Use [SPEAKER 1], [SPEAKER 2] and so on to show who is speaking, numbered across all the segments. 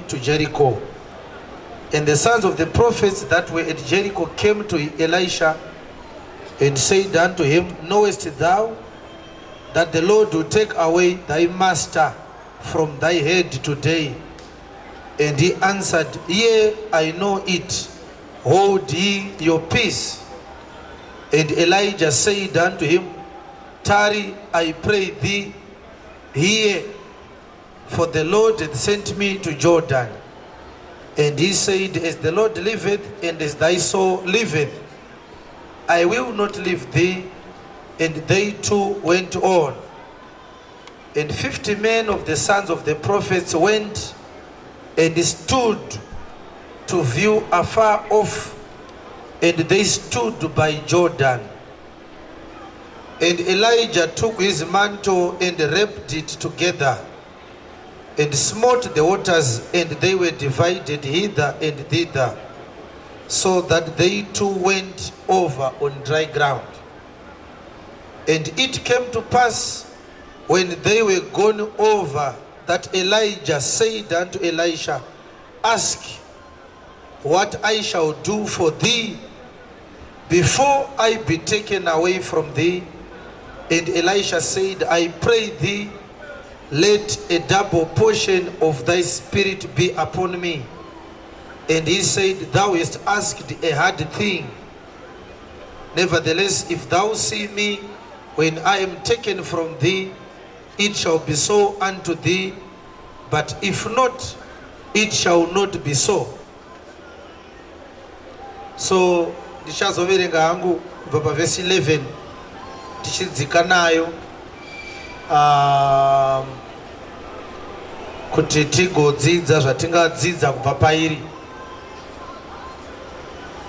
[SPEAKER 1] to Jericho. And the sons of the prophets that were at Jericho came to Elisha and said unto him, Knowest thou that the Lord will take away thy master from thy head today? And he answered, Yea, I know it. Hold ye your peace. And Elijah said unto him, Tarry, I pray thee, here, for the Lord hath sent me to Jordan. And he said, As the Lord liveth, and as thy soul liveth, I will not leave thee. And they two went on. And 50 men of the sons of the prophets went and stood to view afar off, and they stood by Jordan. And Elijah took his mantle and wrapped it together and smote the waters, and they were divided hither and thither, so that they two went over on dry ground. And it came to pass when they were gone over that Elijah said unto Elisha, Ask what I shall do for thee before I be taken away from thee. And Elisha said, I pray thee, let a double portion of thy spirit be upon me. And he said, Thou hast asked a hard thing. Nevertheless, if thou see me when I am taken from thee, it shall be so unto thee, but if not, it shall not be so. So ndichazoverenga hangu kubva pavhesi 11 tichidzika nayo kuti tigodzidza zvatingadzidza kubva pairi.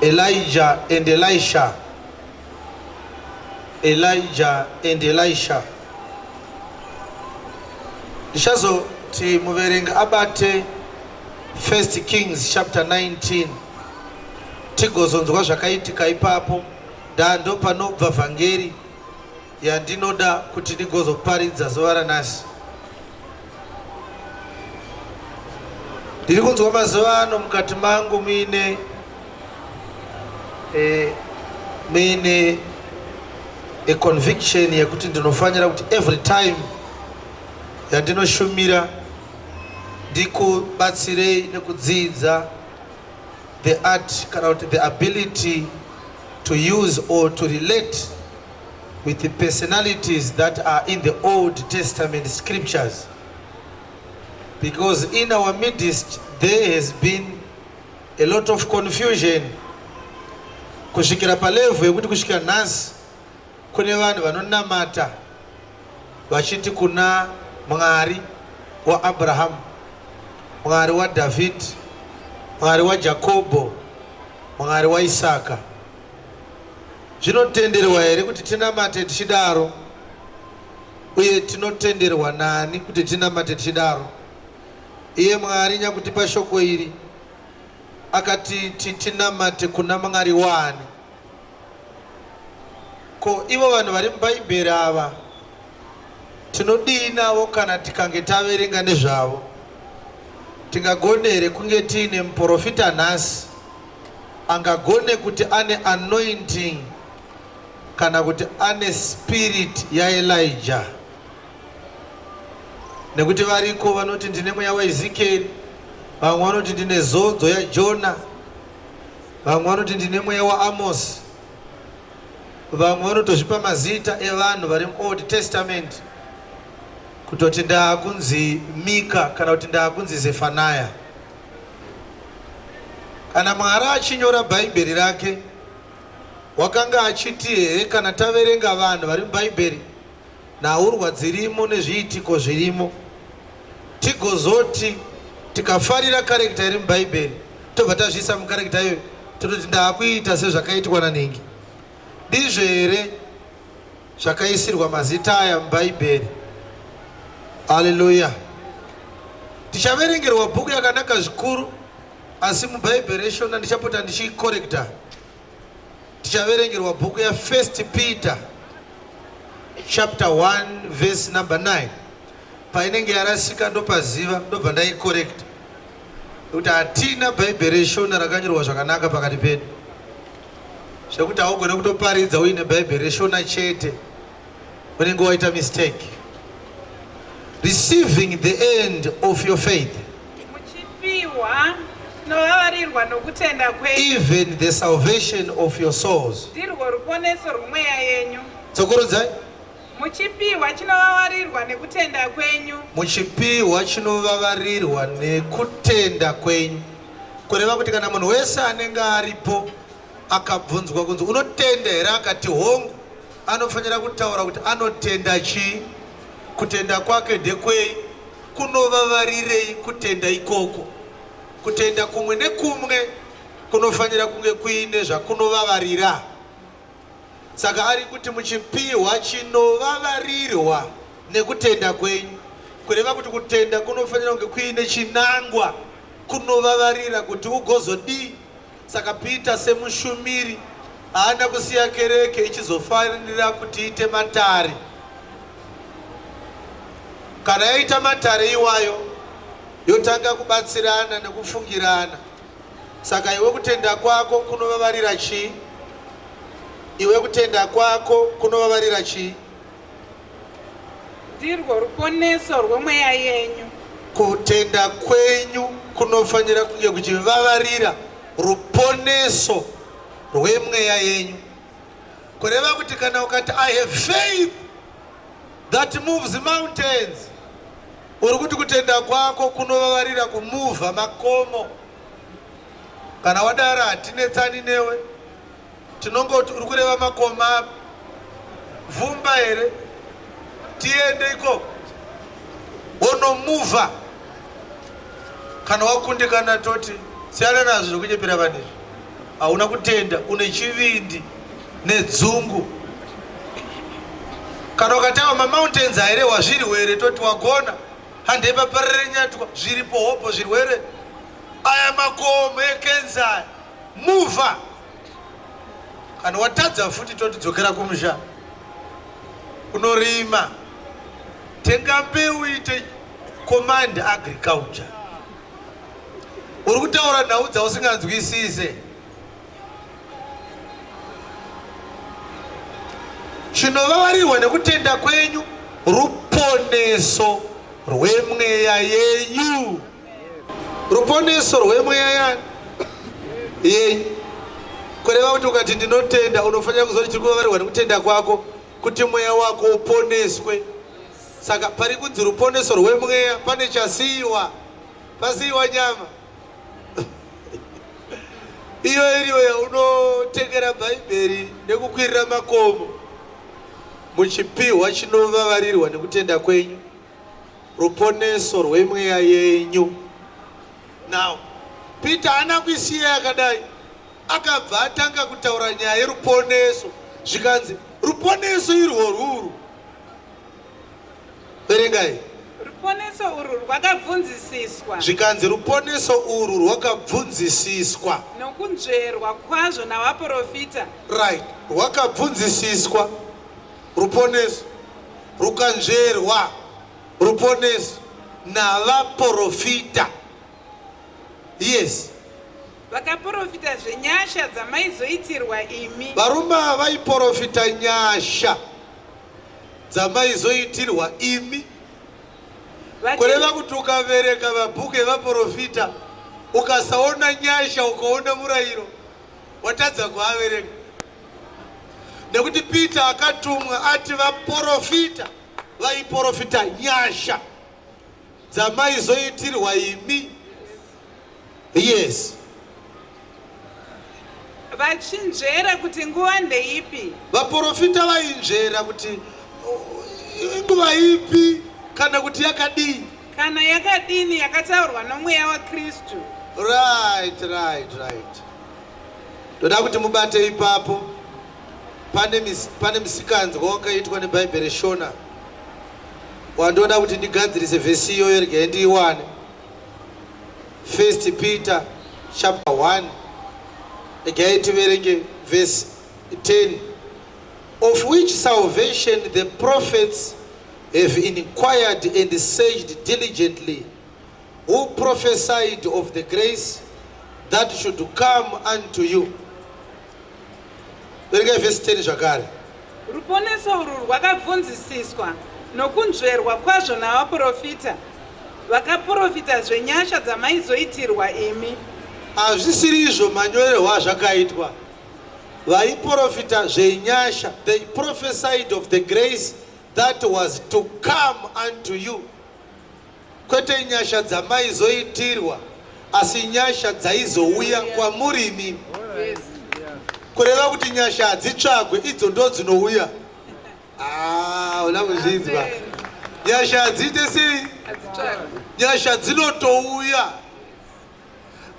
[SPEAKER 1] Elijah and Elisha. Elijah and Elisha. Ndichazoti muverengi abate First Kings chapter 19 tigozonzwa zvakaitika ipapo. Ndando panobva vhangeri yandinoda kuti ndigozoparidza zuva ranhasi. Ndiri kunzwa mazuva ano mukati mangu muine muine a conviction yekuti ndinofanira kuti every time yandinoshumira ndikubatsirei nekudzidza the art kana kuti the ability to use or to relate with the personalities that are in the Old Testament scriptures, because in our midst there has been a lot of confusion kusvikira palevel yekuti kusvikira nhasi kune vanhu vanonamata vachiti kuna Mwari waAbrahamu, Mwari waDhavhidhi, Mwari waJakobho, Mwari waIsaka. Zvinotenderwa here kuti tinamate tichidaro? Uye tinotenderwa nani kuti tinamate tichidaro? Iye Mwari nyakutipa shoko iri akati tinamate kuna Mwari wani? Ko ivo vanhu vari muBhaibheri ava tinodii navo kana tikange taverenga nezvavo? Tingagone here kunge tiine muprofita nhasi angagone kuti ane anointing kana kuti ane spirit yaElijah? Nekuti variko vanoti ndine mweya waEzekieri, vamwe vanoti ndine zodzo yaJona, vamwe vanoti ndine mweya waAmosi, vamwe vanotozvipa mazita evanhu vari muOld Testament kutoti ndaakunzi Mika kana kuti ndaakunzi Zefanaya. Kana Mwari achinyora Bhaibheri rake, wakanga achiti here kana taverenga vanhu vari muBhaibheri, nhaurwa dzirimo nezviitiko zvirimo, tigozoti tikafarira character iri muBhaibheri tobva tazviisa mucharacter iyoyo, tototi ndaakuita sezvakaitwa nanhingi? Ndizvo here zvakaisirwa mazita aya muBhaibheri? Haleluya! Tichaverengerwa bhuku yakanaka zvikuru, asi muBhaibheri reShona ndichapota ndichiikorekta. Tichaverengerwa bhuku ya1 Peter chapter 1 verse number 9. Painenge yarasika ndopaziva, ndobva ndaikorekta. Nekuti hatina Bhaibheri reShona rakanyorwa zvakanaka pakati pedu, zvekuti haugone kutoparidza uine Bhaibheri reShona chete, unenge waita mistake. Receiving the end of your faith.
[SPEAKER 2] Muchipiwa tinovavarirwa nokutenda kwenyu.
[SPEAKER 1] Even the salvation of your souls.
[SPEAKER 2] Ndirwo ruponeso rwomweya yenyu.
[SPEAKER 1] Dzokorodzai.
[SPEAKER 2] Muchipiwa chinovavarirwa nekutenda kwenyu.
[SPEAKER 1] Muchipiwa chinovavarirwa nekutenda kwenyu. Kureva kuti kana munhu wese anenge aripo akabvunzwa kunzi unotenda here akati hongu, anofanira kutaura kuti anotenda chii, kutenda kwake ndekwei, kunovavarirei kutenda ikoko. Kutenda kumwe nekumwe kunofanira kunge kuine zvakunovavarira. Saka ari kuti muchipihwa chinovavarirwa nekutenda kwenyu, kureva kuti kutenda kunofanira kunge kuine chinangwa, kunovavarira kuti ugozodii. Saka Peter semushumiri haana kusiya kereke ichizofanira kuti iite matare. Kana yaita matare iwayo yotanga kubatsirana nekufungirana. Saka iwe kutenda kwako kunovavarira chii? Iwe kutenda kwako kunovavarira chii?
[SPEAKER 2] Ndirwo ruponeso rwemweya yenyu.
[SPEAKER 1] Kutenda kwenyu kunofanira kunge kuchivavarira ruponeso rwemweya yenyu. Kureva kuti kana ukati I have faith that moves mountains, uri kuti kutenda kwako kunovavarira kumuvha makomo. Kana wadaro hatinetsani newe, tinongoti uri kureva makomo api? Vumba here? Tiende ikoko wonomuvha. Kana wakundikana toti siyana nazvo zvekunyepera vanhu izvi, hauna kutenda, une chivindi nedzungu. Kana ukatawa mamountains airehwa zvirwere toti wagona, handei paParirenyatwa zviripo hobho zvirwere, aya makomo ekenza aya muvha. Kana watadza futi toti dzokera kumusha unorima, tenga mbeu ite command agriculture. Uri kutaura nhau dzausinganzwisise. Chinovavarirwa nekutenda kwenyu ruponeso rwemweya yenyu. Ruponeso rwemweya yani yenyu. Kureva kuti ukati ndinotenda, unofanira kuziva kuti chiri kuvavarirwa nekutenda kwako kuti mweya wako uponeswe. Saka pari kunzi ruponeso rwemweya pane chasiyiwa, pasiyiwa nyama iyo iriyo yaunotengera Bhaibheri nekukwirira makomo muchipihwa chinovavarirwa nekutenda kwenyu ruponeso rwemweya yenyu. Now Peter haana kuisiya yakadai, akabva atanga kutaura nyaya yeruponeso, zvikanzi ruponeso irworwuru. Verengai.
[SPEAKER 2] Ruponeso urwu rwakabvunzisiswa.
[SPEAKER 1] Zvikanzi ruponeso urwu rwakabvunzisiswa.
[SPEAKER 2] Nokunzverwa kwazvo navaporofita.
[SPEAKER 1] Right, rwakabvunzisiswa ruponeso, rukanzverwa ruponeso navaporofita. Yes.
[SPEAKER 2] Vakaporofita zvenyasha dzamaizoitirwa imi.
[SPEAKER 1] Varume ava vaiporofita nyasha dzamaizoitirwa imi. Kureva kuti ukaverenga mabhuku evaporofita ukasaona nyasha ukaona murayiro, watadza kuaverenga. Nekuti Peter akatumwa ati vaporofita vaiporofita nyasha dzamaizoitirwa imi. Yes.
[SPEAKER 2] Vachinzvera kuti nguva ndeipi.
[SPEAKER 1] Vaporofita vainzvera kuti inguva ipi kana kuti yakadii.
[SPEAKER 2] Kana yakadini yakataurwa nomweya waKristu.
[SPEAKER 1] Right, right, right. Ndoda kuti mubate ipapo. Pane musikanzwa wakaitwa neBhaibheri Shona wandoda kuti ndigadzirise vhesi iyoyo, regai ndiiwane. First Peter chapter 1, regai tiverenge verse 10. Of which salvation the prophets have inquired and searched diligently, who prophesied of the grace that should come unto you. Verengai vhesi 10 zvakare.
[SPEAKER 2] Ruponeso urwu rwakabvunzisiswa nokunzverwa kwazvo navaprofita vakaprofita zvenyasha dzamaizoitirwa imi.
[SPEAKER 1] Hazvisiri izvo manyorerwo azvakaitwa. Vaiprofita zvenyasha, they prophesied of the grace that was to come unto you. Kwete nyasha dzamaizoitirwa, asi nyasha dzaizouya kwamuri imimi. Kureva kuti nyasha hadzitsvagwe, idzo ndo dzinouya. Ah, una kuzvinzwa. Nyasha hadziite sei? Nyasha dzinotouya.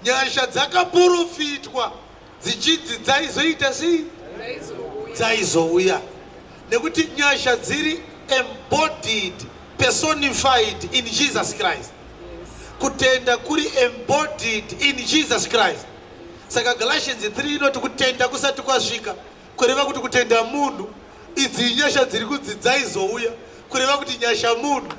[SPEAKER 1] Nyasha dzakaprofitwa dzichinzi dzaizoita sei? Dzaizouya. Nekuti nyasha dziri embodied, personified in Jesus Christ. Kutenda kuri embodied in Jesus Christ. Saka Galatians 3 inoti kutenda kusati kwasvika, kureva kuti kutenda munhu, idzi inyasha dziri kunzi dzaizouya, kureva kuti nyasha munhu,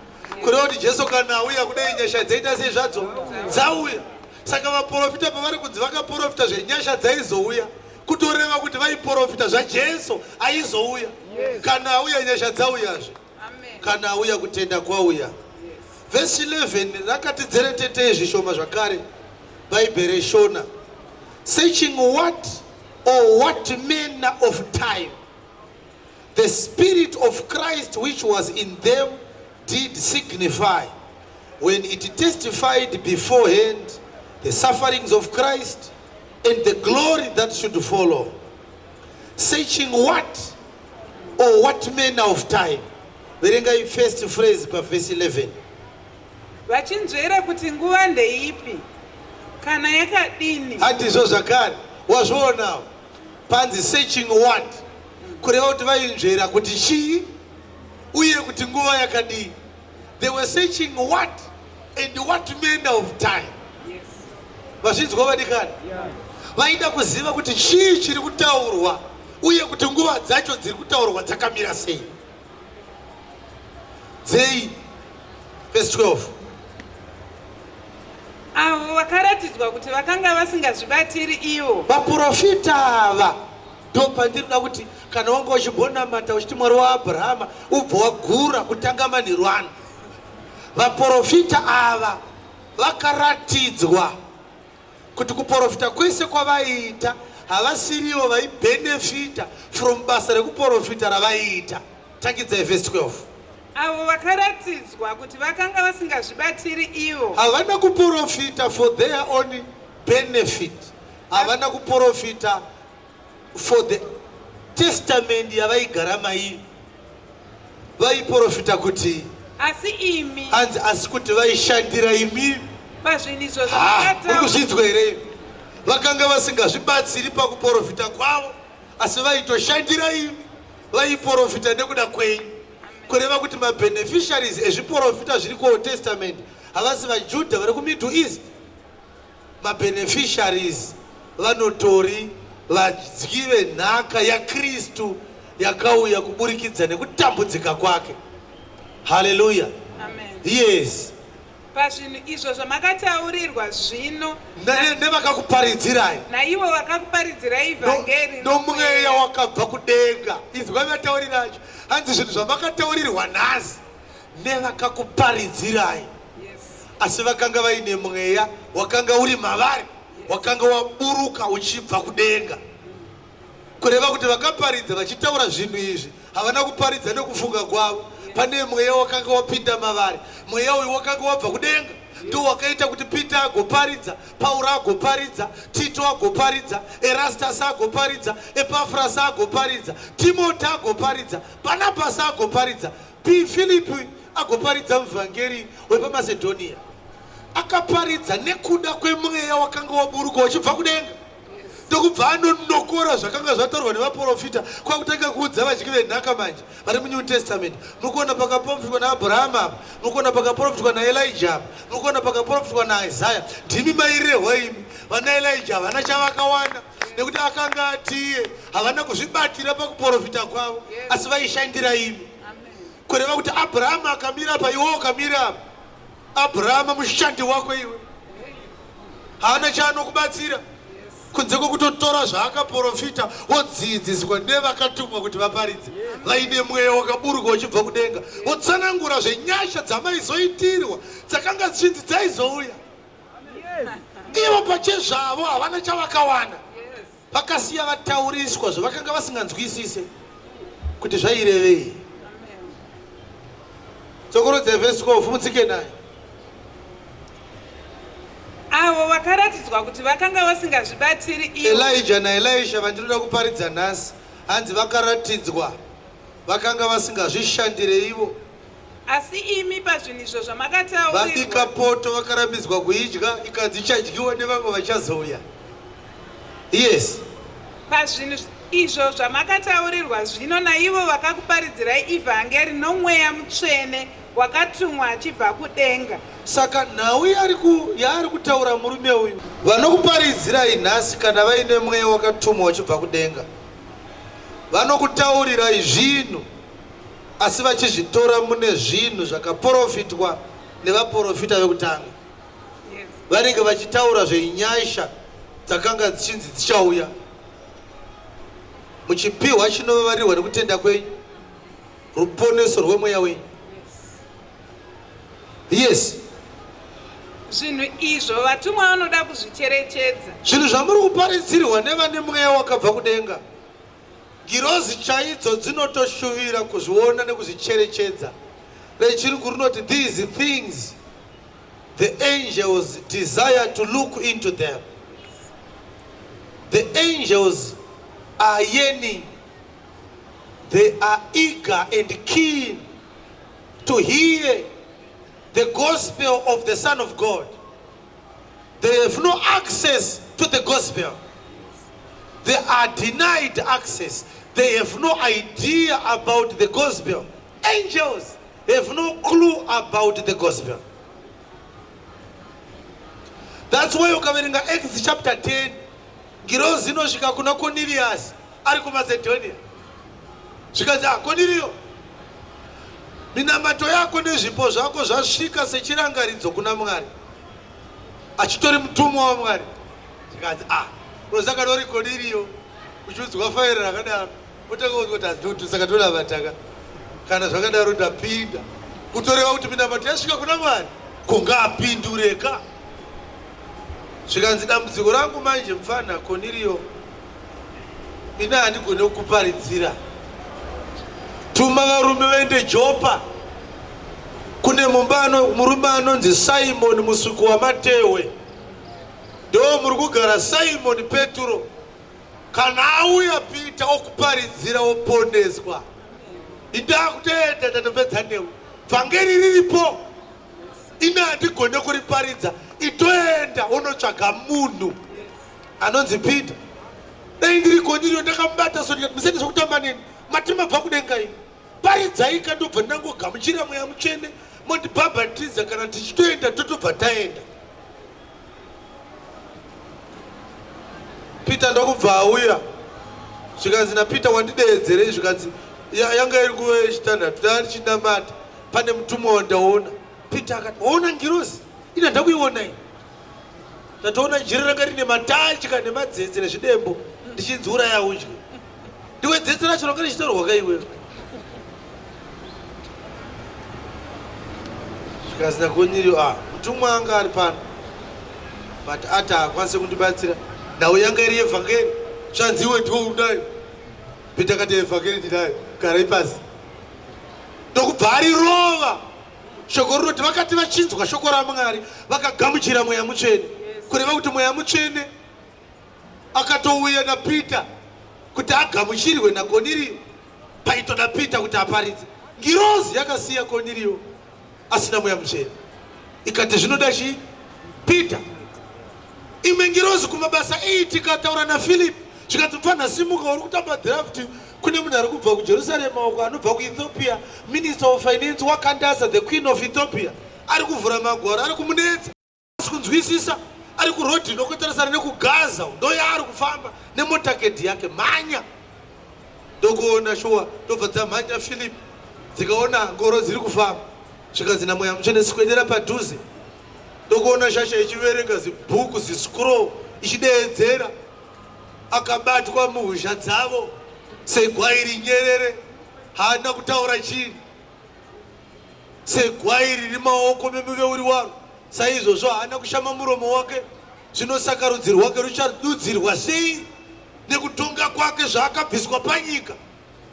[SPEAKER 1] kureva kuti Jesu kana auya kudai nyasha dzaita sei zvadzo dzauya. Saka vaprofita pavari kunzi vakaprofita zvenyasha dzaizouya, kutoreva kuti vaiprofita zvaJesu aizouya. Kana auya nyasha dzauyazve, kana auya kutenda kwauya. Vhesi 11 rakati dzeretetei zvishoma zvakare. Bhaibheri reShona, searching what or what manner of time the spirit of Christ which was in them did signify when it testified beforehand the sufferings of Christ and the glory that should follow. Searching what or what manner of time. Verengai first phrase pavhesi 11.
[SPEAKER 2] Vachinzvera kuti nguva ndeipi, kana yakadini.
[SPEAKER 1] Handizvo zvakare, wazvionawo panzi searching what, kureva kuti vainzvera kuti chii uye kuti nguva yakadii. They were searching what and what manner of time. Vazvinzwa vadikani? Vaida kuziva kuti chii chiri kutaurwa uye kuti nguva dzacho dziri kutaurwa dzakamira sei. Dzei? Verse 12.
[SPEAKER 2] Avo vakaratidzwa kuti vakanga vasingazvibatiri ivo.
[SPEAKER 1] Vaprofita ava ndopandinoda kuti kana wanga uchimbonamata uchiti Mwari waAbrahama ubva wagura kutanga manheru ano. Vaprofita ava vakaratidzwa kuti kuprofita kwese kwavaiita havasirivo vaibhenefita from basa rekuprofita ravaiita. Tangidzai verse 12.
[SPEAKER 2] Avo vakaratidzwa kuti vakanga vasingazvibatiri ivo.
[SPEAKER 1] Havana kuprofita for their own benefit. Havana kuprofita for the testament yavaigara mairi. Vaiprofita kuti
[SPEAKER 2] asi imi,
[SPEAKER 1] hanzi asi kuti vaishandira imi
[SPEAKER 2] pazvinhu izvo
[SPEAKER 1] Uri
[SPEAKER 2] zvamakataura.
[SPEAKER 1] kuzvinzwa here? Vakanga vasingazvibatsiri pakuprofita kwavo, asi vaitoshandira imi, vaiprofita nekuda kwenyu. Kureva kuti mabeneficiaries ezviprofita zviri kuOld Testament havasi vaJudha vari kuMiddle East. Mabeneficiaries vanotori vadyi venhaka yaKristu yakauya kuburikidza nekutambudzika kwake. Haleluya.
[SPEAKER 2] Amen.
[SPEAKER 1] Yes.
[SPEAKER 2] Pazvinhu izvo zvamakataurirwa zvino
[SPEAKER 1] Nevakakuparidzirai
[SPEAKER 2] naivo vakakuparidzirai vhangeri
[SPEAKER 1] nomweya wakabva kudenga. Inzwa vataurira acho, hanzi zvinhu zvamakataurirwa nhasi nevakakuparidzirai, asi vakanga vaine mweya wakanga uri mavari, wakanga waburuka uchibva kudenga. Kureva kuti vakaparidza vachitaura zvinhu izvi havana kuparidza nekufunga kwavo. Pane mweya wakanga wapinda mavari. Mweya uyu wakanga wabva kudenga, ndiwo wakaita kuti Peter agoparidza, Pauro agoparidza, Tito agoparidza, Erastus agoparidza, Epafras agoparidza, Timoti agoparidza, Barnabas agoparidza, Filipi agoparidza muvhangeri wepaMacedonia. Akaparidza nekuda kwemweya wakanga waburuka uchibva kudenga, ndokubva anonokora zvakanga zvataurwa nevaprofita, kwakutanga kuudza vadyi venhaka manje vari muNew Testament. Mukuona pakaprofitwa naAbrahama apa, mukuona pakaprofitwa naElijah apa, mukuona pakaprofitwa naIsaya. Ndimi mairehwa imi. Vana Elijah havana chavakawana nekuti akanga atiye havana kuzvibatira pakuprofita kwavo, asi vaishandira imi. Kureva kuti Abrahama akamira apa, iwe ukamira apa. Abrahama mushandi wako iwe haana chaanokubatsira kunze kwekutotora zvaakaprofita wodzidziswa nevakatumwa kuti vaparidze vaine mweya wakaburuka uchibva kudenga, wotsanangura zvenyasha dzamaizoitirwa dzakanga dzichinzi dzaizouya. Ivo pachezvavo havana chavakawana, vakasiya vatauriswa zvavakanga vasinganzwisise kuti zvairevei. Tsokorodza vhesi 12 mutsike nayo.
[SPEAKER 2] Avo vakaratidzwa kuti vakanga vasingazvibatiri
[SPEAKER 1] ivo. Elijah naElisha vandinoda kuparidza nhasi, hanzi vakaratidzwa vakanga vasingazvishandire ivo.
[SPEAKER 2] Asi imi pazvinhu izvo zvamakataurirwa.
[SPEAKER 1] Vabika poto vakarambidzwa kuidya, ikanzi ichadyiwa nevamwe vachazouya. Yes.
[SPEAKER 2] Pazvinhu izvo zvamakataurirwa zvino naivo vakakuparidzirai ivhangeri noMweya Mutsvene wakatumwa achibva kudenga.
[SPEAKER 1] Saka nhau yaari kutaura murume uyu, vanokuparidzirai nhasi kana vaine mweya wakatumwa uchibva kudenga, vanokutaurirai zvinhu asi vachizvitora mune zvinhu zvakaporofitwa nevaporofita vekutanga. Vanenge vachitaura zvenyasha dzakanga dzichinzi dzichauya, muchipiwa chinovavarirwa nekutenda kwenyu, ruponeso rwemweya wenyu. Yes.
[SPEAKER 2] Zvinhu izvo vatumwa vanoda kuzvicherechedza.
[SPEAKER 1] Zvinhu zvamuri kuparidzirwa nevane mweya wakabva kudenga, ngirozi chaidzo dzinotoshuvira kuzviona nekuzvicherechedza. Rechirungu rinoti these things the angels desire to look into them. The angels are yearning, they are eager and keen to hear the gospel of the Son of God. They have no access to the gospel. They are denied access. They have no idea about the gospel. Angels have no clue about the gospel. That's why ukaverenga Acts chapter 10, ngirozi inosvika kuna Cornelius ari kuMacedonia, zvikanzi, ah, Cornelio, minamato yako nezvipo zvako zvasvika sechirangaridzo kuna Mwari. Achitori mutumwa waMwari. Zvikanzi, ah, unosaka nori Cornelio uchiudzwa fairi rakadaro, otanga kuti hazvoti, saka tonamataka kana zvakadaro ndapinda, kutoreva kuti minamato yasvika kuna Mwari kungapindureka. Zvikanzi, dambudziko rangu manje, mufana Cornelio, ini handigone kukuparidzira. Tuma varume vaende Jopa kune mumba murume anonzi Simon musuki wamatehwe, ndo muri kugara Simon Petro. Kana auya Peter okuparidzira, woponeswa. Indakutoenda, ndatopedza newe. Vhangeri riripo, ini handigone kuriparidza. Itoenda unotsvaga munhu anonzi Peter. Dai ndiri Kornelio, ndakamubata so ndikati, musaite zvekutamba neni, mati mabva kudenga ini, paridzai ka, ndobva ndangogamuchira Mweya Mutsvene, mondibhabhatidza, kana tichitoenda totobva taenda. Peter ndokubva auya. Zvikanzi naPeter, wandideedzerei? Zvikanzi, yanga iri nguva yechitanhatu, ndanga ndichinamata, pane mutumwa wandaona. Peter akati, waona ngirozi? Ina ndakuiona ini, ndatoona jira ranga rine matatya nemadzetse nezvidembo, ndichinzi uraya udye. Ndiwe dzetse racho ranga richitorwa kaiwewe. Zvikanzi naKornelio, ah, mutumwa anga ari pano, but ati haakwanisi kundibatsira, nhau yanga iri yevhangeri, zvanzi iwe ndiwo unayo. Peter akati, evhangeri ndinayo, garai pasi. Ndokubva arirova. Shoko rinoti vakati vachinzwa shoko raMwari vakagamuchira Mweya Mutsvene. Kureva kuti Mweya Mutsvene akatouya naPeter kuti agamuchirwe naKornelio. Paitoda Peter kuti aparidze, ngirozi yakasiya Kornelio asina Mweya Mutsvene, ikati zvinoda chii? Peter. Imwe ngirozi kuMabasa 8 ikataura naPhilip, zvikanzi, mufana simuka, uri kutamba draft, kune munhu ari kubva kuJerusarema uko anobva kuEthiopia, minister of finance waKandasa, the queen of Ethiopia, ari kuvhura magwaro, ari kumunetsa asi kunzwisisa, ari kurodhi inokotarisana nekuGaza, ndo yaari kufamba nemotakedi yake, mhanya. Ndokuona shuwa, ndobva dzamhanya Philip, dzikaona ngoro dziri kufamba. Zvikanzi naMweya Mutsvene, Swedera padhuze. Ndokuona shasha ichiverenga zibhuku ziscroll ichideedzera. Akabatwa muhuzha dzavo segwai rinyerere, haana kutaura chinhu. Segwai riri maoko memuveuri waro, saizvozvo haana kushama muromo wake. Zvino saka rudzi rwake ruchadudzirwa sei nekutonga kwake zvaakabviswa panyika?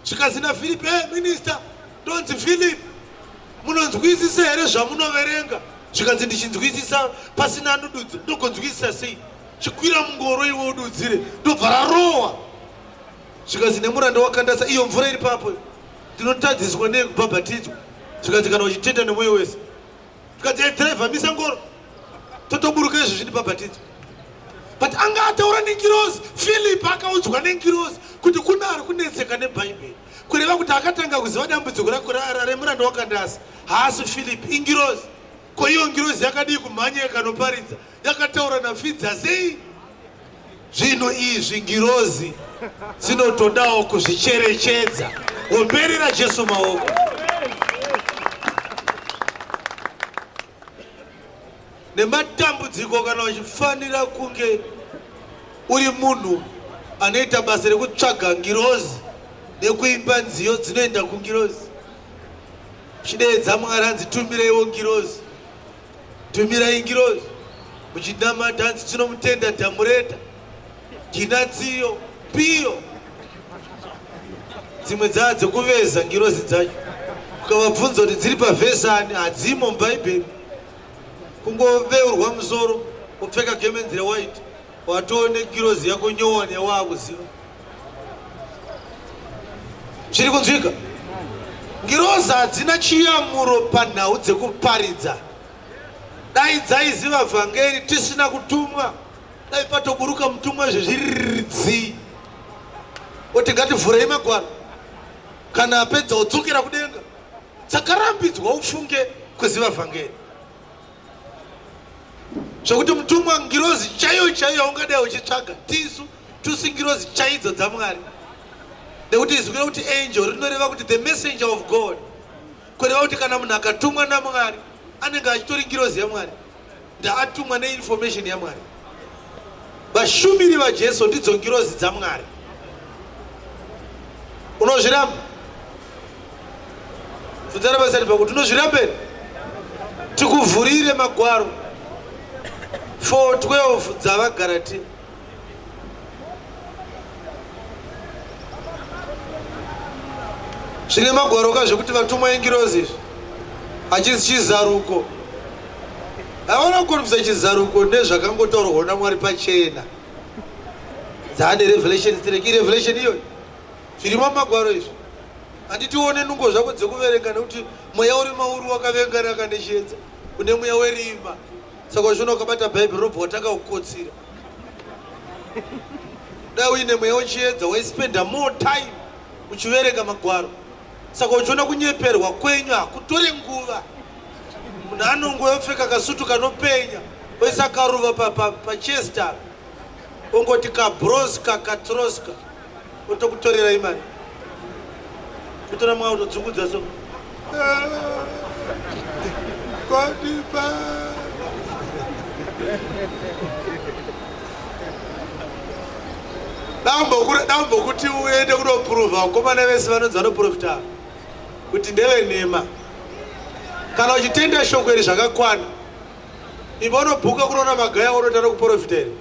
[SPEAKER 1] Zvikanzi naFilipi, hey, minista, ndonzi Philip, munonzwisisa here zvamunoverenga? Zvikanzi, ndichinzwisisa pasina anodudza, ndogonzwisisa sei? Chikwira mungoro iwe ududzire. Ndobva rarohwa. Zvikanzi nemuranda wakandasa, iyo mvura iri papo, ndinotadziswa nei kubhabhatidzwa? Zvikanzi, kana uchitenda nemwoyo wese. Zvikanzi, hey, driver, misa ngoro, totoburuka izvi zvindibhabhatidzwa. But anga ataura nengirozi. Philip akaudzwa nengirozi kuti kuna ari kunetseka neBhaibheri, kureva kuti akatanga kuziva dambudziko remuranda wakandasa haasi Philip, ingirozi. Ko iyo ngirozi yakadii kumhanya ikanoparidza? Yakataura naFidza sei? Zvinhu izvi ngirozi dzinotodawo kuzvicherechedza. Omberera Jesu maoko. Nematambudziko, kana uchifanira kunge uri munhu anoita basa rekutsvaga ngirozi nekuimba nziyo dzinoenda kungirozi, uchideedza Mwari hanzi tumireiwo ngirozi, tumirai ngirozi, muchinamata hanzi tinomutenda Dhamureta, Ginatsiyo, Piyo, dzimwe dzaa dzekuveza ngirozi dzacho, ukavabvunza kuti dziri pavhesani, hadzimo muBhaibheri. Kungoveurwa musoro wopfeka gemenzi rewhite, watoone ngirozi yako nyowani yawaakuziva. Zviri kunzwika? Ngirozi hadzina chiyamuro panhau dzekuparidza. Dai dzaiziva vhangeri tisina kutumwa, dai patoburuka mutumwa izvezvi oti ngativhurei magwaro, kana apedza odzokera kudenga. Dzakarambidzwa ufunge kuziva vhangeri, zvekuti mutumwa ngirozi chaiyo chaiyo yaungadai uchitsvaga tisu tusi ngirozi chaidzo dzaMwari, nekuti izwi rekuti angel rinoreva kuti the messenger of God, kureva kuti kana munhu akatumwa naMwari anenge achitori ngirozi yaMwari, ndaatumwa neinformation yaMwari. Vashumiri vaJesu ndidzo ngirozi dzaMwari. Unozviramba? Bvunzana pasati pakuti unozviramba here? Tikuvhurire magwaro 4:12 dzavaGaratia. Zvine magwaro ka zvekuti vatumwa ingirozi izvi, hachisi chizaruko. Havana kukonfisa chizaruko nezvakangotaurwa naMwari pachena. Dzaane revelation tireki revelation iyoyo. Zvirimo mumagwaro izvi. Handiti uone nungo zvako dzekuverenga nekuti mweya uri mauri wakavengana ka nechiedza. Une mweya werima. Saka uchiona ukabata Bhaibheri unobva watanga kukotsira. Dai uine mweya wechiedza waispenda more time uchiverenga magwaro. Saka uchiona kunyeperwa kwenyu hakutore nguva. Munhu anongopfeka kasutu kanopenya oisa karuva pachest apa, ongoti kabroska katroska, otokutorera imari, kutora mwa utodzungudza so kodipa. Dambokuti uende kunoprova vakomana vese vanonzi vanoprofita kuti ndevenhema. Kana uchitenda shoko iri zvakakwana, imba unobhuka kunoona magaya unoita nokuprofita here?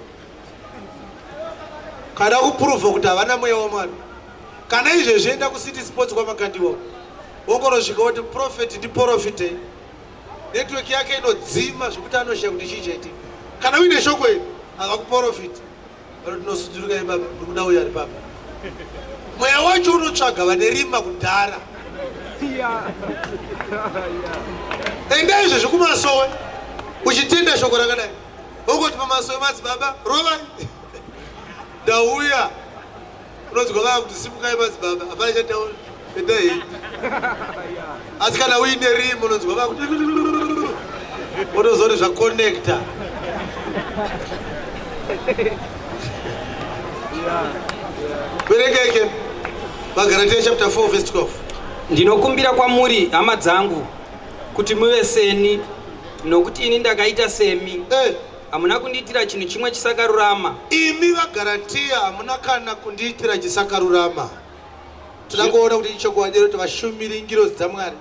[SPEAKER 1] Kana kuprova kuti havana mweya waMwari. Kana izvezvi enda kuCity Sports kwaMakandiwa, wongonosvika woti prophet ndiprofite, network yake inodzima zvekuti anoshaya kuti chii chaitika. Kana uine shoko iri havakuprofiti, vanoti nosuduruka ibaba, ndikuda uyo ari papa. Mweya wacho unotsvaga vane rima kudhara. Enda izvezvi kumasowe uchitenda shoko rakadai, wongoti pamasowe madzibaba rovai ndauya, unonzwa vava kuti simukai madzibaba, hapana chataura, endai henyu. Asi kana uine rima unonzwa vava kuti wotozoti zvakonekta. Verengeke VaGalatia chapter 4 verse 12.
[SPEAKER 3] Ndinokumbira kwamuri, hama dzangu, Kuti muve seni, nokuti ini ndakaita semi.
[SPEAKER 1] Eh.
[SPEAKER 3] Hamuna kundiitira chinhu chimwe chisakarurama.
[SPEAKER 1] Imi vaGaratiya hamuna kana kundiitira chisakarurama. Toda kuona kuti ichokwadi here kuti vashumiri ingirozi dzaMwari.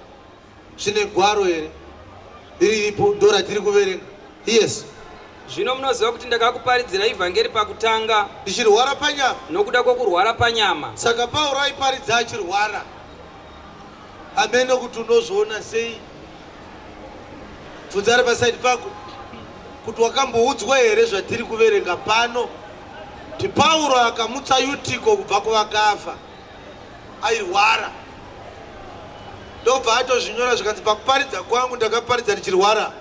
[SPEAKER 1] Zvine gwaro here riripo ndo ratiri kuverenga? Yes.
[SPEAKER 3] Zvino munoziva kuti ndakakuparidzira ivhangeri pakutanga.
[SPEAKER 1] Ndichirwara panyama.
[SPEAKER 3] Nokuda kwokurwara panyama.
[SPEAKER 1] Saka Pauro aiparidza achirwara. Hameno kuti unozviona sei. Bvunza ari pasaidi pako kuti wakamboudzwa here zvatiri kuverenga pano kuti Pauro akamutsa Yutiko kubva kuvakafa airwara. Ndobva atozvinyora zvikanzi pakuparidza kwangu ndakaparidza ndichirwara.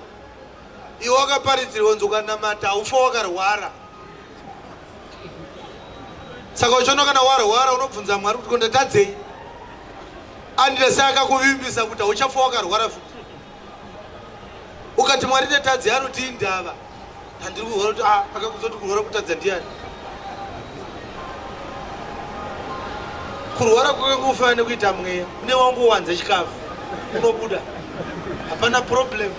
[SPEAKER 1] Iwe wakaparidzirwa kunzi ukanamata haufa wakarwara. Saka uchiona kana warwara unobvunza Mwari kuti ko ndatadzei? Andile sei akakuvimbisa kuti hauchafa wakarwara futi. Ukati Mwari ndatadzei anoti indava. Handiri kurwara kuti ah akakuzoti kurwara kutadza ndiani? Kurwara kwakangofanana nekuita mweya une wangowanza chikafu unobuda hapana problem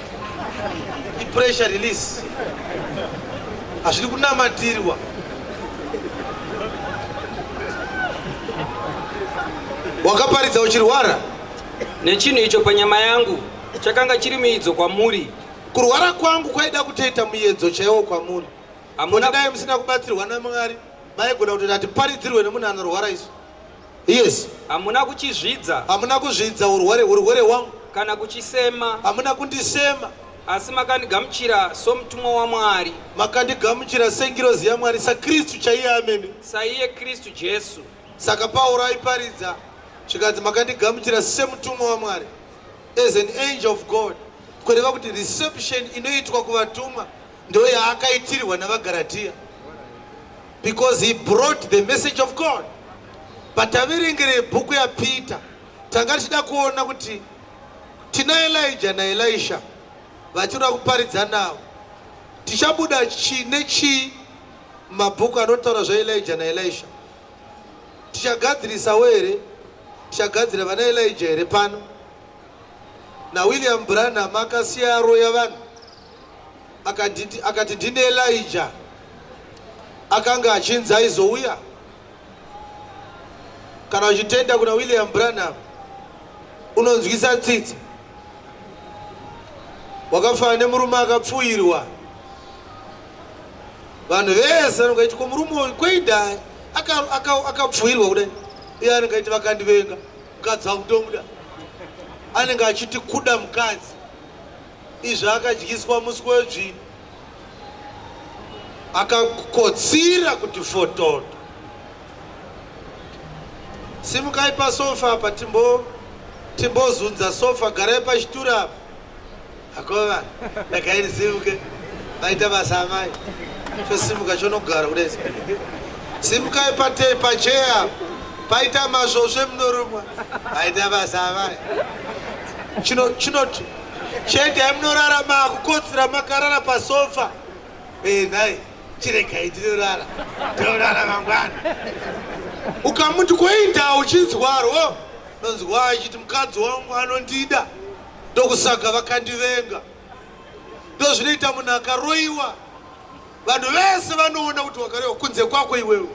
[SPEAKER 1] ipressure release hazvidi kunamatirwa wakaparidza uchirwara
[SPEAKER 3] Nechinhu icho panyama yangu chakanga chiri muidzo kwamuri.
[SPEAKER 1] Kurwara kwangu kwaida kutoita muyedzo chaiwo kwamuri.
[SPEAKER 3] Hamuna
[SPEAKER 1] Kuti dai musina kubatsirwa naMwari maigona kutoti hatiparidzirwe nemunhu anorwara isu. Yes.
[SPEAKER 3] Hamuna kuchizvidza.
[SPEAKER 1] Hamuna kuzvidza urwere urwere hwangu.
[SPEAKER 3] Kana kuchisema.
[SPEAKER 1] Hamuna kundisema.
[SPEAKER 3] Asi makandigamuchira somutumwa waMwari.
[SPEAKER 1] Makandigamuchira sengirozi yaMwari saKristu chaiye amene.
[SPEAKER 3] Saiye Kristu Jesu.
[SPEAKER 1] Saka Pauro aiparidza zvikanzi makandigamuchira semutumwa waMwari as an angel of God kureva kuti reception inoitwa kuvatumwa ndo yaakaitirwa navaGaratia because he brought the message of God. But taverengere bhuku yaPeter tanga tichida kuona kuti tina Elijah naElisha vachinoda kuparidza navo tichabuda chii nechii mumabhuku anotaura zvaElijah naElisha. Tichagadzirisawo here? Tichagadzira vana Elijah here pano? NaWilliam Branham akasiya aroya vanhu akati, akati ndine Elijah akanga achinzi aizouya. Kana uchitenda kuna William Branham unonzwisa tsitsi. Wakafanana nemurume akapfuirwa vanhu vese vanenge vachiti ko murume uyu koida akapfuirwa kudai iye anenge achiti vakandivenga mukadzi wangu ndomuda anenge achiti kuda mukadzi izvi akadyiswa musi wedzvini akakotsira kuti fototo simukai pasofa apa timbo timbozunza sofa garai pachituro apa Akova, regai ndisimuke. Maita basa amai. Chosimuka chonogara kudai. Simukai pate pacheya. Paita masvosve munorumwa. Maita basa amai. Chino chinoti chete munorara makukotsira makarara pasofa. Eh nhai, chiregai ndinorara. Ndorara mangwana. Ukamuti koinda uchinzwarwo, nonzwa achiti mukadzi wangu anondida. Ndokusaka vakandivenga. Ndozvinoita munhu akaroiwa. Vanhu vese vanoona kuti wakaroiwa kunze kwako iwewe.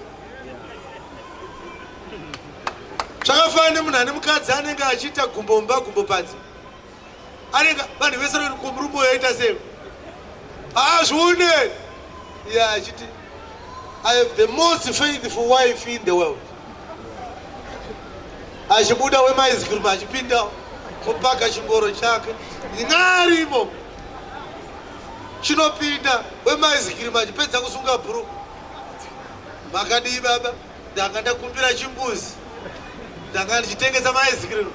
[SPEAKER 1] Zvakafanana nemunhu ane mukadzi anenge achiita gumbo mumba gumbo panze. Anenge vanhu vese vanoti ko murume uyo aita sei? Haazvione. Iye achiti I have the most faithful wife in the world. Achibuda wemaice cream achipinda opaka chingoro chake nyarimo chinopinda wemaice cream achipedza kusunga bhuruku. Makadii baba? Ndanga ndakumbira chimbuzi, ndanga ndichitengesa maice cream.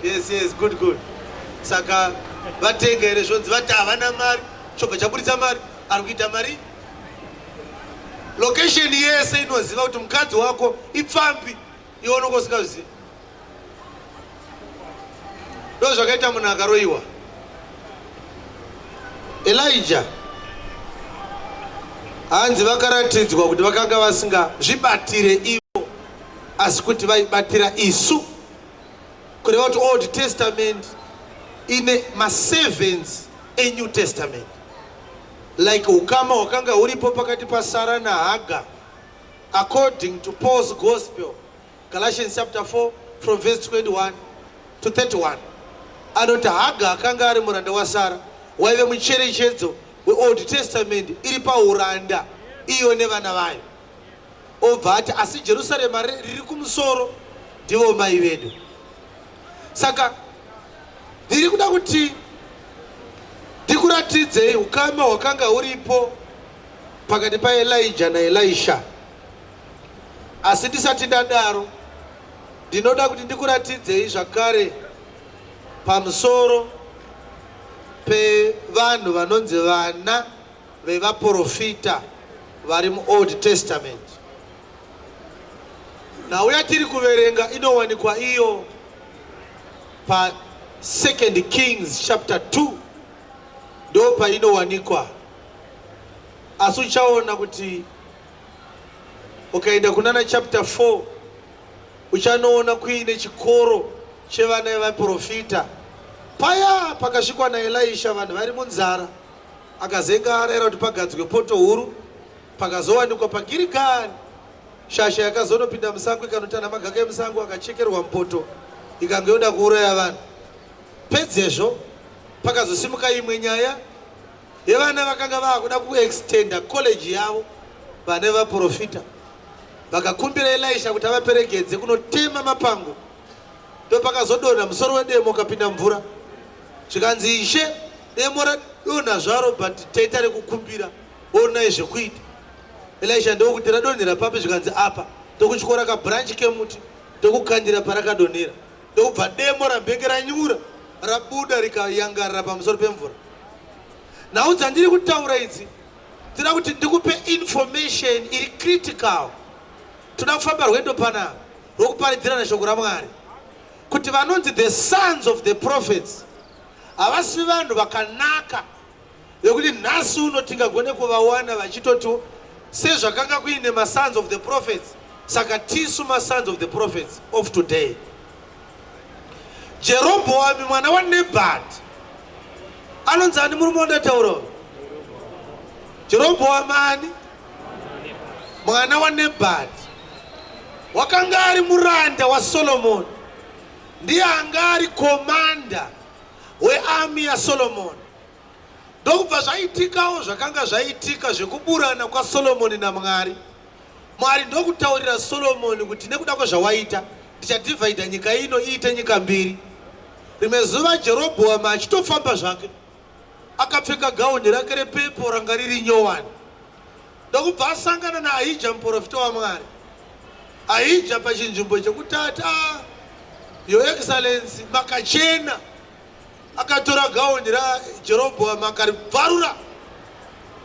[SPEAKER 1] Yes, yes, good, good. Saka vatenga here zvonzi vati havana mari, chobva chaburitsa mari, ari kuita mari Location yese inoziva kuti mukadzi wako ipfambi, iwe unonge usingazvizivi. Ndo zvakaita munhu akaroiwa. Elijah hanzi vakaratidzwa kuti vakanga vasingazvibatire ivo asi kuti vaibatira isu, kureva kuti Old Testament ine maservants eNew Testament, like ukama hwakanga huripo pakati paSara naHagar according to Paul's Gospel, Galatians chapter 4 from verse 21 to 31. Anoti Haga akanga ari muranda waSara, waive mucherechedzo weOld Testament iri pauranda iyo nevana vayo. Obva ati asi Jerusarema riri kumusoro ndivo mai vedu. Saka ndiri kuda kuti ndikuratidzei ukama hwakanga huripo pakati paElija naElisha. Asi ndisati ndadaro, ndinoda kuti ndikuratidzei zvakare pamusoro pevanhu vanonzi vana vevaprofita vari muOld Testament. Nhau yatiri kuverenga inowanikwa iyo pa 2 Kings chapter 2, ndo painowanikwa. Asi uchaona kuti ukaenda kunana chapter 4 uchanoona kuine chikoro chevana vevaprofita. Paya pakasvikwa naElisha vanhu vari munzara, akazenga arayira kuti pagadzwe poto huru. Pakazowanikwa paGirigari shasha yakazonopinda musango ikanotana magaka emusango akachekerwa mupoto ikange yoda kuuraya vanhu. Pedzezvo pakazosimuka imwe nyaya yevana vakanga vakuda kuextenda college yavo, vane vaprofita vakakumbira Elisha kuti avaperekedze kunotema mapango. Ndopakazodonha musoro wedemo ukapinda mvura, zvikanzi, "Ishe, demo radonha zvaro, but taita rekukumbira, onai zvekuita." Elisha ndokuti, "Radonhera papi?" Zvikanzi, "Apa." Ndokutyora kabranch kemuti, ndokukandira parakadonhera, ndokubva demo rambenge ranyura rabuda rikayangarira pamusoro pemvura. Nhau dzandiri kutaura idzi, ndinoda kuti ndikupe information iri critical. Toda kufamba rwendo panapa rwokuparidzirana shoko raMwari kuti vanonzi the sons of the prophets havasi vanhu vakanaka vekuti nhasi uno tingagone kuvawana vachitoti sezvakanga kuine masons of the prophets, saka tisu masons of the prophets of today. Jerobhoami mwana waNebhati anonzi ani? Murume wandataura uyu, Jerobhoami ani? Mwana waNebhati, wakanga ari muranda waSolomoni, ndiye anga ari commander wearmy yaSolomoni. Ndokubva zvaitikawo zvakanga zvaitika zvekuburana kwaSolomoni naMwari. Mwari ndokutaurira Solomoni kuti, "Nekuda kwezvawaita, ndichadivide nyika ino iite nyika mbiri." Rimwe zuva Jerobhoamu achitofamba zvake akapfeka gauni rake repurple ranga riri nyowani, ndokubva asangana naAhija, muprofita waMwari. Ahija pachinzvimbo chekutati, "Ah, Your Excellency, makachena," akatora gauni raJerobhoamu akaribvarura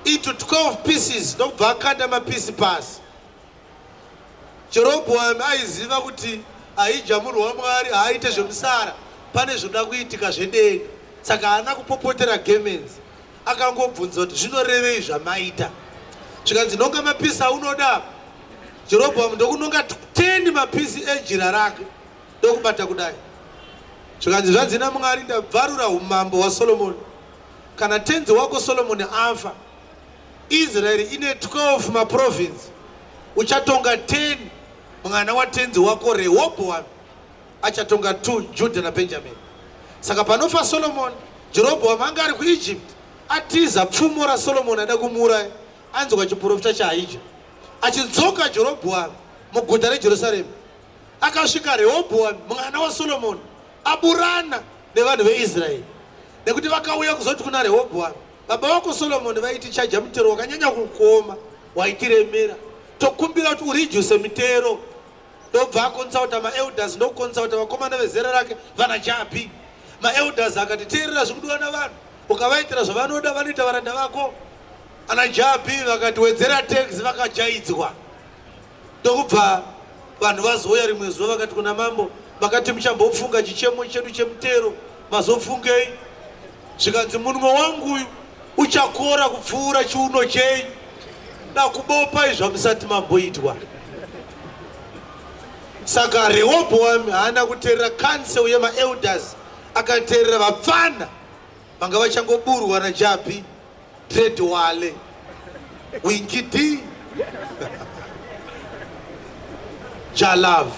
[SPEAKER 1] into 12 pieces, ndokubva akanda mapieces pasi. Jerobhoamu aiziva kuti Ahija munhu waMwari, haaite zvemusara, pane zvoda kuitika zvedenga, saka haana kupopotera gemenzi. Akangobvunza kuti, "Zvinorevei zvamaita?" Zvikanzi, "Nonga mapieces aunoda." Jerobhoamu ndokunonga 10 mapieces ejira rake, ndokubata kudai. Zvikanzi, "Zvanzi naMwari, ndabvarura umambo hwaSolomoni. Kana tenzi wako Solomoni afa, Israeri ine 12 maprovince, uchatonga 10. Mwana watenzi wako Rehobhoami achatonga 2, Judha naBenjamini." Saka panofa Solomoni, Jerobhoamu anga ari kuEgypt, atiza pfumo raSolomoni ada kumuuraya. Anzwa chiprofita chaAhija, achidzoka Jerobhoamu muguta reJerusarema, akasvika Rehobhoami mwana waSolomoni aburana nevanhu veIsraeri, nekuti vakauya kuzoti kuna Rehobhoami, "Baba vako Solomoni vaitichaja mutero wakanyanya kuoma, waitiremera. Tokumbira kuti ureduce mitero." Ndobva aconsulta maelders, ndokuconsulta vakomana vezera rake, vana Jabi. Maelders akati, "Teerera zvikudiwa navanhu, ukavaitira zvavanoda vanoita varanda vako." Ana Jabi vakati, "Wedzera tax." Vakajaidzwa. Ndokubva vanhu vazouya rimwe zuva vakati kuna mambo, "Makati muchambofunga chichemo chedu chemutero, mazofungei?" Zvikanzi, "Munwe wangu uyu uchakora kupfuura chiuno chenyu, dakubopai zvamusati mamboitwa." Saka Rehobhoami haana kuteerera counsel yemaelders. Akateerera vapfana vanga vachangoburwa naJabi, Dread Wale, Winky D, Jah Love,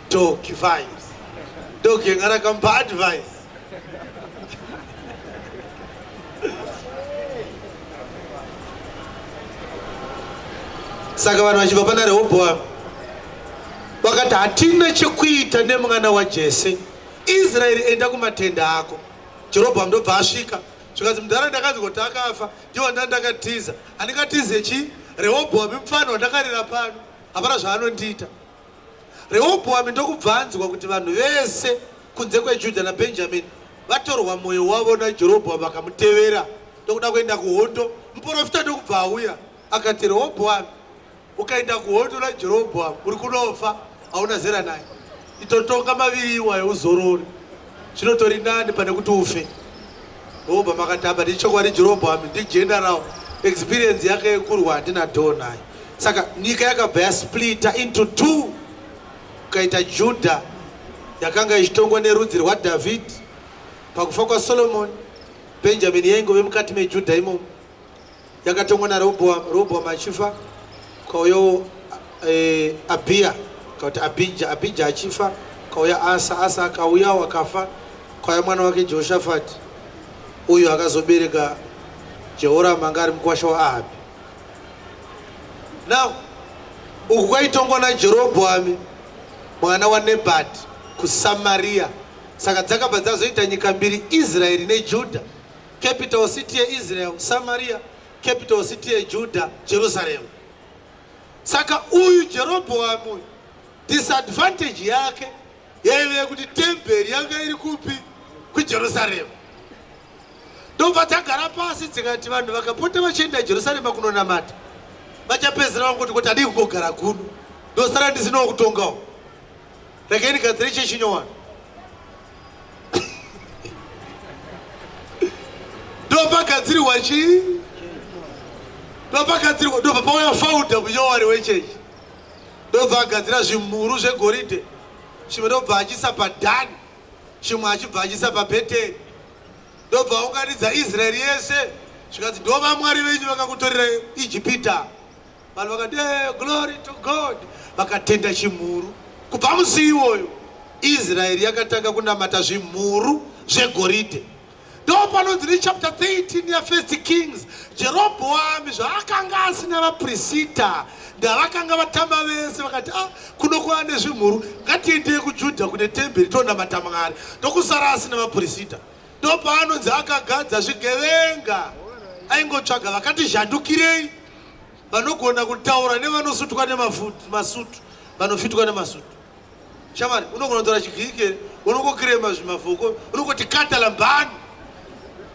[SPEAKER 1] Doggy Vibes. Doggy anga rakamupa advice. Saka vanhu vachibva pana Rehobhoamu vakati hatina chekuita nemwana waJese. Israeri enda kumatende ako. Jerobhoamu ndobva asvika zvikanzi mudhara ndakanzwa kuti akafa ndiwo nda ndakatiza handingatize chii Rehobhoamu mupfana wandakarera pano hapana zvaanondiita. Rehobhoami ndokubva anzwa kuti vanhu vese kunze kweJudha naBhenjamini vatorwa mwoyo wavo naJerobhoamu vakamutevera ndokuda kuenda kuhondo. Muprofita ndokubva auya akati, Rehobhoami, ukaenda kuhondo naJerobhoamu uri kunofa, hauna zera naye. Itotonga maviri iwayo uzorore, zvinotori nani pane kuti ufe. Rehobhoamu akati, apa ndichokwadi Jerobhoami ndigeneral, experience yake yekurwa handina dhoo nayo. Saka nyika yakabva yasplita into two, kukaita Judha yakanga ichitongwa nerudzi rwaDhavhidhi pakufa kwaSolomoni, Benjamini yaingove mukati meJudha imomo, yakatongwa naRehobhoamu. Rehobhoamu achifa kukauyawo eh, Abhiya kana kuti Abhija. Abhija achifa kukauya Asa. Asa akauyawo akafa, kukauya mwana wake Jehoshafati uyo akazobereka Jehoramu anga ari mukwasha waAhabhi. Now, uku kwaitongwa naJerobhoami mwana waNebhati kuSamaria. Saka dzakabva dzazoita nyika mbiri, Israeri neJudha. Capital city yeIsrael, Samaria, capital city yeJudha, Jerusalem. Saka uyu Jerobhoami uyu disadvantage yake yaive yekuti temberi yanga iri kupi? KuJerusarema. Ndobva dzagara pasi dzikati vanhu vakapota vachienda Jerusarema kunonamata vachapedzisira vangoti kuti adii kungogara kuno ndosara ndisinawo kutongawo regai ndigadzire chechi nyowani ndopagadzirwa chii ndopagadzirwa ndobva pauya founder munyowani wechechi ndobva agadzira zvimhuru zvegoridhe chimwe ndobva achiisa padhani chimwe achibva achiisa pabheteri ndobva aunganidza Israeri yese zvikanzi ndovamwari venyu vakakutorera Ijipita. Vanhu vakati hey, glory to God, vakatenda chimhuru. Kubva musi iwoyo Israeri yakatanga kunamata zvimhuru zvegoridhe. Ndopanonzi nechapter 13 yaFirst Kings, Jerobhoami zvaakanga asina vaprisita ndavakanga vatama vese vakati ah, kuno kwava nezvimhuru ngatiendei kuJudha kune temberi tonamata Mwari. Ndokusara asina vaprisita. Ndopaanonzi akagadza zvigevenga aingotsvaga vakati zhandukirei vanogona kutaura nevanosutwa nemasutu vanofitwa nemasutu. Shamwari, unogona kutora chigiriki here? Unongokirema zvimavhoko, unongoti katalambani,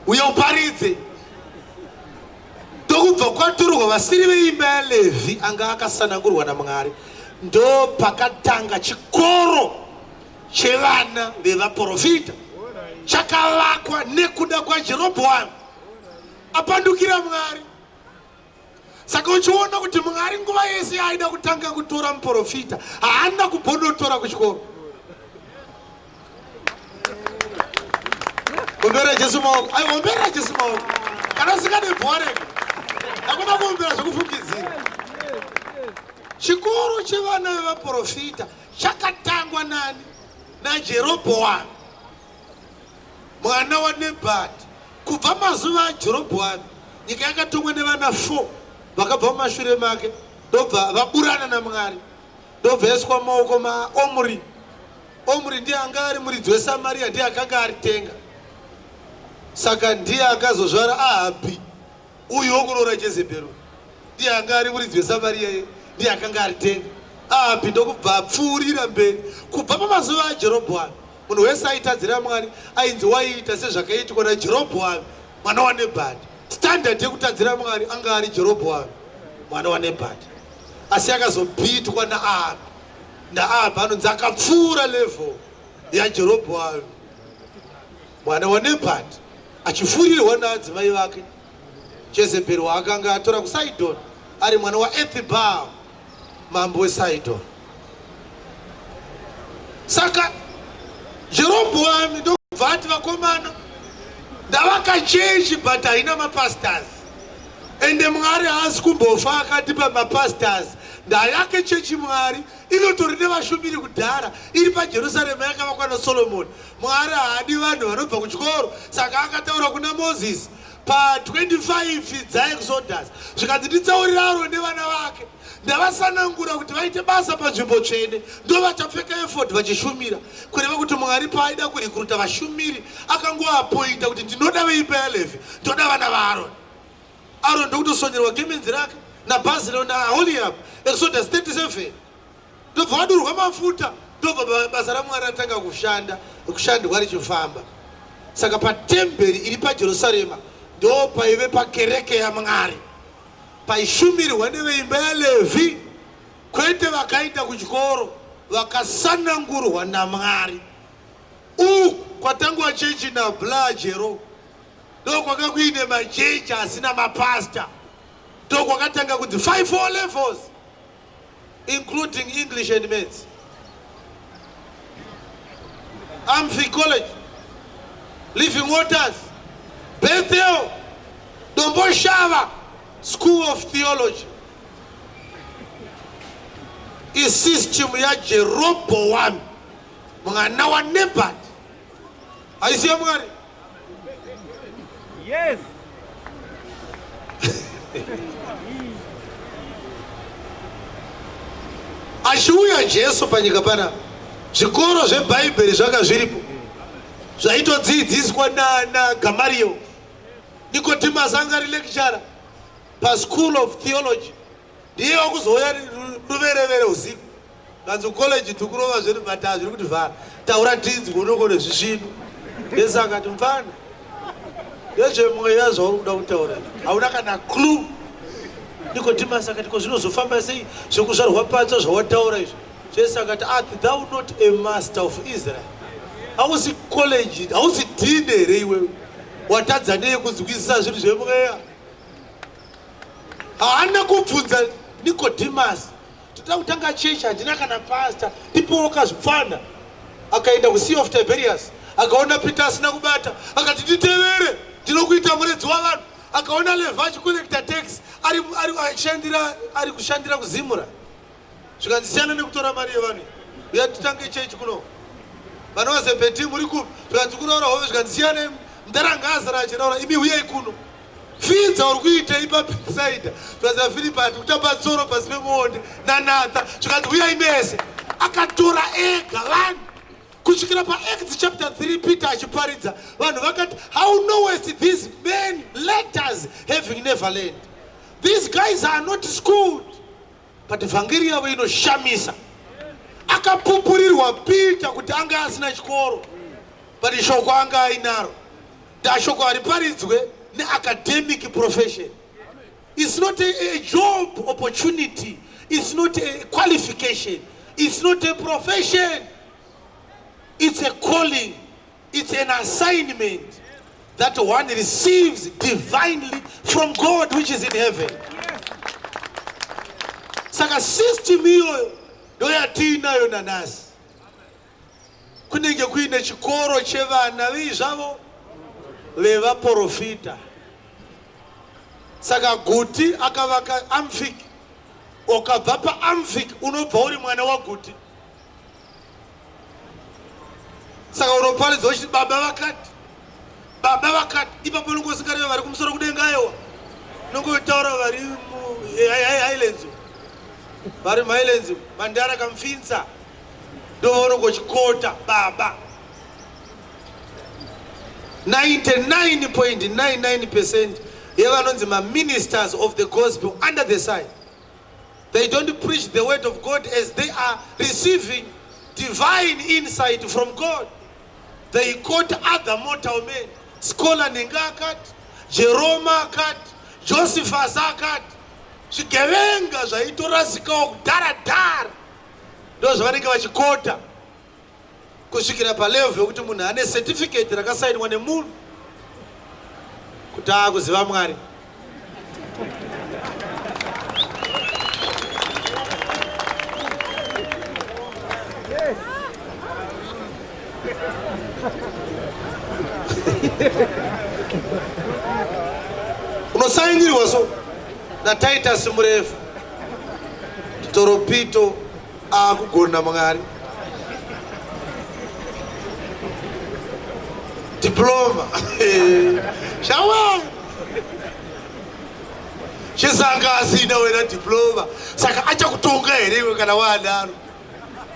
[SPEAKER 1] uya uparidze. Ndokubva kwatorwa vasiri veimba yaLevhi anga akasanangurwa naMwari. Ndopakatanga chikoro chevana vevaprofita chakavakwa nekuda kwaJerobhoamu apandukira Mwari. Saka uchiona kuti Mwari nguva yese yaaida kutanga kutora muprofita haana kubondotora kuchikoro. Ombera Jesu maoko. Ai ombera Jesu maoko. Kana usingade bhore. Hakuna kuombera zvekufungidzira. Chikoro chevana vevaprofita chakatangwa nani? NaJerobhoamu mwana waNebhati. Kubva mazuva aJerobhoami nyika yakatongwa nevana 4 vakabva mumashure make ndobva vaburana naMwari ndobva yaiswa mumaoko maOmri. Omri ndiye anga ari muridzi weSamaria, ndiye akanga aritenga. Saka ndiye akazozvara Ahabhi uyu wokuroora Jezebheri. Ndiye anga ari muridzi weSamaria iye, ndiye akanga aritenga. Ahabhi ndokubva apfuurira mberi kubva pamazuva aJerobhoami. Munhu wese aitadzira Mwari ainzi waiita sezvakaitwa naJerobhoami mwana waNebhati. Standard yekutadzira Mwari anga ari Jerobhoami mwana waNebhati, asi akazobhitwa naAhabhi. NaAhabhi anonzi akapfuura level yaJerobhoami mwana waNebhati achifurirwa naadzimai vake Jezebheri waakanga atora kuSidhoni ari mwana waEthibhaal mambo weSidhoni. Saka Jerobhoami ndokubva
[SPEAKER 4] Ndobva ati vakomana, ndavaka chechi but haina mapastors. Ende Mwari haasi kumbofa akatipa mapastors. Ndayake chechi Mwari inotori nevashumiri kudhara iri paJerusarema yakavakwa naSolomoni. Mwari haadi vanhu vanobva kuchikoro, saka akataura kuna Moses pa 25 dzaExodus zvikanzi nditsaurira Aroni nevana vake ndavasanangura kuti vaite basa panzvimbo tsvene ndovachapfeka efodhi vachishumira. Kureva kuti Mwari paaida kurikruta vashumiri akangoapointa kuti ndinoda veimba yaLevhi, ndoda vana vaAroni. Aroni ndokutosonyerwa gemenzi rake naBhazireo naAholiabhu. Exodus 37 ndobva vadurwa mafuta, ndobva basa raMwari ratanga kushanda kushandwa richifamba. Saka patemberi iri paJerusarema ndo paive pakereke yaMwari paishumirwa neveimba yaLevhi, kwete vakaenda kuchikoro, vakasanangurwa naMwari. Uku kwatangwa chechi naBla Jero ndokwanga kuine machechi asina mapasta, ndokwakatanga kunzi 5 levels including English and Maths. Amphi College, Living Waters, Bethel, Domboshava School of Theology. Isystem yaJeroboam mwana waNebat, haisi yaMwari.
[SPEAKER 5] Yes.
[SPEAKER 4] Achiuya Jesu panyika pana, zvikoro zvebhaibheri zvanga zviripo zvaitodzidziswa naGamario. Nicodemus anga ari lecturer paschool of theology, ndiye wakuzouya ruverevere usiku kanzi college tikurova zvedu but hazviri kuti vhara taura tinzwi unokone zvisvinu. Yesu akati mfana, ndezvemweya zvauri kuda kutaura, hauna kana clue. Nicodemus akati ko zvinozofamba sei zvekuzvarwa patsva zvawataura izvi? Jesu akati art thou not a master of Israel? Hausi college, hausi dean here iwewe? Watadza nei kunzwisisa zvinhu zvemweya? Haana kubvunza Nicodemus, toda kutanga chechi handina kana pastor, ndipowo kazvipfana. Akaenda kuSea of Tiberias, akaona Peter asina kubata, akati nditevere, ndinokuita muredzi wavanhu. Akaona Levi achicollecta tax, ari kushandira kuZimura. Zvikanzi siyana nekutora mari yevanhu, uya titange chechi kuno. Vana vaZebhedhi muri kupi? Zvikanzi kuraura hove. Zvikanzi siyana, mudhara azara achiraura, imi huyai kuno. Fidza uri kuitei paBethsaida? Zvikanzi naFiripi ati kutamba tsoro pasi pemuonde naNatha. Zvikanzi huyai mese. Akatora ega vanhu kusvikira paActs chapter 3 Peter achiparidza, vanhu vakati how knowest these men letters having never learned? These guys are not schooled, but vhangeri yavo inoshamisa. Akapupurirwa Peter kuti anga asina chikoro, but shoko anga ainaro. Ndashoko hariparidzwe neacademic profession. It's not a job opportunity, it's not a qualification, it's not a profession, it's a calling, it's an assignment that one receives divinely from God which is in heaven. Saka system iyoyo ndoyatiinayo nanhasi. Kunenge kuine chikoro chevana vei zvavo vevaprofita. Saka Guti akavaka Amfik, ukabva paAmfik unobva uri mwana waGuti. Saka unoparidza uchiti baba vakati, baba vakati, ipapo unenge usingareve vari kumusoro kudenga, aiwa, unongotaura vari muHighlands, vari muHighlands, Mandara Kamfinsa, ndovaunongochikota baba. 99.99% yevanonzi maministers of the gospel under the sun, they don't preach the word of God as they are receiving divine insight from God. They quote other mortal men. Scholar Nenga akati, Jerome akati, Josephus akati, zvigevenga zvaitorasikawo kudhara dhara, ndo zvavanenge vachikota kusvikira palevel yekuti munhu ane certificate rakasainwa nemunhu kuti aakuziva Mwari. Unosainirwa so naTitus Murefu, Toropito akugona Mwari. Diploma. Shawa. Chisanga asina wena diploma. Saka achakutonga here iwe kana waadaro?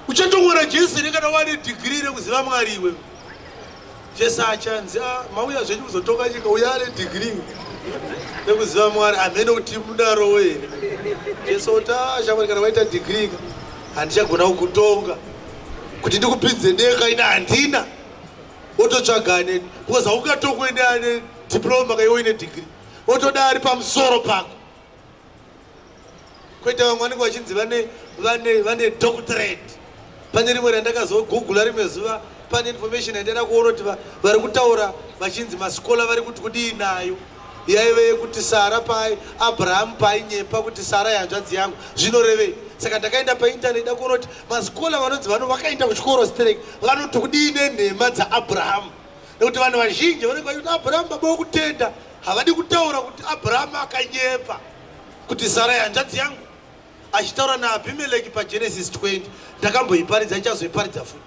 [SPEAKER 4] Uchatongwa naJesu here kana wane degree rekuziva Mwari iwe? Jesu achanzi ah, mauya zvenyu kuzotonga nyika uya ane degree rekuziva Mwari hamene kuti mudarowo here? Jesu oti ah, shamwari kana waita degree ka handichagona kukutonga kuti ndikupinze denga ina handina wototsvaga ane because haungatongwe neane diploma ka iwe uine degree wotoda ari pamusoro pako kwete vamwe vanenge vachinzi vane vane vane doctorate pane rimwe randakazogugula rimwe zuva pane information yandaida kuona kuti vari kutaura vachinzi masikola vari kuti kudii nayo yaive yekuti sara pai abrahamu painyepa kuti sara yanzvadzi yangu zvinorevei saka ndakaenda paintaneti da kuona kuti masikola vanonzi vano vakaenda kuchikoro sterek vanoti kudii nenhema dzaabrahamu nekuti vanhu vazhinji vanenge vachiti abrahamu baba wokutenda havadi kutaura kuti abrahamu akanyepa kuti sara hanzvadzi yangu achitaura naabhimeleki pagenesis 20 ndakamboiparidza ndichazoiparidza futi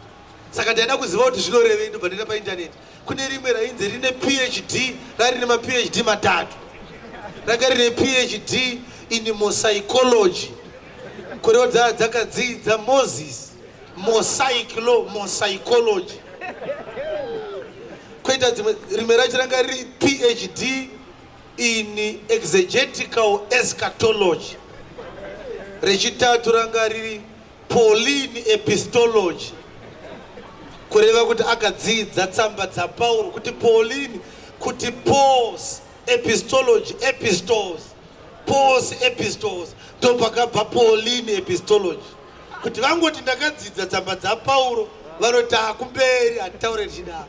[SPEAKER 4] saka ndaida kuziva kuti zvinorevei ndobva ndaenda paintaneti kune rimwe rainzi rine phd rari rine maphd matatu ranga rine phd in mosaichology kureva dzaa dzakadzidza moses mosaic law mosaichology koita dzimwe rimwe racho ranga riri phd in exegetical eschatology rechitatu ranga riri pauline epistology kureva kuti akadzidza tsamba dzapauro kuti pauline kuti pauls epistology epistles pauls epistles ndopakabva pauline epistology kuti vangoti ndakadzidza tsamba dzapauro vanoti akumberi hatitaure tichidaro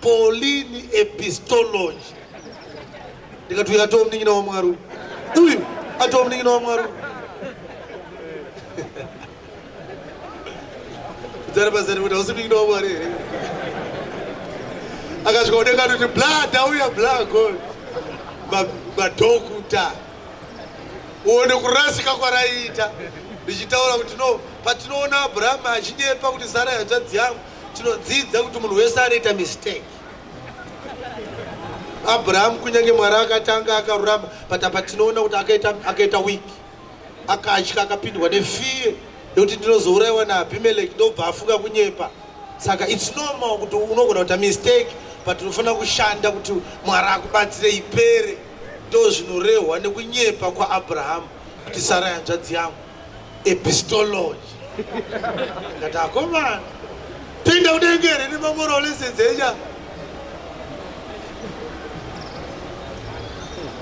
[SPEAKER 4] pauline epistology ndikati uyu atoo munin'ina wamwari uyu uyu atoo munin'ina wamwari uyu dzari pazari kuti hausi munin'ina wamwari here akasvika kudenga anoti bla ndauya bla god madhokuta uone kurasika kwaraiita ndichitaura kuti no patinoona abrahamu achinyepa kuti sara hanzvadzi yangu tinodzidza kuti munhu wese anoita mistake abrahamu kunyange mwari akatanga akarurama but apa tinoona kuti akaita akaita weak akatya akapindwa nefear yekuti ndinozourayiwa naabhimeleki ndobva afunga kunyepa saka its normal kuti unogona kuita mistake but unofanira kushanda kuti mwari akubatsire ipere ndozvinorehwa nekunyepa kwaabrahamu kuti sara hanzvadzi yangu epistology ndati akomana toenda kudenga here nemamoral lessons echa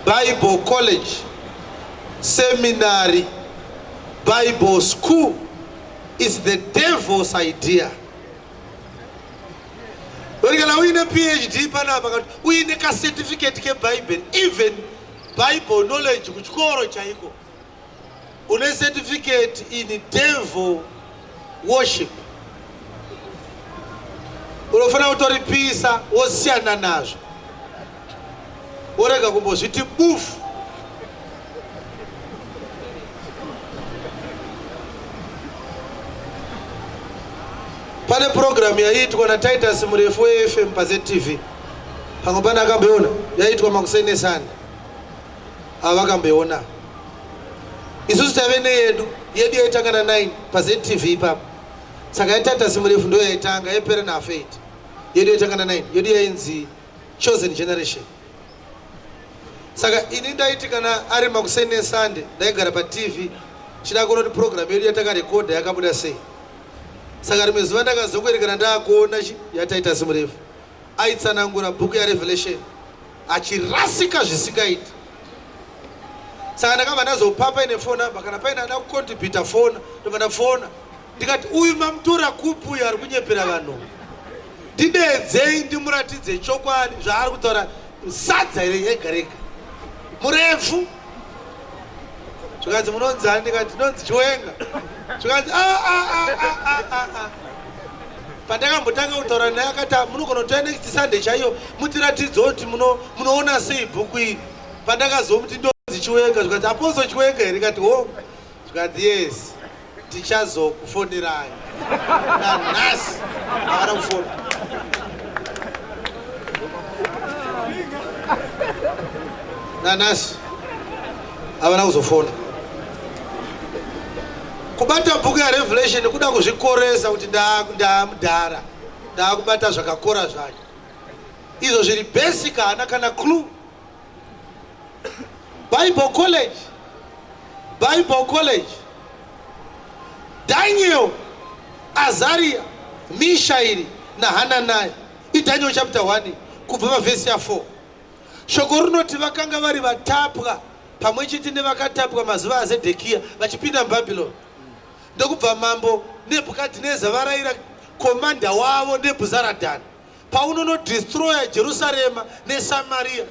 [SPEAKER 4] bible college seminary bible school is the devil's idea Uri kana uine PhD panapa kana uine kacertificate kebhaibheri even bible knowledge kuchikoro chaiko une certificate in devil worship unofanira kutoripisa wosiyana nazvo worega kumbozviti bufu pane purogiramu yaiitwa natitus murefu wefm paztv pamwe pane akamboiona yaiitwa makuseni esande ava vakamboiona isusu taive neyedu yedu yaitanga na9 paztv ipapo saka yatitus murefu ndo yaitanga yaipera nahalf 8 yedu yaitanga na9 yedu yainzi chosen generation saka ini ndaiti kana ari makuseni esande ndaigara patv chida kuona kuti program yedu yatakarekodha yakabuda sei saka rimwe zuva ndakazokuerekana ndaakuona chi yataita simurefu aitsanangura bhuku yarevelation achirasika zvisingaiti saka ndakabva ndazopa paine phone number kana paine ada kucontributa fona ndobva ndafona ndikati uyu mamutora kupi uyu ari kunyepera vanhu ndideedzei ndimuratidze chokwadi zvaari kutaura sadza here rega rega murefu zvikanzi munonzani ndikati ndinonzi chiwenga zvikanzi ah, ah, ah, ah, ah, ah. Pandakambotanga kutaura naye akati ah, munogona kutouya next Sunday chaiyo mutiratidzewo kuti munoona sei bhuku iri. Pandakazomuti ndonzi Chiwenga zvikanzi Apostle Chiwenga here kati hongu. Zvikanzi yes tichazokufonerai. Nanhasi havana kufona. Nanhasi havana kuzofona. Kubata bhuku yaRevelation kuda kuzvikoresa kuti ndamudhara ndakubata zvakakora zvacho izvo zviri basic haana kana clue. Bible college, Bible college, Daniel, Azaria, Mishaeri naHananaya. IDaniel chapter 1 kubva pavhesi ya 4. Shoko rinoti vakanga vari vatapwa pamwe chete nevakatapwa mazuva aZedhekiya vachipinda muBhabhironi. Ndokubva mambo Nebhukadhineza varayira komanda wavo Nebhuzaradhani, paunonodestroya Jerusarema neSamaria,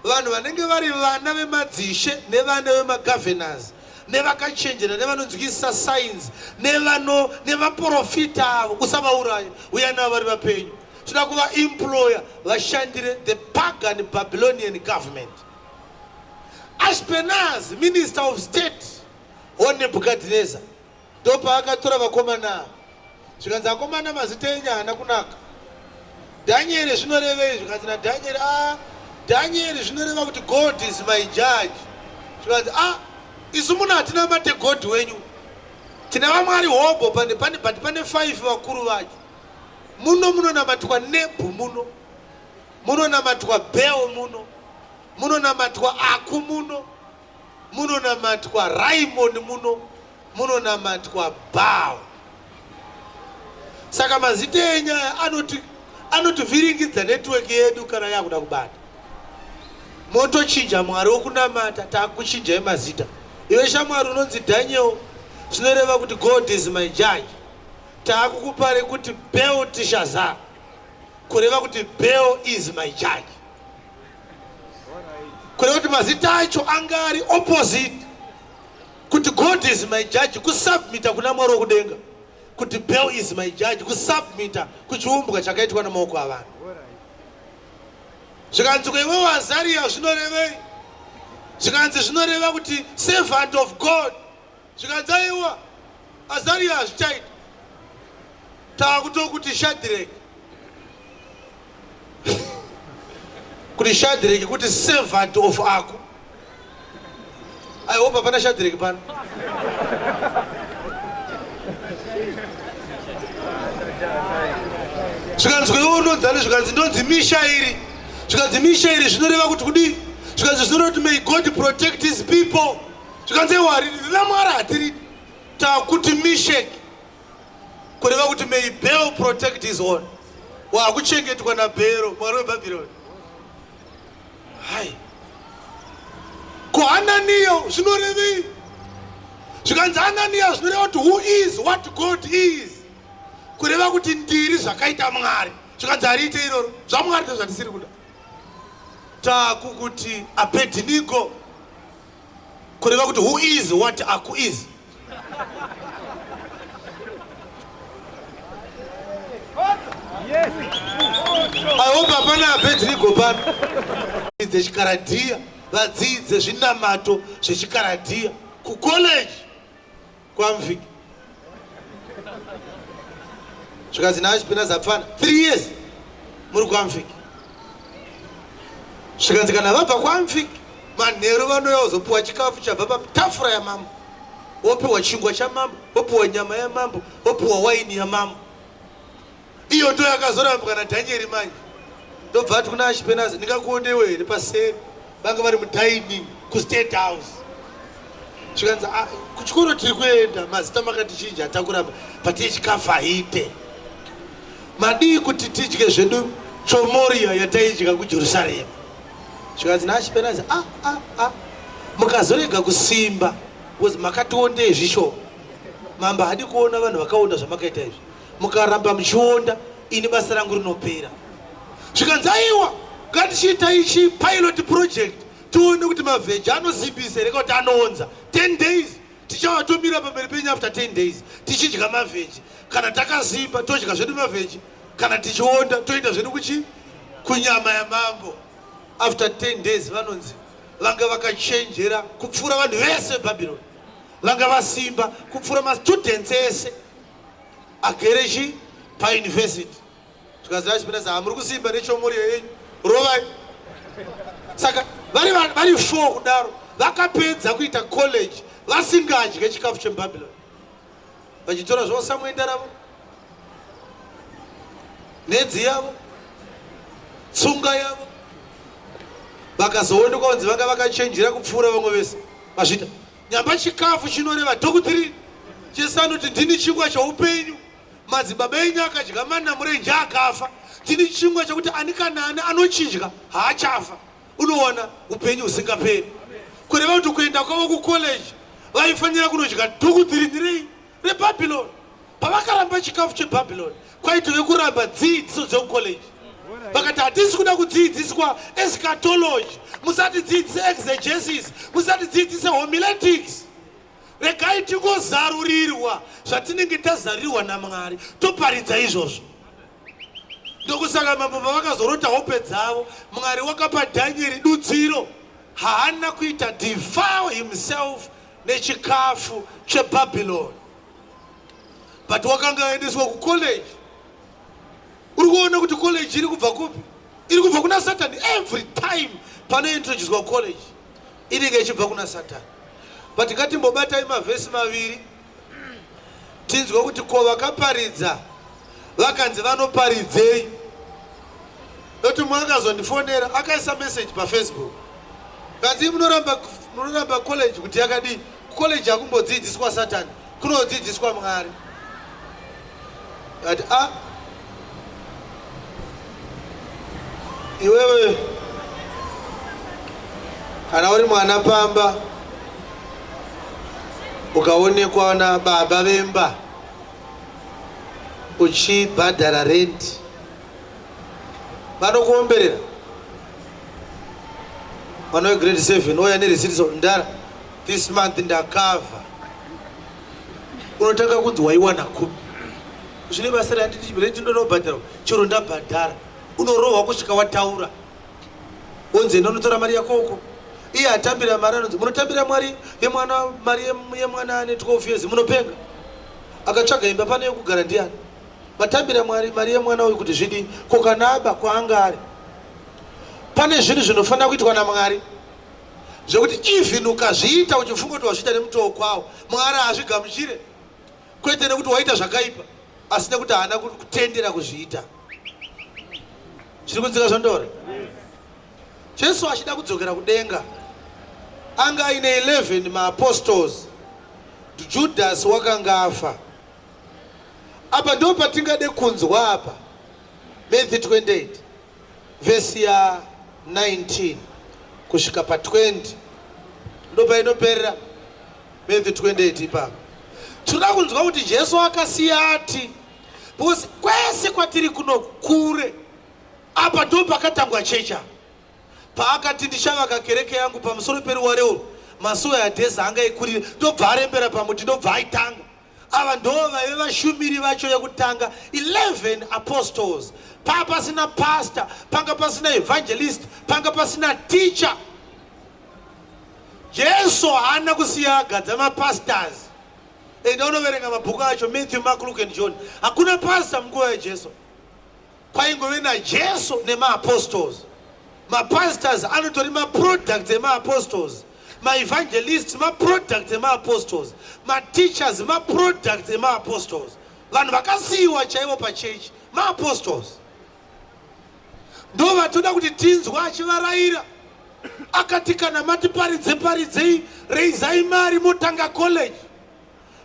[SPEAKER 4] vanhu vanenge vari vana vemadzishe nevana vemagovernors nevakachenjera nevanonzwisisa science nevano nevaprofita avo usavauraya, uya navo vari vapenyu. Toda kuva employer vashandire the pagan Babylonian government. Ashpenaz, minister of state waNebhukadhineza, ndopaakatora vakomana ava. Zvikanzi akomana mazita enyu haana kunaka. Dhanieri zvinorevei? Zvikanzi naDhanieri, ah, Dhanieri zvinoreva kuti God is my judge. Zvikanzi ah, isu muno hatina mate God wenyu. Tina vamwari hobho pane pane but pane 5 vakuru vacho. Muno munonamatwa Nebhu muno. Munonamatwa Bel muno. Munonamatwa Aku muno. Munonamatwa Raimon muno. Munonamatwa Baal. Saka mazita enyu aya anoti anotivhiringidza network yedu kana yakuda kubata. Motochinja Mwari wokunamata takuchinjai mazita. Iwe shamwari unonzi Daniel zvinoreva kuti God is my judge. Taakukupa rekuti Belteshazzar kureva kuti Bel is my judge. Kureva kuti mazita acho anga ari opposite. Kuti God is my judge kusubmita kuna Mwari wokudenga. Kuti Bel is my judge kusubmita kuchiumbwa chakaitwa nemaoko avanhu. Zvikanzi ko iwewe Azaria zvinorevei? Zvikanzi zvinoreva kuti servant of God. Zvikanzi aiwa Azaria hazvichaita. Takutokuti Shadrach. Kuti Shadrach kuti servant of Aku. I hope hapana Shadrach pano. Zvikanzi iwe unonzani? Zvikanzi ndonzi Mishaeri. Zvikanzi Mishaeri zvinoreva kuti kudii? Zvikanzi zvinoreva kuti may God protect his people. Zvikanzi aiwa rina Mwari hatiridi. Takuti Mishek kureva kuti may Bel protect his own. Wakuchengetwa naBhero mwari weBhabhironi. Hai. Ko Hananiya zvinorevei? Zvikanzi Hananiya zvinoreva kuti who is what God is. Kureva kuti ndiri zvakaita Mwari. Zvikanzi hariite iroro. ZvaMwari ndozvatisiri kuda. Takukuti Abednego kureva kuti who is what Aku is. I hope hapana Abednego pano. Dzechikaradhiya vadzidze zvinamato zvechikaradhiya kucollege kwaMviki. Zvikanzi naachipinda zapfana 3 years muri kwaMviki. Zvikanzi kana vabva kwaMviki manheru vanouya kuzopiwa chikafu chabva patafura yamambo, wopiwa chingwa chamambo, wopiwa nyama yamambo, wopiwa waini yamambo. Iyo ndo yakazorambwa naDhanieri manje. Ndobva ati kuna Ashipenazi, ndingakuonewo here paseri? Vanga vari mudining kuState House. Zvikanzi, ah, kuchikoro tiri kuenda, mazita makatichinja takuramba, but chikafu haite. Madii kuti tidye zvedu chomoria yataidya kuJerusarema? Zvikanzi naAshipenazi, ah, ah, ah, mukazorega kusimba, because makationdei zvishoma. Mambo haadi kuona vanhu vakaonda zvamakaita izvi. Mukaramba muchionda, ini basa rangu rinopera. Zvikanzi aiwa, ngatichiita ichi pilot project tione kuti mavheji anosimbisa here kana kuti anoonza. 10 days. Tichava tomira pamberi penyu after 10 days tichidya mavheji. Kana takasimba todya zvedu mavheji, kana tichionda toenda zvedu kuchi kunyama yamambo. After 10 days vanonzi vanga vakachenjera kupfuura vanhu vese veBhabhironi, vanga vasimba kupfuura mastudents ese agere chi pauniversity. Zvikanzi achipinda za muri kusimba nechomori yenyu rovai. Saka vari vari 4 kudaro vakapedza kuita college vasingadye chikafu cheBabylon, vachitora zvavo samwenda ravo, nedzi yavo, tsunga yavo. Vakazoonekwa kunzi vanga vakachenjera kupfuura vamwe vese. Mazvita nyamba chikafu chinoreva doctrine. Jesu anoti ndini chingwa choupenyu, madzibaba enyu akadya mana murenje akafa. Ndini chingwa chekuti ani kana ani anochidya haachafa, unowana upenyu husingaperi. Kureva kuti kuenda kwavo kucollege vaifanira kunodya doctrine rei reBabylon. Pavakaramba chikafu cheBabylon kwaitove kuramba dzidziso dzekucollege. Vakati hatisi kuda kudzidziswa eschatology, musatidzidzise exegesis, musatidzidzise homiletics. Regai tingozarurirwa zvatinenge tazarurirwa naMwari, toparidza izvozvo. Ndokusaka mambo pavakazorota hope dzavo, Mwari wakapa Dhanieri dudziro. Haana kuita defile himself nechikafu cheBabylon, but wakanga aendeswa kucollege. Uri kuona kuti college iri kubva kupi? Iri kubva kuna Satani. Every time panointroducwa college inenge ichibva kuna Satani. But ngatimbobatai mavhesi maviri tinzwe kuti ko vakaparidza vakanzi vanoparidzei. Noti mumwe akazondifonera akaisa message paFacebook, kanzi munoramba college kuti yakadii? College hakumbodzidziswa Satani, kunodzidziswa Mwari. Ati a iwewe kana uri mwana pamba ukaonekwa nababa vemba uchibhadhara rent, vanokuomberera. Mwana wegrade 7 ouya nereceipt, so ndara this month ndakavha. Unotanga kunzi waiwana kupi? Zvine basa rent ndonobhadhara, chero ndabhadhara unorohwa kusvika wataura. Onzi enda unotora mari yako uko. Iye atambira mari anonzi munotambira mwari yemwana, mari yemwana ane 12 years, munopenga. Akatsvaga imba pane yekugara ndiani? Matambira mwari mari yemwana uyu kuti zvidii? Ko kana aba kwaanga ari? Pane zvinhu zvinofanira kuitwa naMwari zvekuti even ukazviita uchifunga kuti wazviita nemutoo kwawo, Mwari haazvigamuchire, kwete nekuti waita zvakaipa, asi nekuti haana kutendera kuzviita. Zviri kunzika zvandora? Jesu achida kudzokera kudenga anga aine 11 maapostles. Judas wakanga afa. Apa ndo patingade kunzwa apa Matthew 28 vhesi ya 19 kusvika pa20, ndo painoperera Matthew 28 ipapo. Tinoda kunzwa kuti Jesu akasiya ati, because kwese kwatiri kuno kure, apa ndo pakatangwa chechi apa. Paakati ndichavaka kereke yangu pamusoro peruware urwu, masuo eHadhesi haangaikurire, ndobva arembera pamuti, ndobva aitanga. Ava ndo vaive vashumiri vacho vekutanga, 11 apostles. Paa pasina pastor, panga pasina evangelist, panga pasina teacher. Jesu haana kusiya agadza mapastors. Enda unoverenga mabhuku acho, Matthew, Mark, Luke and John. Hakuna pastor munguva yaJesu. Kwaingove naJesu nemaapostles. Mapastors anotori maproducts emaapostles, maevangelists maproducts emaapostles, mateachers maproducts emaapostles. Vanhu vakasiyiwa chaivo pachechi maapostles. Ndo vatoda kuti tinzwa achivarayira. Akati kana matiparidze paridzei, reizai mari motanga college,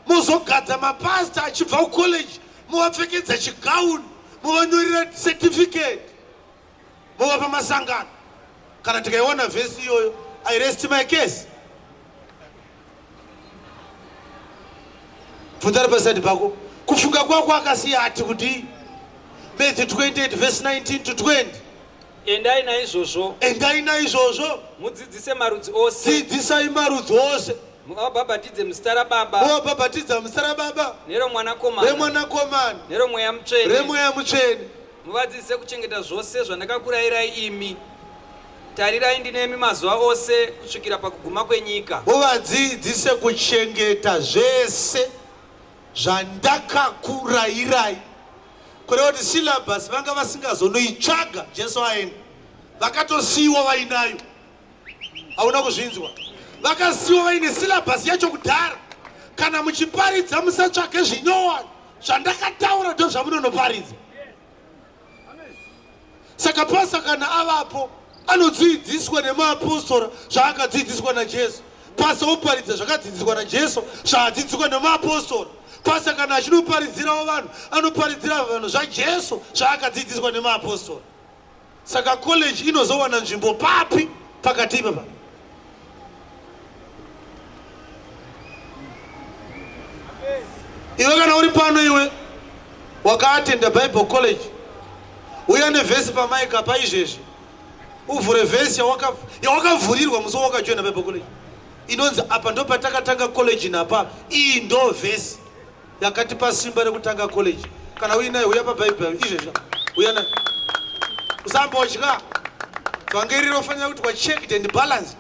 [SPEAKER 4] mozogadza mapasta achibva kucollege, movapfekedza chigauni, movanyorera certificate, movapa masangano. Kana tikaiwana vhesi iyoyo, I rest my case. Bvunza ari paside pako, kufunga kwako akasiya ati kudii? Matthew 28 verse 19 to 20.
[SPEAKER 3] Endai naizvozvo,
[SPEAKER 4] Endai naizvozvo,
[SPEAKER 3] mudzidzise marudzi ose,
[SPEAKER 4] dzidzisai marudzi ose.
[SPEAKER 3] Muvabhabhatidze muzita raBaba.
[SPEAKER 4] Muvabhabhatidza muzita raBaba.
[SPEAKER 3] NeroMwanakomana.
[SPEAKER 4] ReMwanakomana.
[SPEAKER 3] NeroMweya Mutsvene.
[SPEAKER 4] ReMweya Mutsvene.
[SPEAKER 3] Muvadzidzise kuchengeta zvose zvandakakurayirai imi. Tarirai ndinemi mazuva ose kusvikira pakuguma kwenyika.
[SPEAKER 4] Muvadzidzise kuchengeta zvese zvandakakurayirai. Kureva kuti syllabus vanga vasingazonoitsvaga Jesu aenda. Vakatosiyiwa vainayo. Hauna kuzvinzwa? Vakasiyiwa vaine syllabus yacho kudhara. Kana muchiparidza musatsvage zvinyowani. Zvandakataura ndozvamunonoparidza. Saka pasa kana avapo anodzidziswa nemaapostora zvaakadzidziswa naJesu. Pasa oparidza zvakadzidziswa naJesu zvaadzidziswa nemaapostora. Pasa kana achinoparidzirawo vanhu anoparidzira vanhu zvaJesu zvaakadzidziswa nemaapostora. Saka college inozowana nzvimbo papi pakati ipapa? Iwe kana uri pano iwe wakaatenda Bible College, uya nevhesi pamaika paizvezvi, uvhure vhesi yawakavhurirwa musi wawakajoina Bible College inonzi apa ndo patakatanga college napa iyi ndo vhesi yakatipa simba rekutanga college. Kana uinayo uya pabhaibheri izvezvi, uya nayo, usambotya. Vhangeri rinofanira kuti checked and balanced,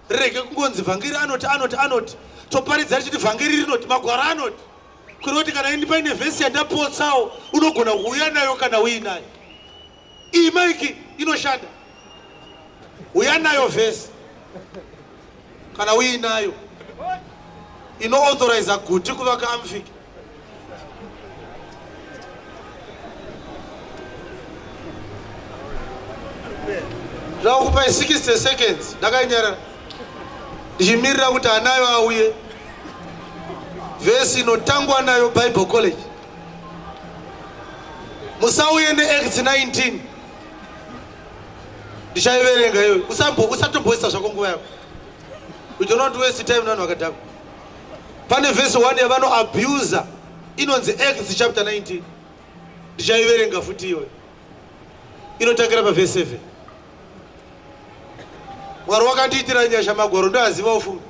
[SPEAKER 4] rirege kungonzi vhangeri anoti anoti anoti, toparidza richiti vhangeri rinoti, magwaro anoti. Kureva kuti kana ini paine vhesi yandapotsawo unogona kuuya nayo kana uinayo. Iyi maiki inoshanda, uya nayo vhesi kana uinayo inoauthoriza Guti kuvaka amfiki. Zvakupai 60 seconds ndakainyarara ndichimirira kuti anayo auye vhesi inotangwa nayo Bible College. Musauye neActs 19, ndichaiverenga iyoyo. Usatomboisa zvako nguva yako. We do not waste time nevanhu vakadhakwa. Pane vhesi 1 yavanoabuser inonzi Acts chapter 19, ndichaiverenga futi iyoyo, inotangira pavhesi 7. Mwari wakandiitira nyasha, magwaro ndoaziva ufunga.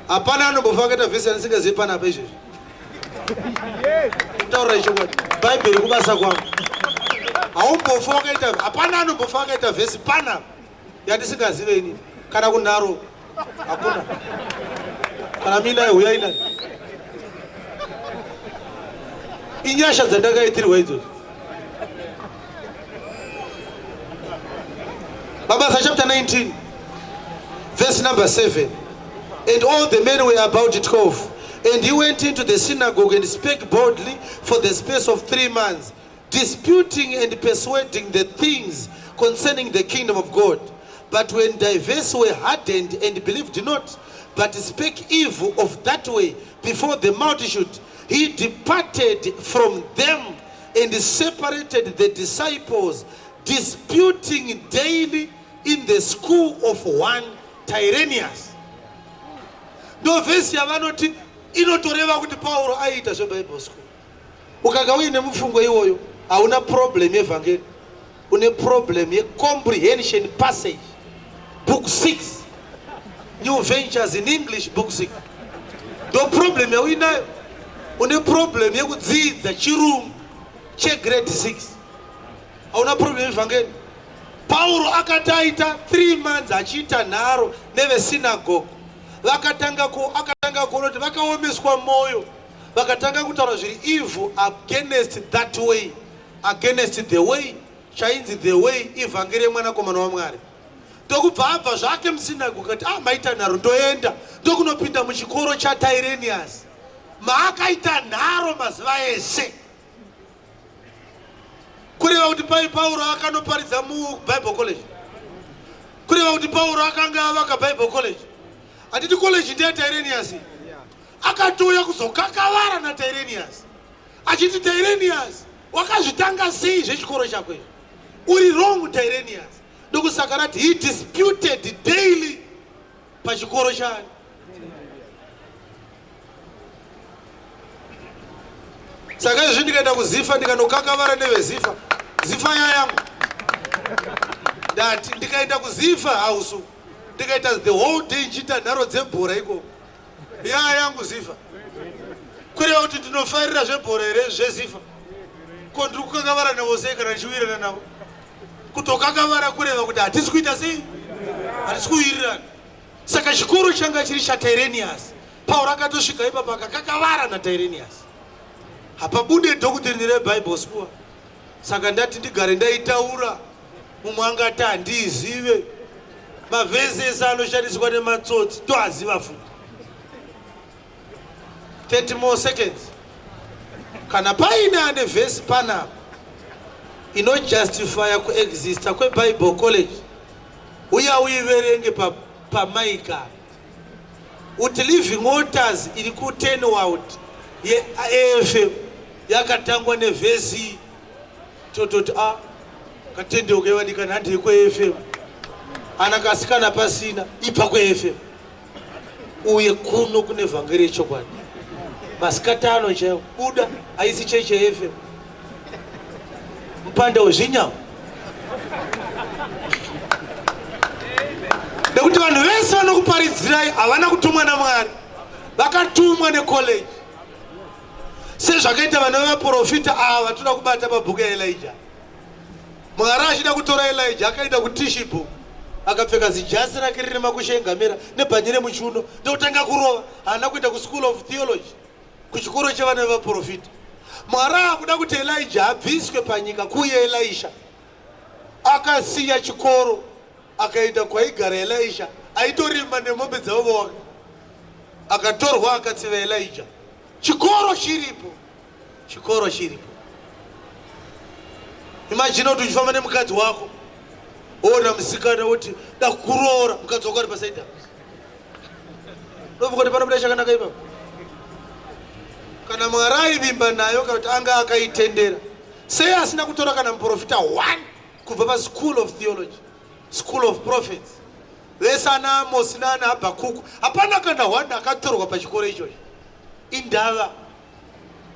[SPEAKER 4] Hapana anombofa akaita vhesi yandisingazivi panapa izvezvi. Kutaurira chokwadi, Bhaibheri kubasa kwangu. Haumbofa wakaita, hapana anombofa akaita vhesi panapa yandisingazive inini, kana kunharo hakuna. Kana minayo huyai nayo. Inyasha dzandakaitirwa idzodzo. Mabasa chapter 19 verse number 7. And all the men were about 12. And he went into the synagogue and spake boldly for the space of 3 months, disputing and persuading the things concerning the kingdom of God. But when divers were hardened and believed not, but spake evil of that way before the multitude, he departed from them and separated the disciples, disputing daily in the school of one Tyrannus. Ndo vhesi yavanoti inotoreva kuti Pauro aiita zveBible school. Ukanga uine mufungo iwoyo, hauna problem yevhangeri, une problem yecomprehension passage. Book 6, New Ventures in English, book 6. Ndo problem yauinayo. Une problem yekudzidza chirungu chegrade 6. Hauna problem yevhangeri. Pauro akati aita 3 months achiita nharo nevesinagogue, vakatanga akatanga kuona kuti vakaomeswa mwoyo, vakatanga kutaura zviri evil against that way, against the way chainzi the way, ivhangeri yemwanakomana waMwari. Ndokubva abva zvake musinagogue akati, maita nharo, ndoenda. Ndokunopinda muchikoro chaTyrannus maakaita nharo mazuva ese. Kureva kuti pai Pauro akanoparidza muBible College? Kureva kuti Pauro akanga avaka Bible College? Hatiti college ndeyaTyrannus? Akatouya kuzokakavara naTyrannus achiti, Tyrannus, wakazvitanga sei zvechikoro chako izvi? Uri wrong, Tyrannus. Ndokusaka rati he disputed daily pachikoro chani. Saka izvi ndikaenda kuZifa ndikanokakavara neveZifa, Zifa yayangu ndati ndikaenda kuZifa hausu. Ndikaita the whole day nchiita nharo dzebhora ikoko. Yaa yangu zifa. Kureva kuti ndinofarira zvebhora here zvezifa? Ko ndiri kukakavara navo sei kana ndichiwirirana navo? Kutokakavara kureva kuti hatisi kuita sei? Hatisi kuwirirana. Saka chikuru changa chiri chaTyrenius. Pauro akatosvika ipapo akakakavara naTyrenius. Hapabude doctrine reBible school. Saka ndati ndigare ndaitaura mumwe angati handiizive. Mavhesi ese anoshandiswa nematsotsi toaziva futi. 30 more seconds. Kana paine ane vhesi panapa inojustifya kuexista kweBible College, uya uiverenge pamaika pa uti Living Waters iri kuTenwald yeAFM yakatangwa nevhesi tototi a ah, katendeuke vadikani handei kweAFM ana kasikana pasina ibva kweAFM uye kuno kune vhangeri yechokwadi masikati ano chaiwo buda haisi chechi yeAFM mupanda wezvinyama nekuti vanhu vese vanokuparidzirai havana kutumwa namwari vakatumwa necollege sezvakaita vana vevaprofita ava vatoda kubata pabhuku yaelija mwari achida kutora elija akaenda kutishibu akapfeka zijasi rake riri makushe engamera nebhanyi remuchiuno ndokutanga kurova haana kuenda kuschool of theology kuchikoro chevana vevaprofita. Mwari akuda kuti Elijah abviswe panyika kuuye Elisha. Akasiya chikoro akaenda kwaigara Elisha aitorima nemombe dzavo voga. Akatorwa akatsiva Elijah. Chikoro chiripo. Chikoro chiripo. Imagine kuti uchifamba nemukadzi wako woona musikana woti dakuroora mukadzi wako ari pasaidi apa. Ndofunga kuti panobuda chakanaka ipapo. Kana Mwari aivimba nayo kana kuti anga akaitendera, sei asina kutora kana muprofita one kubva paschool of theology, school of prophets? Vese ana Amosi naana Habakuku, hapana kana one akatorwa pachikoro ichocho. Indava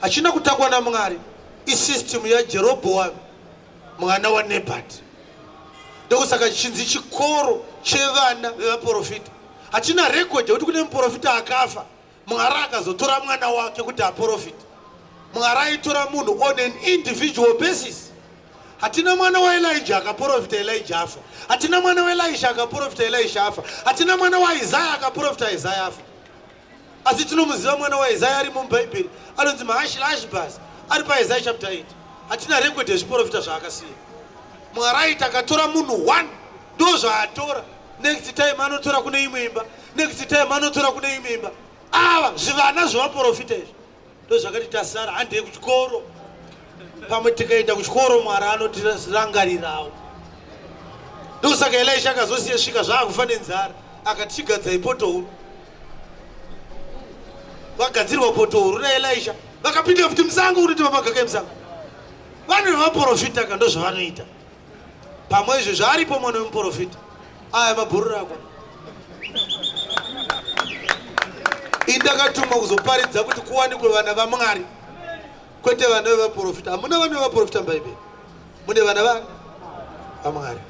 [SPEAKER 4] hachina kutangwa naMwari, isystem yaJeroboam mwana waNebhati. Ndokusaka chichinzi chikoro chevana vevaprofita. Hatina record yekuti kune muprofita akafa Mwari akazotora mwana wake kuti aprofite. Mwari aitora munhu on an individual basis. Hatina mwana waElijah akaprofita Elijah afa. Hatina mwana waElisha akaprofita Elisha afa. Hatina mwana waIsaya akaprofita Isaya afa. Asi tinomuziva mwana waIsaya arimo muBhaibheri anonzi Mahashilashbaz ari paIsaya chapter 8. Hatina record yezviprofita zvaakasiya. Mwari aiti akatora munhu one ndozvaatora. Next time anotora kune imwe imba, next time anotora kune imwe imba. Ava zvivana zvevaprofita izvi ndozvakati tasara handei kuchikoro. Pamwe tikaenda kuchikoro Mwari anotirangarirawo. Ndosaka Elisha akazosiya svika zvaakufa nenzara akati chigadzai poto huru. Vagadzirwa poto huru naElisha vakapinda futi musango kunoti vamagaka emusango. Vanhu vevaprofita ka ndozvavanoita. Pamwe izvo zvaaripo mwana wemuprofita aya mabhururu akwa. Indakatumwa kuzoparidza kuti kuwanikwe vana vaMwari kwete vana vevaprofita. Hamuna vana vevaprofita muBhaibheri, mune vana vani vaMwari.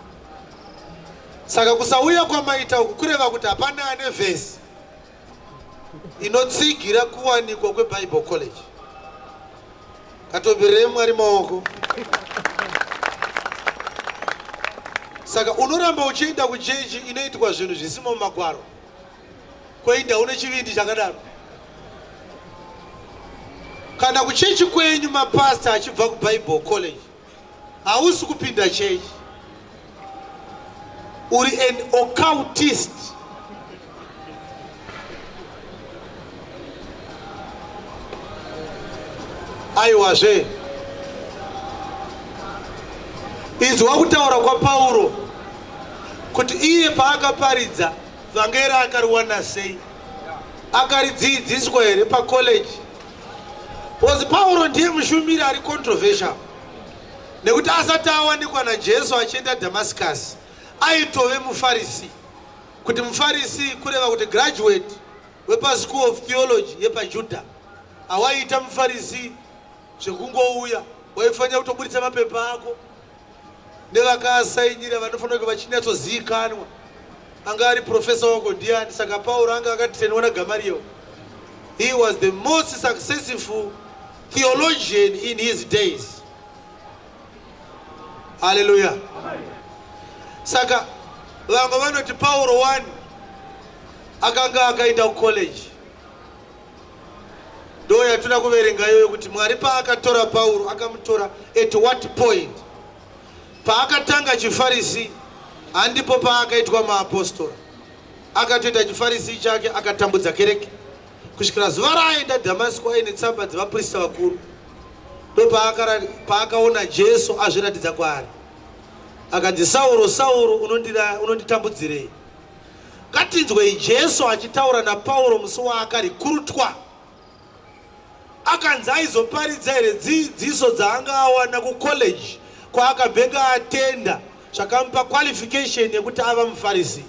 [SPEAKER 4] Saka kusauya kwamaita uku kureva kuti hapana ane vhesi inotsigira kuwanikwa kweBible College. Katombererei Mwari maoko. Saka unoramba uchienda kuchechi inoitwa zvinhu zvisimo mumagwaro. Koinda une chivindi chakadaro. Kana kuchechi kwenyu mapasta achibva kuBible College, hausi kupinda chechi. Uri an occultist. Aiwazve. Inzwa kutaura kwaPauro kuti iye paakaparidza vhangeri akariwana sei? Akaridziidziswa here pacollege? Because Pauro ndiye mushumiri ari controversial nekuti asati awanikwa naJesu achienda Damascus aitove muFarisi. Kuti muFarisi kureva kuti graduate wepaSchool of Theology yepaJuda. Hawaiita muFarisi zvekungouya, waifanira kutoburitsa mapepa ako nevakaasainira vanofanira kunge vachinyatsozivikanwa. Anga ari professor wako ndiani? Saka Pauro anga akatrainwa naGamariel. He was the most successful theologian in his days. Haleluya. Saka vamwe vanoti Pauro 1 akanga akaenda kucollege. Ndo yatinoda kuverenga iyoyo kuti Mwari paakatora Pauro akamutora at what point? Paakatanga chiFarisi handipo paakaitwa maapostora. Akatoita chiFarisi chake akatambudza kereke kusvikira zuva raaenda Dhamasiko aine tsamba dzevaprista vakuru. Ndopaakaona Jesu azviratidza kwaari. Akanzi, Sauro, Sauro, unonditambudzirei? Ngatinzwei Jesu achitaura naPauro musi waakarikurutwa. Akanzi aizoparidza here dzidziso dzaanga awana kucollege kwaakabhenga atenda zvakamupa qualification yekuti ava muFarisi?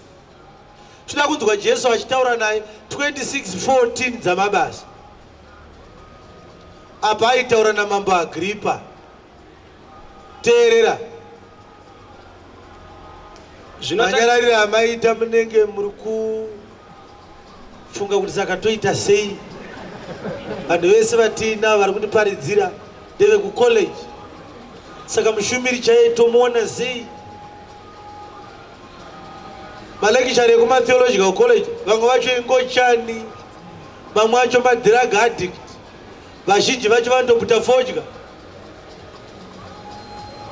[SPEAKER 4] Tinoda kunzwa Jesu achitaura naye 26:14 dzamabasa. Apa aitaura namambo Agripa. Teerera. Manyararire amaita munenge muri kufunga kuti saka toita sei? Vanhu vese vatiinavo vari kutiparidzira ndevekucollege, saka mushumiri chaiye tomuona sei? Malekishari ekumatheological college vamwe vacho ingochani, vamwe vacho madrug addict, vazhinji vacho vanotoputa fodya.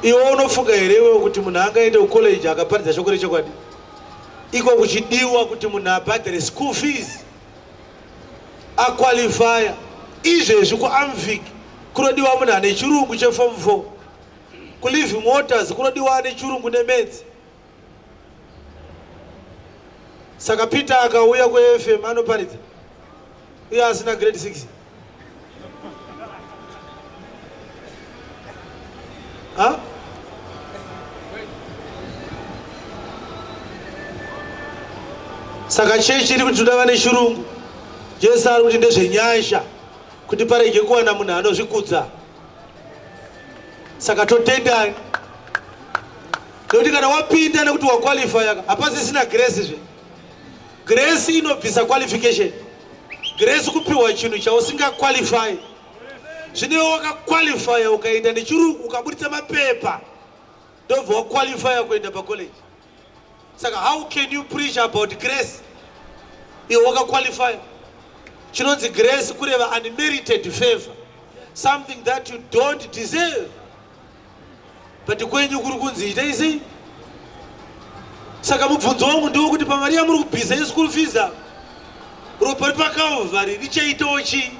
[SPEAKER 4] Iwe unofunga here iwewe kuti munhu angaende kucollege akaparidza shoko rechokwadi, iko kuchidiwa kuti munhu abhadhare school fees aqualifya? Izvezvi kuAmvic kunodiwa munhu ane chirungu cheform 4, kuLiving Waters kunodiwa ane chirungu nemaths. Saka Peter akauya kuFM anoparidza uye asina grade 6? Ha? Saka chechi iri kuti toda vane chirungu, Jesu ari kuti ndezvenyasha kuti parege kuwana munhu anozvikudza. Saka totendani nekuti kana wapinda nekuti waqualifya, hapasisina grace zve. Grace inobvisa qualification. Grace kupiwa chinhu chausingaqualify. Zvino iwe wakaqualifya ukaenda nechirungu ukaburitsa mapepa, ndobva waqualifya kuenda pacollege. Saka how can you preach about grace iwe wakaqualify? Chinonzi grace kureva unmerited favor, something that you don't deserve, but kwenyu kuri kunzi itei sei? Saka mubvunzo wangu ndewekuti pamari yamuri kubvisa yeschool fees apa, ropa repaCalvary richaitawo chii?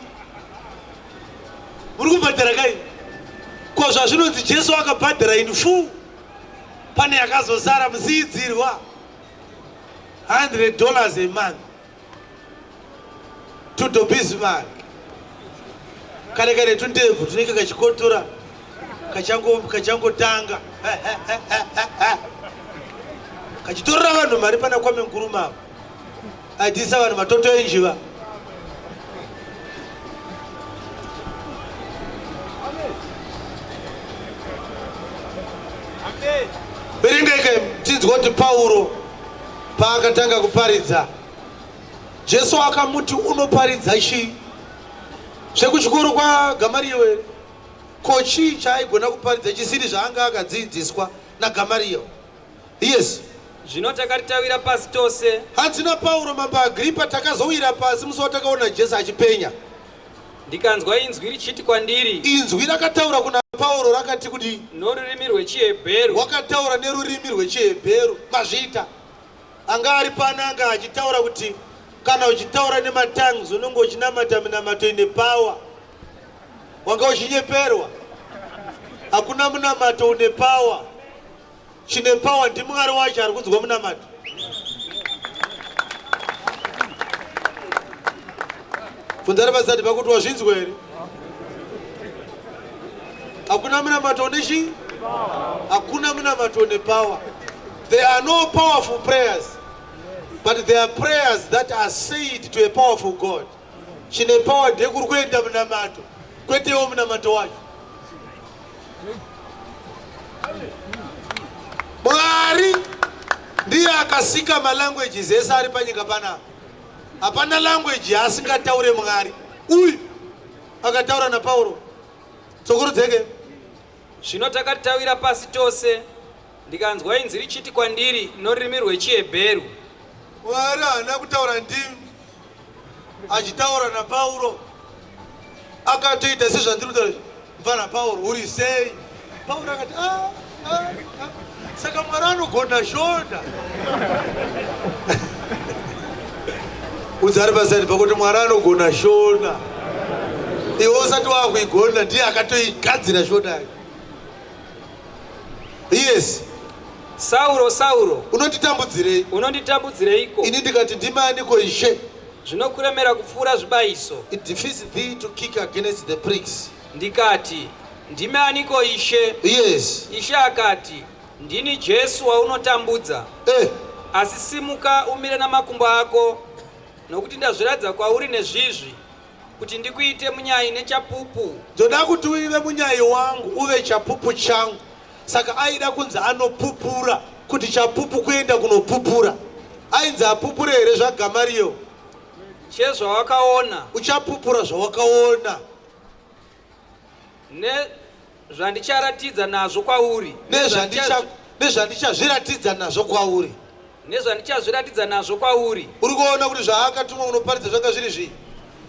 [SPEAKER 4] Muri kubhadhara kai? Ko zvazvinonzi Jesu akabhadhara in full, pane yakazosara musiidzirwa $100 a month to Bismarck kare kare, tundebvu tunenge kachikotora kachangotanga kachitorera vanhu mari pana Kwame Nkrumah, aitisa vanhu matoto enjiva. Verengai tinzwa kuti Pauro paakatanga kuparidza, Jesu akamuti unoparidza chii? Zvekuchikoro kwaGamariyo here? Ko chii chaaigona kuparidza chisiri zvaanga akadzidziswa naGamariyo? Yes.
[SPEAKER 3] Zvino takati tawira pasi tose,
[SPEAKER 4] Hanzi naPauro, mambo Agripa, takazowira pasi musi watakaona Jesu achipenya.
[SPEAKER 3] Ndikanzwa inzwi richiti kwandiri,
[SPEAKER 4] Inzwi rakataura kuna Pauro rakati kudii?
[SPEAKER 3] Norurimi rwechiHebheru,
[SPEAKER 4] Wakataura nerurimi rwechiHebheru. Mazviita. Anga ari pano anga achitaura kuti kana uchitaura nematongues unenge uchinamata minamato ine power. Wanga uchinyeperwa. Hakuna munamato une power. Chine power ndiMwari wacho ari kunzwa munamato. Bvunzani vasati pakuti wazvinzwa here? Hakuna munamato une chii? Hakuna munamato une power. There are no powerful prayers, but there are prayers that are said to a powerful God. Chine power ndekuri kuenda munamato, kwetewo munamato wacho. Mwari Ndiye akasika malanguages ese ari panyika panapa. Hapana language yaasingataure Mwari. Uyu akataura naPauro. Tsokorodzeke.
[SPEAKER 3] Zvino takati tawira pasi tose, ndikanzwa inzwi richiti kwandiri norurimi rwechiHebheru.
[SPEAKER 4] Mwari haana kutaura ndimi achitaura naPauro. Akatoita sezvandiri kutaura izvi. Mfana Pauro uri sei? Pauro akati ah, ah, ah. Saka Mwari anogona shona. Udza ari paside pakuti Mwari anogona shona. Iwe usati wakuigona ndiye akatoigadzira shona yacho. Yes.
[SPEAKER 3] Sauro, Sauro,
[SPEAKER 4] unonditambudzirei?
[SPEAKER 3] Unonditambudzireiko?
[SPEAKER 4] Ini ndikati ndimi aniko Ishe?
[SPEAKER 3] Zvinokuremera kupfuura zvibayiso.
[SPEAKER 4] It defeats thee to kick against the pricks.
[SPEAKER 3] Ndikati, Ndimi aniko Ishe?
[SPEAKER 4] Yes.
[SPEAKER 3] Ishe akati, Ndini Jesu waunotambudza.
[SPEAKER 4] Eh.
[SPEAKER 3] Asi simuka umire namakumbo ako, nokuti ndazviratidza kwauri nezvizvi, kuti ndikuite munyayi nechapupu.
[SPEAKER 4] Ndoda kuti uive munyayi wangu, uve chapupu changu. Saka aida kunzi anopupura, kuti chapupu kuenda kunopupura. Ainzi apupure here zvaGamario?
[SPEAKER 3] Chezvawakaona.
[SPEAKER 4] Uchapupura zvawakaona.
[SPEAKER 3] Nezvandicharatidza nazvo kwauri.
[SPEAKER 4] Nezvandichazviratidza nazvo kwauri.
[SPEAKER 3] Nezvandichazviratidza nazvo kwauri.
[SPEAKER 4] Uri kuona kuti zvaakatumwa kunoparidza zvanga zviri zvii?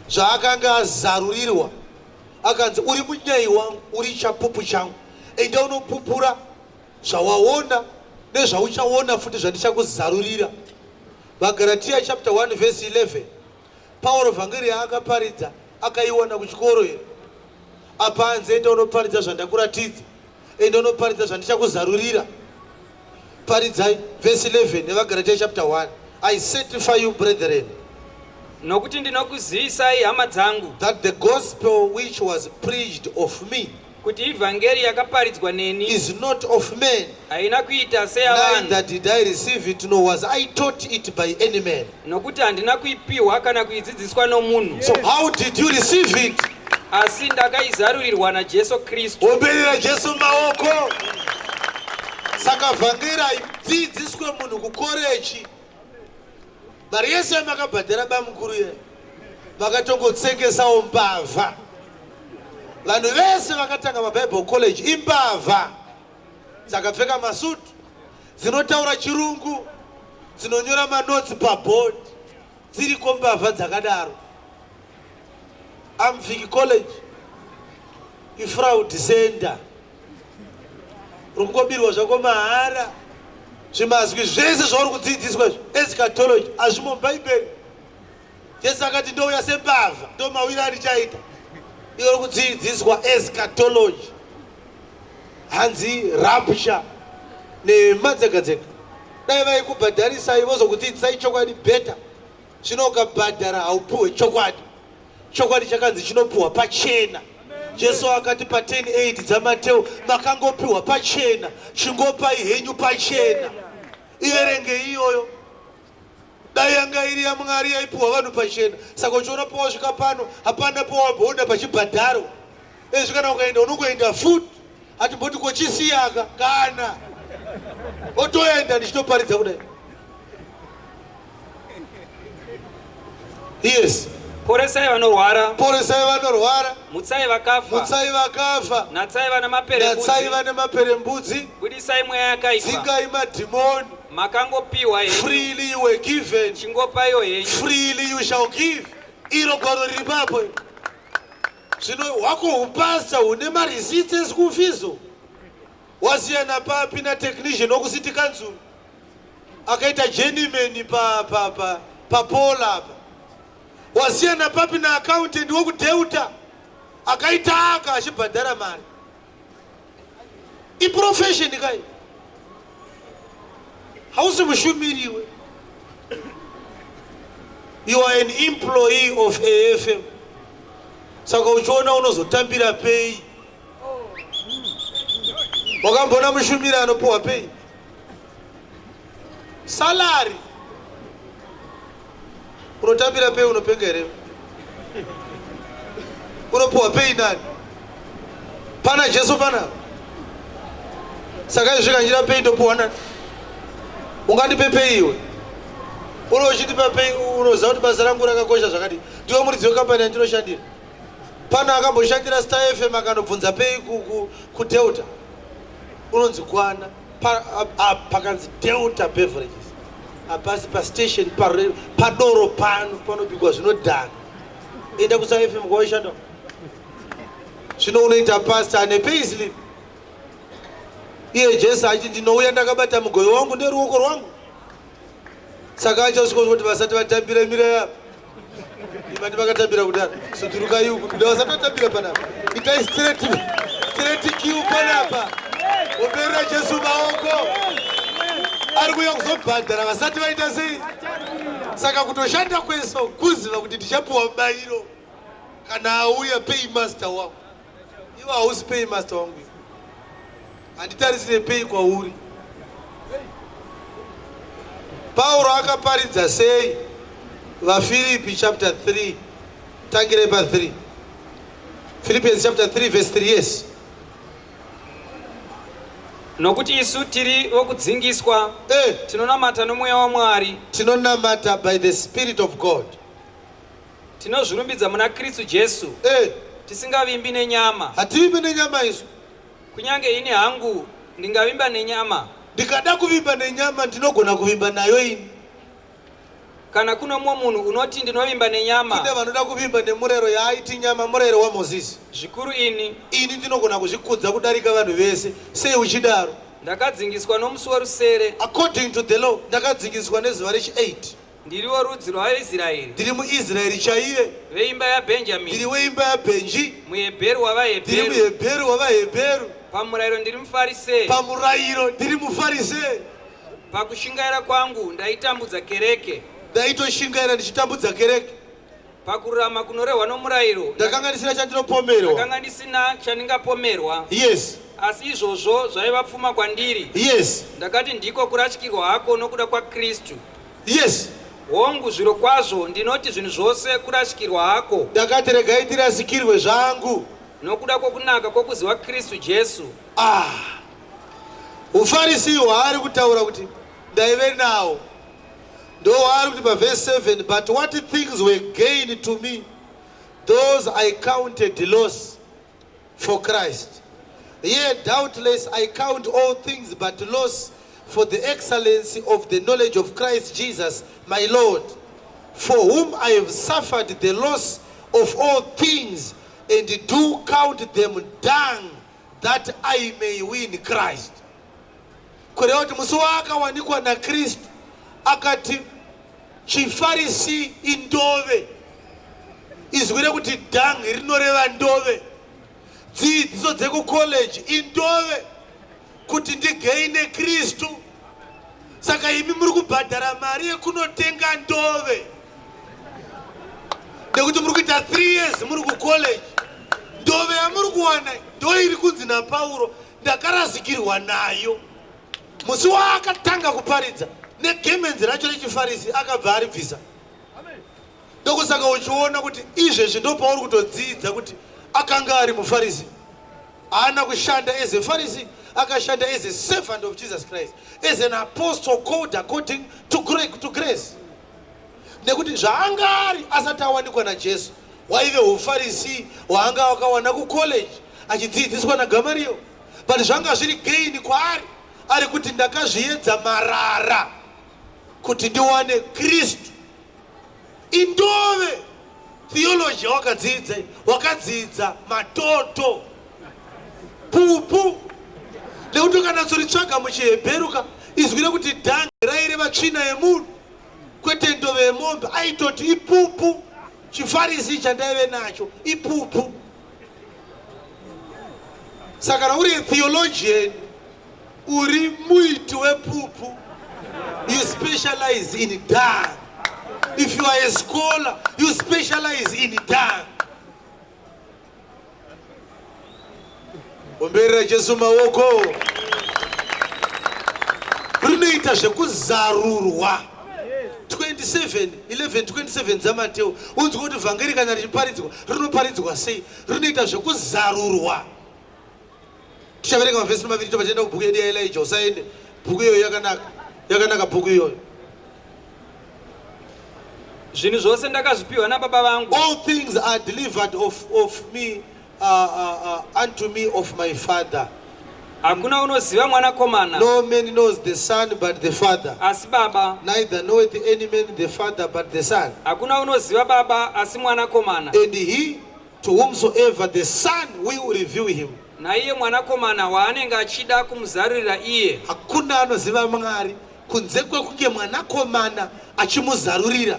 [SPEAKER 4] Zvaakanga azarurirwa. Akanzi uri munyai wangu, uri chapupu changu. Enda unopupura zvawaona nezvauchaona futi zvandichakuzarurira. VaGaratia chapter 1 verse 11. Pauro vhangeri yaakaparidza akaiwana kuchikoro here? Apa anzi enda unoparidza zvandakuratidza, enda unoparidza zvandichakuzarurira. Paridzai verse 11 yevaGaratia chapter 1. I certify you brethren.
[SPEAKER 3] Nokuti ndinokuzivisai hama dzangu.
[SPEAKER 4] That the gospel which was preached of me.
[SPEAKER 3] Kuti ivhangeri yakaparidzwa neni.
[SPEAKER 4] Is not of men.
[SPEAKER 3] Haina kuita seyavanhu.
[SPEAKER 4] Neither did I receive it nor was I taught it by any man.
[SPEAKER 3] Nokuti handina kuipiwa kana kuidzidziswa nomunhu.
[SPEAKER 4] So how did you receive it?
[SPEAKER 3] Asi ndakaizarurirwa naJesu Kristu.
[SPEAKER 4] Omberera Jesu maoko. Saka vhangeri haidzidziswe munhu kukorechi. Mari yese yamakabhadhara bamukuru ye makatongotsengesawo mbavha. Vanhu vese vakatanga maBible college imbavha dzakapfeka masutu dzinotaura chirungu dzinonyora manotsi paboard dziriko mbavha dzakadaro. Amviki College ifraud center uri kungobirwa zvako mahara zvimazwi zvese zvauri kudzidziswa izvi eschatology hazvimo mubhaibheri jesu akati ndouya sembavha ndomawira andichaita iwe uri kudzidziswa eschatology hanzi rapture nema dzega dzega dai vaikubhadharisai vozokudzidzisai chokwadi better Zvino ukabhadhara haupuhwe chokwadi. Chokwadi chakanzi chinopuhwa pachena. Jesu akati pa 10:8 dzaMateo makangopiwa pachena, chingopai henyu pachena. Iverenge iyoyo. Dai yanga iri yaMwari yaipuhwa vanhu pachena. Saka uchiona pawasvika pano hapana pawamboona pachibhadharwa. Ezvi kana ukaenda unongoenda futi. Atimboti kochisiyaka kana otoenda ndichitoparidza kudai. Yes.
[SPEAKER 3] Poresai vanorwara.
[SPEAKER 4] Poresai vanorwara.
[SPEAKER 3] Mutsai vakafa.
[SPEAKER 4] Mutsai vakafa.
[SPEAKER 3] Natsai vane maperembudzi.
[SPEAKER 4] Natsai vane maperembudzi.
[SPEAKER 3] Budisai mweya yakaipa.
[SPEAKER 4] Dzingai madhimoni.
[SPEAKER 3] Makangopiwa henyu.
[SPEAKER 4] Freely you were given.
[SPEAKER 3] Chingopaiwo henyu.
[SPEAKER 4] Freely you shall give. Iro gwaro riri papo. Zvino hwako hupasta hune mareceipts eschool fees. Wasiyana papi na technician wokucity council? Akaita journeyman pa pa pa pa Paul apa. Wasiyana papi na accountant wekuDelta akaita aka achibhadhara mari. Iprofession kai. Hausi mushumiri iwe. You are an employee of AFM. Saka uchiona unozotambira pei? Wakamboona mushumiri anopuwa pei? Salary. Unotambira pei unopenga here? Unopuwa pei nani? Pana Jesu pana. Saka izvi kanjira pei ndopuwa nani? Ungandipe pei iwe? Uno uchindipa pei unoziva kuti basa rangu rakakosha zvakadii? Ndiwe muridzi wekambani yandinoshandira. Pano akamboshandira Star FM akanobvunza pei kuDelta. Unonzi kwana pakanzi Delta Beverages. Hapasi pastation padoro pano panobikwa zvinodhaka. Enda kuStar FM kwawaishanda. Zvino unoita pastor ane pay slip. Iye Jesu achiti ndinouya ndakabata mugoyo wangu neruoko rwangu. Saka achasvika kuti vasati vatambira mirai apa. Imati vakatambira kudaro. Sudurukai uku. Nda vasati vatambira panapa. Itai straight straight queue panapa. Oberera Jesu maoko. Ari kuuya kuzobhadhara vasati vaita sei? Saka kutoshanda kweso kuziva kuti ndichapuwa mubayiro kana auya paymaster wangu. Iwe hausi paymaster wangu iwe. Handitarisire pay kwauri. Pauro akaparidza sei? VaFiripi chapter 3 tangire pa 3. Philippians chapter 3 verse 3 yes.
[SPEAKER 3] Nokuti isu tiri vokudzingiswa,
[SPEAKER 4] Eh,
[SPEAKER 3] tinonamata nomweya waMwari,
[SPEAKER 4] tinonamata by the spirit of God.
[SPEAKER 3] Tinozvirumbidza muna Kristu Jesu,
[SPEAKER 4] Eh,
[SPEAKER 3] tisingavimbi nenyama.
[SPEAKER 4] Hativimbi nenyama isu.
[SPEAKER 3] Kunyange ini hangu ndingavimba nenyama.
[SPEAKER 4] Ndikada kuvimba nenyama ndinogona kuvimba nayo ini.
[SPEAKER 3] Kana kuno mumwe munhu unoti ndinovimba nenyama.
[SPEAKER 4] Kune vanoda kuvimba nemurero yaaiti nyama, murero waMozisi.
[SPEAKER 3] Zvikuru ini.
[SPEAKER 4] Ini ndinogona kuzvikudza kudarika vanhu vese. Sei uchidaro?
[SPEAKER 3] Ndakadzingiswa nomusi werusere.
[SPEAKER 4] According to the law, ndakadzingiswa nezuva rechi 8.
[SPEAKER 3] Ndiri worudzi rwaIsraeri.
[SPEAKER 4] Ndiri muIsraeri chaiye.
[SPEAKER 3] Veimba yaBhenjamini.
[SPEAKER 4] Ndiri weimba yaBhenji.
[SPEAKER 3] MuHebheru wavaHebheru.
[SPEAKER 4] Ndiri muHebheru wavaHebheru.
[SPEAKER 3] Pamurayiro ndiri muFarisei.
[SPEAKER 4] Pamurayiro ndiri muFarisei.
[SPEAKER 3] Pakushingaira kwangu ndaitambudza kereke.
[SPEAKER 4] Ndaitoshingaira ndichitambudza kereke.
[SPEAKER 3] Pakururama kunorehwa nomurayiro.
[SPEAKER 4] Ndakanga ndisina chandinopomerwa.
[SPEAKER 3] Ndakanga ndisina chandingapomerwa.
[SPEAKER 4] Yes.
[SPEAKER 3] Asi izvozvo zvaiva pfuma kwandiri.
[SPEAKER 4] Yes.
[SPEAKER 3] Ndakati ndiko kurashikirwa hako nokuda kwaKristu.
[SPEAKER 4] Yes.
[SPEAKER 3] Hongu, zvirokwazvo ndinoti zvinhu zvose kurashikirwa hako.
[SPEAKER 4] Ndakati regai ndirasikirwe zvangu.
[SPEAKER 3] Nokuda kwokunaka kwokuziva Kristu Jesu.
[SPEAKER 4] Ah. Ufarisi hwaari kutaura kuti ndaive nawo. Ndowaari kuti pavhesi 7 but what things were gain to me those I counted loss for Christ. Yea, doubtless I count all things but loss for the excellency of the knowledge of Christ Jesus my Lord, for whom I have suffered the loss of all things and do count them dung that I may win Christ. Kureva kuti musi waakawanikwa naKristu akati chiFarisi indove. Izwi rekuti dung rinoreva ndove. Dzidziso dzekucollege indove kuti ndigaine Kristu. Saka imi muri kubhadhara mari yekunotenga ndove nekuti muri kuita 3 years muri kucollege. Ndove yamuri kuwana ndo iri kunzi naPauro ndakarasikirwa nayo. Musi waakatanga kuparidza negemenzi racho rechiFarisi akabva aribvisa. Ndokusaka uchiona kuti izvezvi ndopauri kutodzidza kuti akanga ari muFarisi. Haana kushanda as a Pharisee, akashanda as a servant of Jesus Christ, as an apostle called according to grace. Nekuti zvaanga ari asati awanikwa naJesu hwaive huFarisi hwaanga akawana kucollege achidzidziswa naGamario, but zvanga zviri gain kwaari, ari kuti ndakazviedza marara kuti ndiwane Kristu. Indove theology yawakadzidza, wakadzidza matoto pupu, nekuti ukanatsoritsvaga muchiHebheru ka izwi rekuti dhange raireva tsvina yemunhu kwete ndove yemombe, aitoti ipupu. Chifarisi chandaive nacho ipupu. Saka kana uri theologian uri muiti wepupu, you specialize in dung. If you are a scholar, you specialize in dung. Omberera Jesu maoko. Rinoita zvekuzarurwa. 27 11 27 dzaMateo. Unzwe kuti vhangeri kana richiparidzwa rinoparidzwa sei? Rinoita zvekuzarurwa. Tichaverenga mavhesi maviri tobva tienda kubhuku yedu yaElijah. Usaende, bhuku iyoyo yakanaka.
[SPEAKER 1] Yakanaka bhuku iyoyo.
[SPEAKER 3] Zvinhu zvose ndakazvipiwa nababa vangu.
[SPEAKER 1] All things are delivered of me unto me of my father.
[SPEAKER 3] Hakuna unoziva mwanakomana.
[SPEAKER 1] No man knows the son but the father.
[SPEAKER 3] Asi baba.
[SPEAKER 1] Neither knoweth any man the father but the son.
[SPEAKER 3] Hakuna unoziva baba asi mwanakomana.
[SPEAKER 1] And he to whomsoever the son will reveal him.
[SPEAKER 3] Naiye mwanakomana waanenge achida kumuzarurira iye.
[SPEAKER 1] Hakuna anoziva Mwari kunze kwekunge mwanakomana achimuzarurira.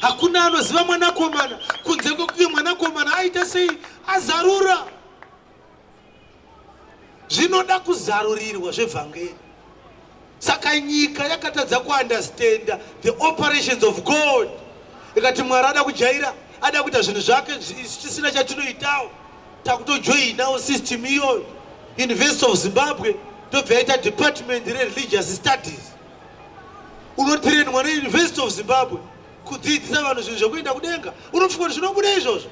[SPEAKER 1] Hakuna anoziva mwanakomana kunze kwekunge mwanakomana aita sei? Azarura. Zvinoda kuzarurirwa zvevhangeri. Saka nyika yakatadza kuunderstanda the operations of God. Ikati Mwari ada kujaira, ada kuita zvinhu zvake tisina chatinoitawo. Takutojoinawo system iyoyo. University of Zimbabwe ndobva yaita department religious studies. Unotrainwa neUniversity of Zimbabwe kudzidzisa vanhu zvinhu zvekuenda kudenga. Unofunga kuti zvinobuda izvozvo?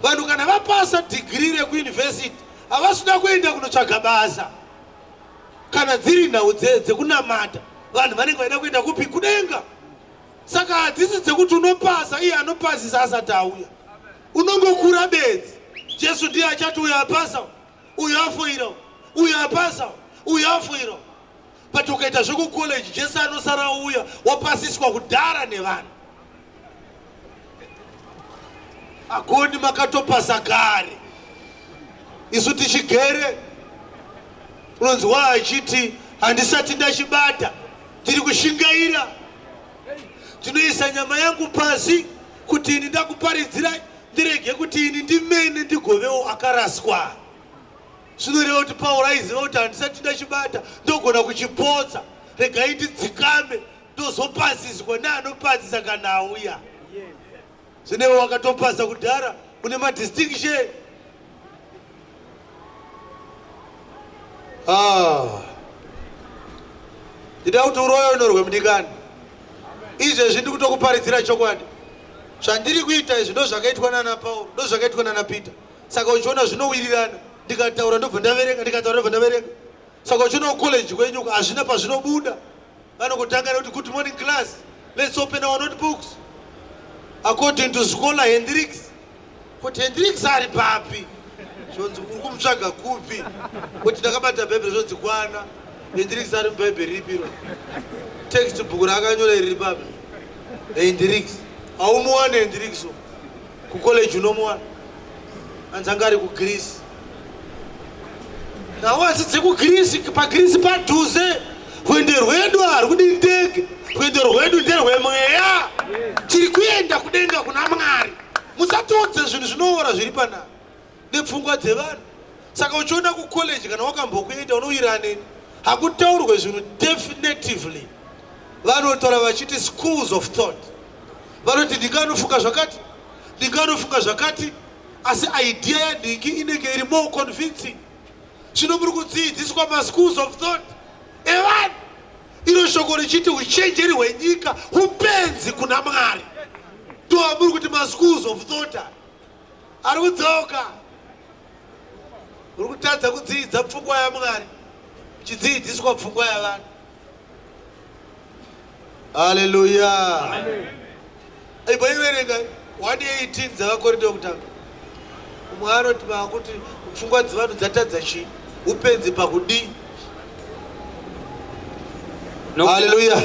[SPEAKER 1] Vanhu kana vapasa degree rekuuniversity havasida kuenda kunotsvaga basa. Kana dziri nhau dzekunamata, vanhu vanenge vaida kuenda kupi? Kudenga. Saka hadzisi dzekuti unopasa, iye anopasisa asati auya. Unongokura bedzi. Jesu ndiye achati uyo apasa, uyo afoira, uyo apasa, uyo afoira. But ukaita zvekucollege, Jesu anosara uya wapasiswa kudhara nevanhu. Agoni makatopasa kare, isu tichigere. Unonzwa achiti handisati ndachibata, ndiri kushingaira, ndinoisa nyama yangu pasi kuti ini ndakuparidzirai, ndirege kuti ini ndimene ndigovewo akaraswa. Zvinoreva kuti Pauro aiziva kuti handisati ndachibata, ndogona kuchipotsa, regai ndidzikame, ndozopasiswa neanopasisa kana auya. Zvinewo wakatopasa kudhara, une madistinction. Ndida kuti uroyonorwe mudikani. Izvezvi ndiri kutokuparidzira chokwadi. Zvandiri kuita izvi ndozvakaitwa nana Pauro, ndozvakaitwa nana Peter. Saka uchiona zvinowirirana, ndikataura ndobva ndaverenga, ndikataura ndobva ndaverenga. Saka uchiona college kwenyu hazvina pazvinobuda. Vanongotanga nekuti good morning class, let's open our notebooks. According to scholar Hendricks, kuti Hendricks ari papi? Zvonzi uri kumutsvaga kupi? Kuti ndakabata Bhaibheri, zvonzi kwana. Hendricks ari muBhaibheri ripi iro? Textbook raakanyora iri riri papi? Hendricks. Haumuwane Hendricks kucollege unomuwana. Anzi anga ari kuGreece. Nawo asi dzekuGreece, paGreece padhuze. Rwendo rwedu harwudi ndege. Rwendo rwedu nderwemweya. Tiri kuenda kudenga kuna Mwari. Musatiudze zvinhu zvinoora zviri panapa nepfungwa dzevanhu. Saka uchiona kucollege kana wakambokuenda unowirana neni, hakutaurwe zvinhu definitively. Vanotaura vachiti schools of thought. Vanoti ndinganofunga zvakati, ndinganofunga zvakati, asi idea yadingi inenge iri more convincing. Zvino muri kudzidziswa maschools of thought evanhu. Iro shoko richiti uchenjeri hwenyika hupenzi kuna Mwari. Ndoamuri kuti maschools of thought ari kudzoka. Uri kutadza kudzidza pfungwa yaMwari, uchidzidziswa pfungwa yavanhu. Haleluya. Iboiverenga 1:18 dzavaKorinto yokutanga. Umwe anoti makuti pfungwa dzevanhu dzatadza chii? Upenzi pakudii? Haleluya.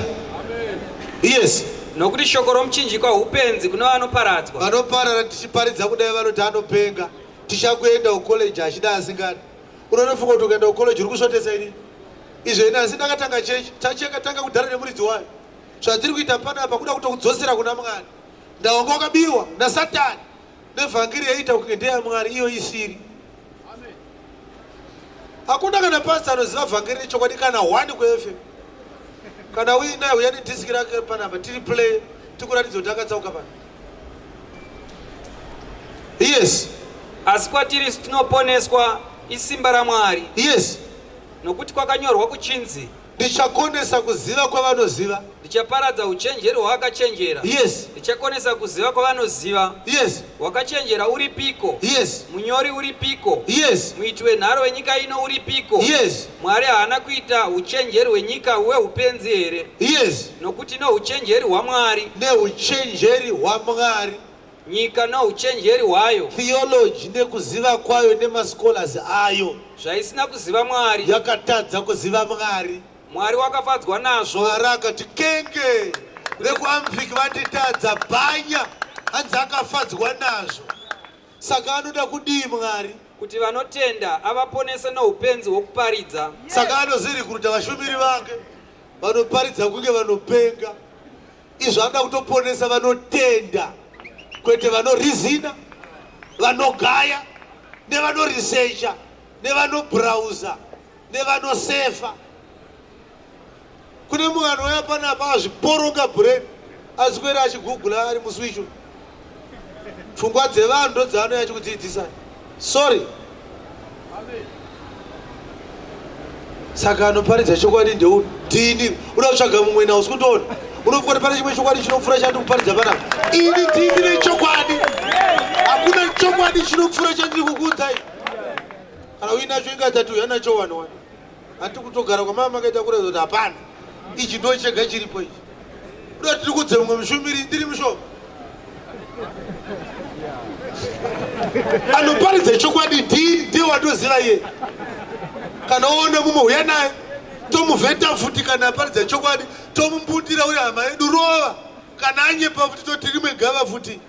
[SPEAKER 1] Yes.
[SPEAKER 3] Nokuti shoko romuchinjikwa upenzi kune vanoparadzwa.
[SPEAKER 1] Vanoparara tichiparidza kudai vanoti anopenga. Tichakuenda kucollege achida asingadi. Unotofunga kuti ukaenda kucollege uri kusvotesa ini. Izvo ini asi ndakatanga chechi. Tachakatanga kudhara nemuridzi wayo. Zvatiri kuita panapa kuda kutokudzosera kuna Mwari. Ndawanga wakabiwa naSatani. Nevhangeri yaiita kunge ndeyaMwari iyo isiri. Hakuna kana pastor anoziva vhangeri rechokwadi kana one kuFM. Kana uinaye uya nedhiski rake panapa tiri play tikuratidza kuti akatsauka pano. Yes.
[SPEAKER 3] Asi kwatiri isu tinoponeswa isimba raMwari.
[SPEAKER 1] Yes.
[SPEAKER 3] Nokuti kwakanyorwa kuchinzi.
[SPEAKER 4] Ndichakonesa kuziva kwavanoziva.
[SPEAKER 3] Ndichaparadza uchenjeri hwavakachenjera.
[SPEAKER 4] Yes.
[SPEAKER 3] Ndichakonesa kuziva kwavanoziva.
[SPEAKER 4] Yes.
[SPEAKER 3] Wakachenjera uripiko?
[SPEAKER 4] Yes.
[SPEAKER 3] Munyori uripiko?
[SPEAKER 4] Yes.
[SPEAKER 3] Muiti wenharo wenyika ino uripiko?
[SPEAKER 4] Yes.
[SPEAKER 3] Mwari haana kuita uchenjeri hwenyika huve upenzi here?
[SPEAKER 4] Yes.
[SPEAKER 3] Nokuti nouchenjeri hwaMwari.
[SPEAKER 4] Neuchenjeri hwaMwari.
[SPEAKER 3] Nyika nouchenjeri hwayo.
[SPEAKER 4] Theology nekuziva kwayo nemascholars ayo.
[SPEAKER 3] Zvaisina kuziva Mwari.
[SPEAKER 4] Yakatadza kuziva Mwari.
[SPEAKER 3] Mwari wakafadzwa nazvo.
[SPEAKER 4] Mwari akati kenge vekuAmvik vanditadza bhanya hanzi akafadzwa nazvo. Saka anoda kudii Mwari?
[SPEAKER 3] Kuti vanotenda avaponese noupenzi hwokuparidza.
[SPEAKER 4] Saka anozirikuruta vashumiri vake vanoparidza kunge vanopenga. Izvo anoda kutoponesa vanotenda kwete vanorizina, vanogaya, nevanorisecha, nevanobhrauza, nevanosefa. Kune mumwe anouya panapa azviporonga brain aswera achigugula ari muswicho. Pfungwa dzevanhu ndodzaanouya achikudzidzisa. Sorry. Saka anoparidza chokwadi ndeupi? Ndini. Uda kutsvaga mumwe nawo usikundiona. Unofunga kuti pane chimwe chokwadi chinopfuura chandiri kuparidza panapa? Ini ndini nechokwadi. Hakuna chokwadi chinopfuura chandiri kukuudzai. Kana uinacho ingatati uya nacho wani wani. Hati kutogara kwamama makaita kuratidza kuti hapana. Ichi ndo chega chiripo ichi. Uda tiri kudze mumwe mushumiri ndiri mushoma. Anoparidza chokwadi ndini ndiye watoziva iye. Kana oona mumwe uya naye tomuvheta futi kana aparidza chokwadi tomumbundira uye hama yedu rova kana anyepa futi toti rimwe gava futi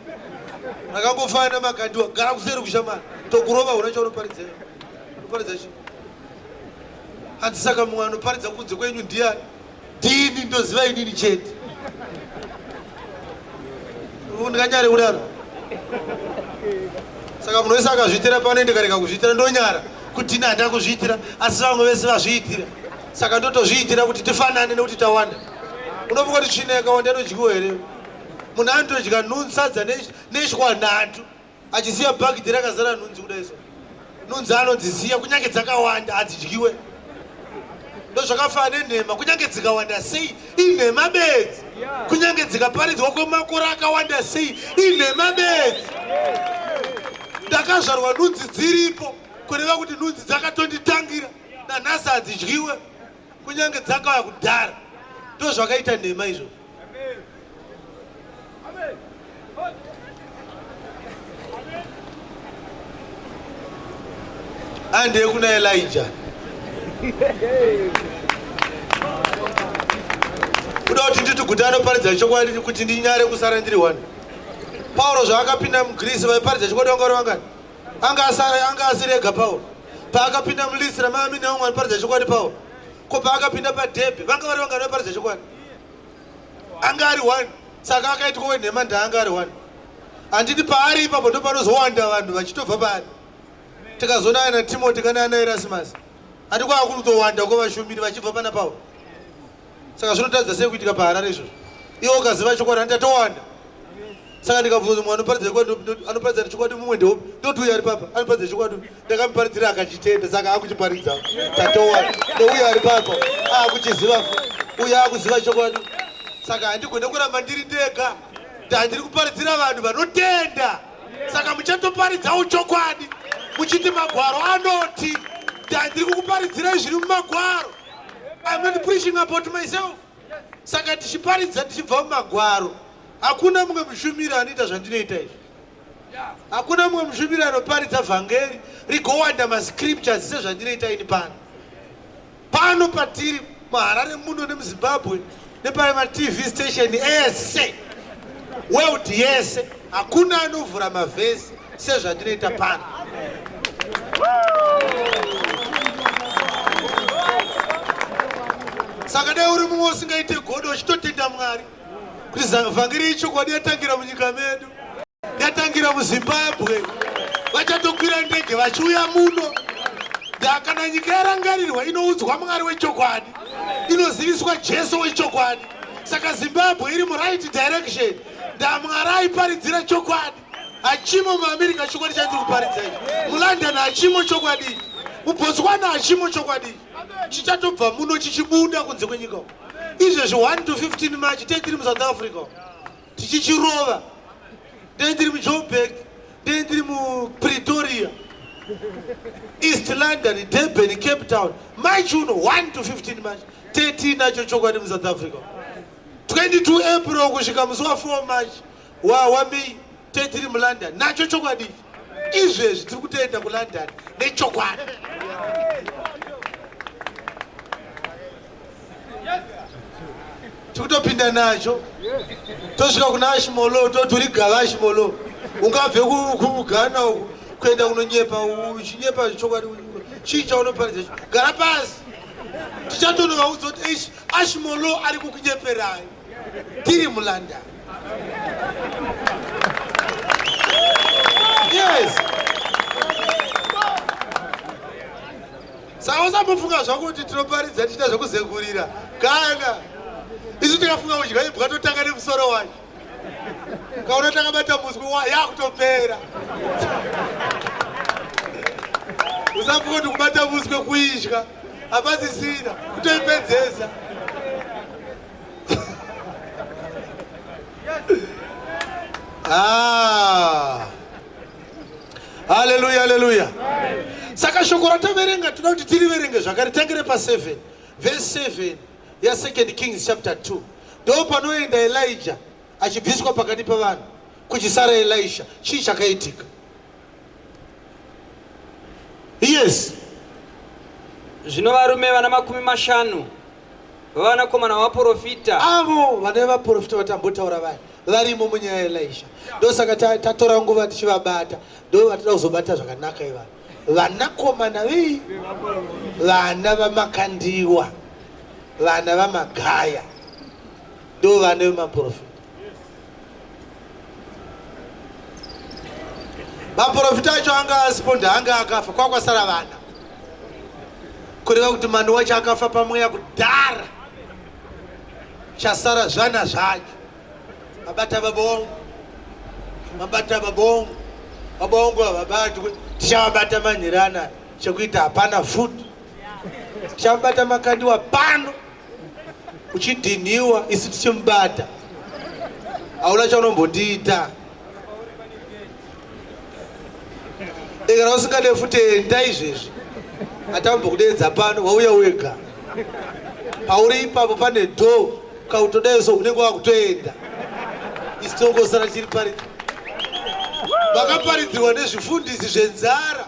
[SPEAKER 4] rakangofanana makandiwa gara kuseri kushamana tokurova una chaunoparidza unoparidza chii hanzi saka mumwe anoparidza kunze kwenyu ndiyani ndini ndoziva inini chete ndikanyare kudaro saka munhu wese akazviitira pano ndikarega kuzviitira ndonyara kuti ini handina kuzviitira asi vamwe vese vazviitira saka ndotozviitira kuti tifanane nekuti tawanda unofunga kuti tsvina yakawanda inodyiwa here munhu anotodya nhunzi sadza neshwa nhatu achisiya bhagidhi rakazara nhunzi kudai so nhunzi anodzisiya kunyange dzakawanda hadzidyiwe ndozvakafanana nenhema kunyange dzikawanda sei inhema bedzi kunyange dzikaparidzwa kwemakore akawanda sei inhema bedzi ndakazvarwa nhunzi dziripo kureva kuti nhunzi dzakatonditangira nanhasi hadzidyiwe kunyange dzakauya kudhara ndozvakaita nhema izvo Ande kuna Elijah. Kuda kuti nditi guta anoparidza chokwadi kuti ndinyare kusara ndiri one. Pauro zvaakapinda muGreece vaiparidza chokwadi vanga vari vangani? Anga asara anga asiri ega Pauro. Paakapinda muLystra maiva mine vamwe vanoparidza chokwadi Pauro. Ko paakapinda paDerbe vanga vari vangani vaiparidza chokwadi? Anga ari one. Saka akaitwa wenhema ndaanga ari one. Handiti paari ipapo ndopanozowanda vanhu vachitobva paari. Tikazoona ana Timoti kana ana Erasmus. Handi kwakutowanda kwevashumiri vachibva pana Pauro. Saka zvinotadza sei kuitika paHarare izvozvo? Iwe ukaziva chokwadi handi tatowanda. Saka ndikabvunza mumwe anoparidza chokwadi anoparidza chokwadi mumwe ndeupi? Ndoti uyu ari papa anoparidza chokwadi ndakamuparidzira akachitenda saka akuchiparidza tatowanda. Neuyu ari papa akuchiziva uyu akuziva chokwadi. Saka handigone kuramba ndiri ndega. Ndandiri kuparidzira vanhu vanotenda. Saka muchatoparidzawo chokwadi muchiti magwaro anoti ndandiri kukuparidzirai zviri mumagwaro. I'm not preaching about myself. Saka tichiparidza tichibva mumagwaro. Hakuna mumwe mushumiri anoita zvandinoita izvi. Hakuna mumwe mushumiri anoparidza vhangeri rigowanda mascriptures sezvandinoita ini pano. Pano patiri muHarare muno nemuZimbabwe nepane maTV station ese world yese hakuna anovhura mavhesi sezvandinoita pano. Saka dai uri mumwe usingaite godo uchitotenda Mwari kuti vhangeri yechokwadi yatangira munyika medu. Yatangira muZimbabwe, vachatokwira ndege vachiuya muno. Kana nyika yarangarirwa inoudzwa Mwari wechokwadi, inoziviswa Jesu wechokwadi. Saka Zimbabwe iri muright direction. NdaMwari aiparidzira chokwadi. Hachimo muAmerica chokwadi chandiri kuparidza ichi, muLondon hachimo chokwadi, muBotswana hachimo chokwadi. Chichatobva muno chichibuda kunze kwenyika uko. Izvezvi 1 to 15 March tei tiri muSouth Africa tichichirova, tei tiri muJoburg, tei tiri muPretoria, East London, Durban, Cape Town. March uno 1 to 15 March tei tiinacho chokwadi muSouth Africa. 22 April kusvika musi wa 4 March wa waMay tei tiri muLondon nacho chokwadi. Izvezvi tiri kutoenda kuLondon nechokwadi. Tikutopinda nacho tosvika kuna Ashmolo toturi gava Ashmolo. Ungabve kuGhana uku kuenda kunonyepa uchinyepa chokwadi, chii chaunoparidza? Gara pasi. Tichatonovaudza kuti Ashmolo ari kukunyeperai, tiri muLondon. Yes, saka usambofunga zvako kuti tinoparidza tichiita zvekuzengurira. Kana isu tikafunga kudya imbwa totanga nemusoro wacho. Kaona takabata muswe yakutopera. Usafunga kuti kubata muswe kuidya, hapasisina kutoipedzesa. Ah. Haleluya, haleluya. Saka shoko rataverenga toda kuti tiriverenge zvakare. Tangire pa7 verse 7 ya2 Kings chapter 2. Ndo panoenda Elijah achibviswa pakati pevanhu, kuchisara Elisha. Chii chakaitika? Yes.
[SPEAKER 3] Zvino varume vana 50 vavanakomana vavaprofita,
[SPEAKER 4] avo vane vaprofita vatambotaura vaya varimo munyaya yaElisha. Ndosaka tatora nguva tichivabata, ndo vatida kuzobata zvakanaka ivava vanakomana vei, vana vaMakandiwa, vana vaMagaya, ndo vana vemaprofita. Maprofita acho anga asipo, ndaanga akafa, kwakwasara vana, kureva kuti mani wacho akafa pamweya kudhara. Chasara zvana zvacho. Mabata baba wangu, mabata baba wangu, baba wangu havabati, tichavabata manherana, chekuita hapana futi. Tichavabata Makandiwa pano uchidhinhiwa, isu tichimubata, hauna chaunombondiita. Kana usingade futi, enda izvezvi, hatambokudedza pano, wauya wega. Pauri ipapo pane door, kautodai so unenge wakutoenda, isu tongosara chiri pari. Vakaparidzirwa nezvifundisi zvenzara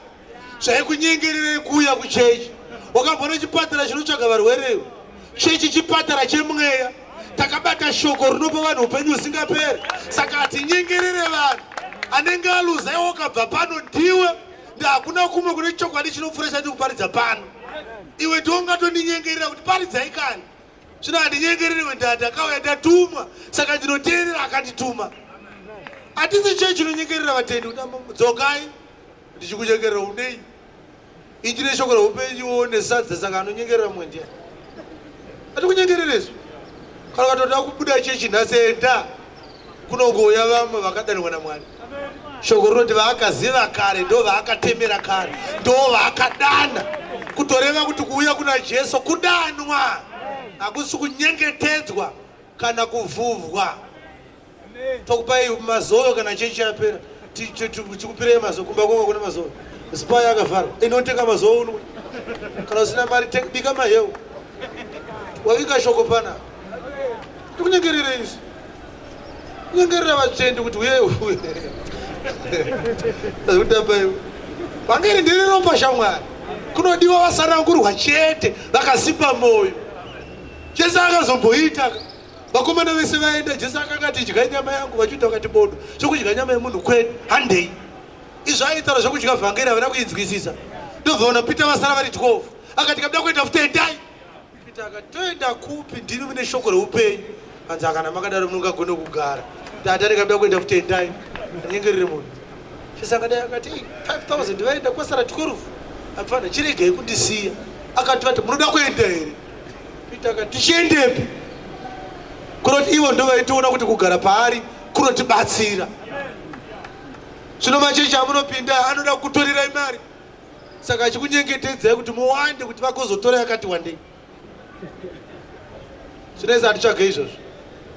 [SPEAKER 4] zvaikunyengererei kuuya kuchechi. Wakambona chipatara chinotsvaga varwerewo? Chechi chipatara chemweya. Takabata shoko rinopa vanhu upenyu husingaperi, saka hatinyengerere vanhu. Anenge aluza iwe ukabva pano ndiwe. Hakuna kumwe kune chokwadi chinopfuura chandiri kuparidza pano. Iwe ndiwe ungatondinyengerera kuti paridzai kani. Zvino handinyengereriwe, ndakauya ndatumwa, saka ndinoteerera akandituma. Hatisi chechi chinonyengerera vatendi kuti dzokai. Ndichikunyengerera unei? Ichi neshoko reupenyu nesadza, saka anonyengerera mumwe ndiani? Atikunyengererezvo. Kana ukatoda kubuda chechi nhasi, enda kunongouya vamwe vakadanwa naMwari. Shoko rinoti vaakaziva kare ndo vaakatemera kare, ndo vaakadana. Kutoreva kuti kuuya kuna Jesu kudanwa, hakusi kunyengetedzwa kana kuvhuvwa. Tokupai mazoyo kana chechi yapera, tichikupirei mazoyo kumba kwako. Kune mazoyo, Spar yakavharwa, inotenga mazoyo unwe. Kana usina mari, bika maheu. Wavinga shoko pana, tikunyengerere izvi, kunyengerera vatsvendi kuti uye kutamba iwe. Vangeri ndiri ropa shamwari, kunodiwa vasanangurwa chete vakasimba mwoyo. Jesu akazomboita vakomana vese vaenda, Jesu akangati, "Idyai nyama yangu." VaJudha vakati, "Bodo, zvokudya nyama yemunhu kwedu, handei." Izvo aitaura zvokudya vhangeri havana kuinzwisisa. Ndobvaona Peter vasara vari 12. Akati, "Kabuda kuenda futi, endai." Peter akati, "Toenda kupi? Ndimi mune shoko reupenyu." Hanzi, "Akana makadaro munongagone kugara." Tata, ndikabuda kuenda futi, endai. Anyengerere munhu. Jesu akadai akati, 5000 vaenda, kwasara 12. Apfana, chiregai kundisiya. Akati vati, "Munoda kuenda here?" Peter akati, "Tichiendepi?" Kunoti ivo ndo vaitoona kuti kugara paari kunotibatsira. Zvino machechi amunopinda anoda kutorerai mari. Saka achikunyengetedzai kuti muwande kuti vagozotora yakati wandei. Zvinezi hatitsvage izvozvo.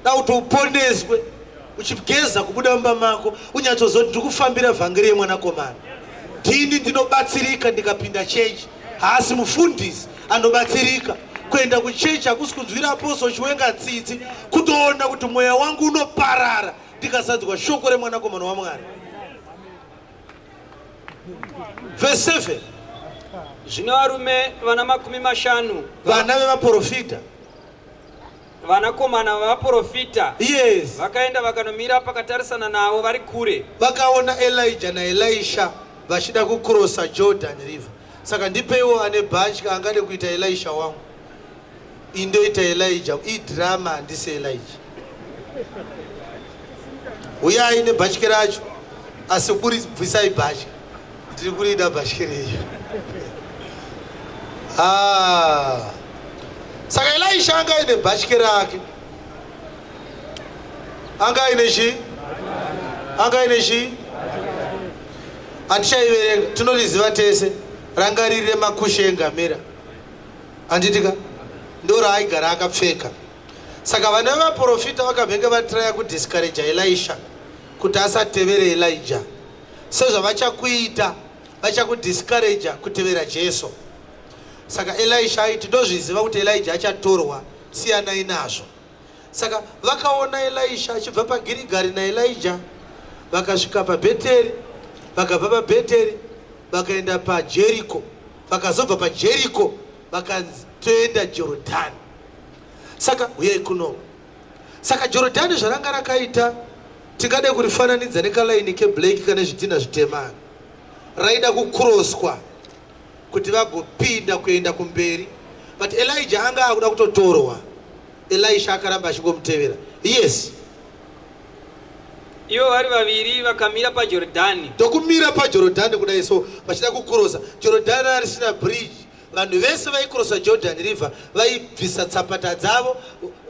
[SPEAKER 4] Da kuti uponeswe uchigeza kubuda mumba mako unyatsozoti ndiri kufambira vhangeri yemwanakomana. Ndini ndinobatsirika ndikapinda chechi. Haasi mufundisi anobatsirika. Kuenda kuchechi hakusi kunzwira Apostle Chiwenga tsitsi, kutoona kuti mweya wangu unoparara ndikasanzwa shoko remwanakomana waMwari. Verse 7.
[SPEAKER 3] Zvino varume vana 50
[SPEAKER 4] vana vevaporofita,
[SPEAKER 3] vanakomana vavaporofita,
[SPEAKER 4] yes,
[SPEAKER 3] vakaenda vakanomira pakatarisana navo vari kure.
[SPEAKER 4] Vakaona Elijah naElisha vachida kucrossa Jordan River. Saka ndipeiwo ane bhatya angade kuita Elisha wangu. Indoita Elijah, idrama, handisi Elijah. Uyai nebhatya racho, asi bvisai bhatya. Ndiri kurida bhatya renyu. Ah. Saka Elisha anga aine bhatya rake. Anga aine chii? Anga aine chii? Handichaiverenga, tinoriziva tese. Ranga riri remakushe engamera. Handitika? Ndo raaigara akapfeka. Saka vana vevaprofita vakamhenge vatraya kudiscourage Elisha kuti asatevere Elijah. Sezvavachakuita, vachakudiscourage kutevera Jesu. Saka Elisha aiti ndozviziva kuti Elijah achatorwa, siyanai nazvo. Saka vakaona Elisha achibva paGirigari naElijah, vakasvika paBheteri, vakabva paBheteri vakaenda paJeriko, vakazobva paJeriko vakanzi toenda Jorodhani. Saka uyai kuno. Saka Jorodhani zvaranga rakaita, tingade kurifananidza nekalaini keblack kane zvidhina zvitema. Raida kukroswa kuti vagopinda kuenda kumberi, but Elijah anga akuda kutotorwa. Elisha akaramba achingomutevera. Yes.
[SPEAKER 3] Ivo vari vaviri vakamira paJorodhani.
[SPEAKER 4] Ndokumira paJorodhani kudai so vachida kukurosa. Jorodhani arisina bridge. Vanhu vese vaikurosa Jordan River vaibvisa tsapata dzavo.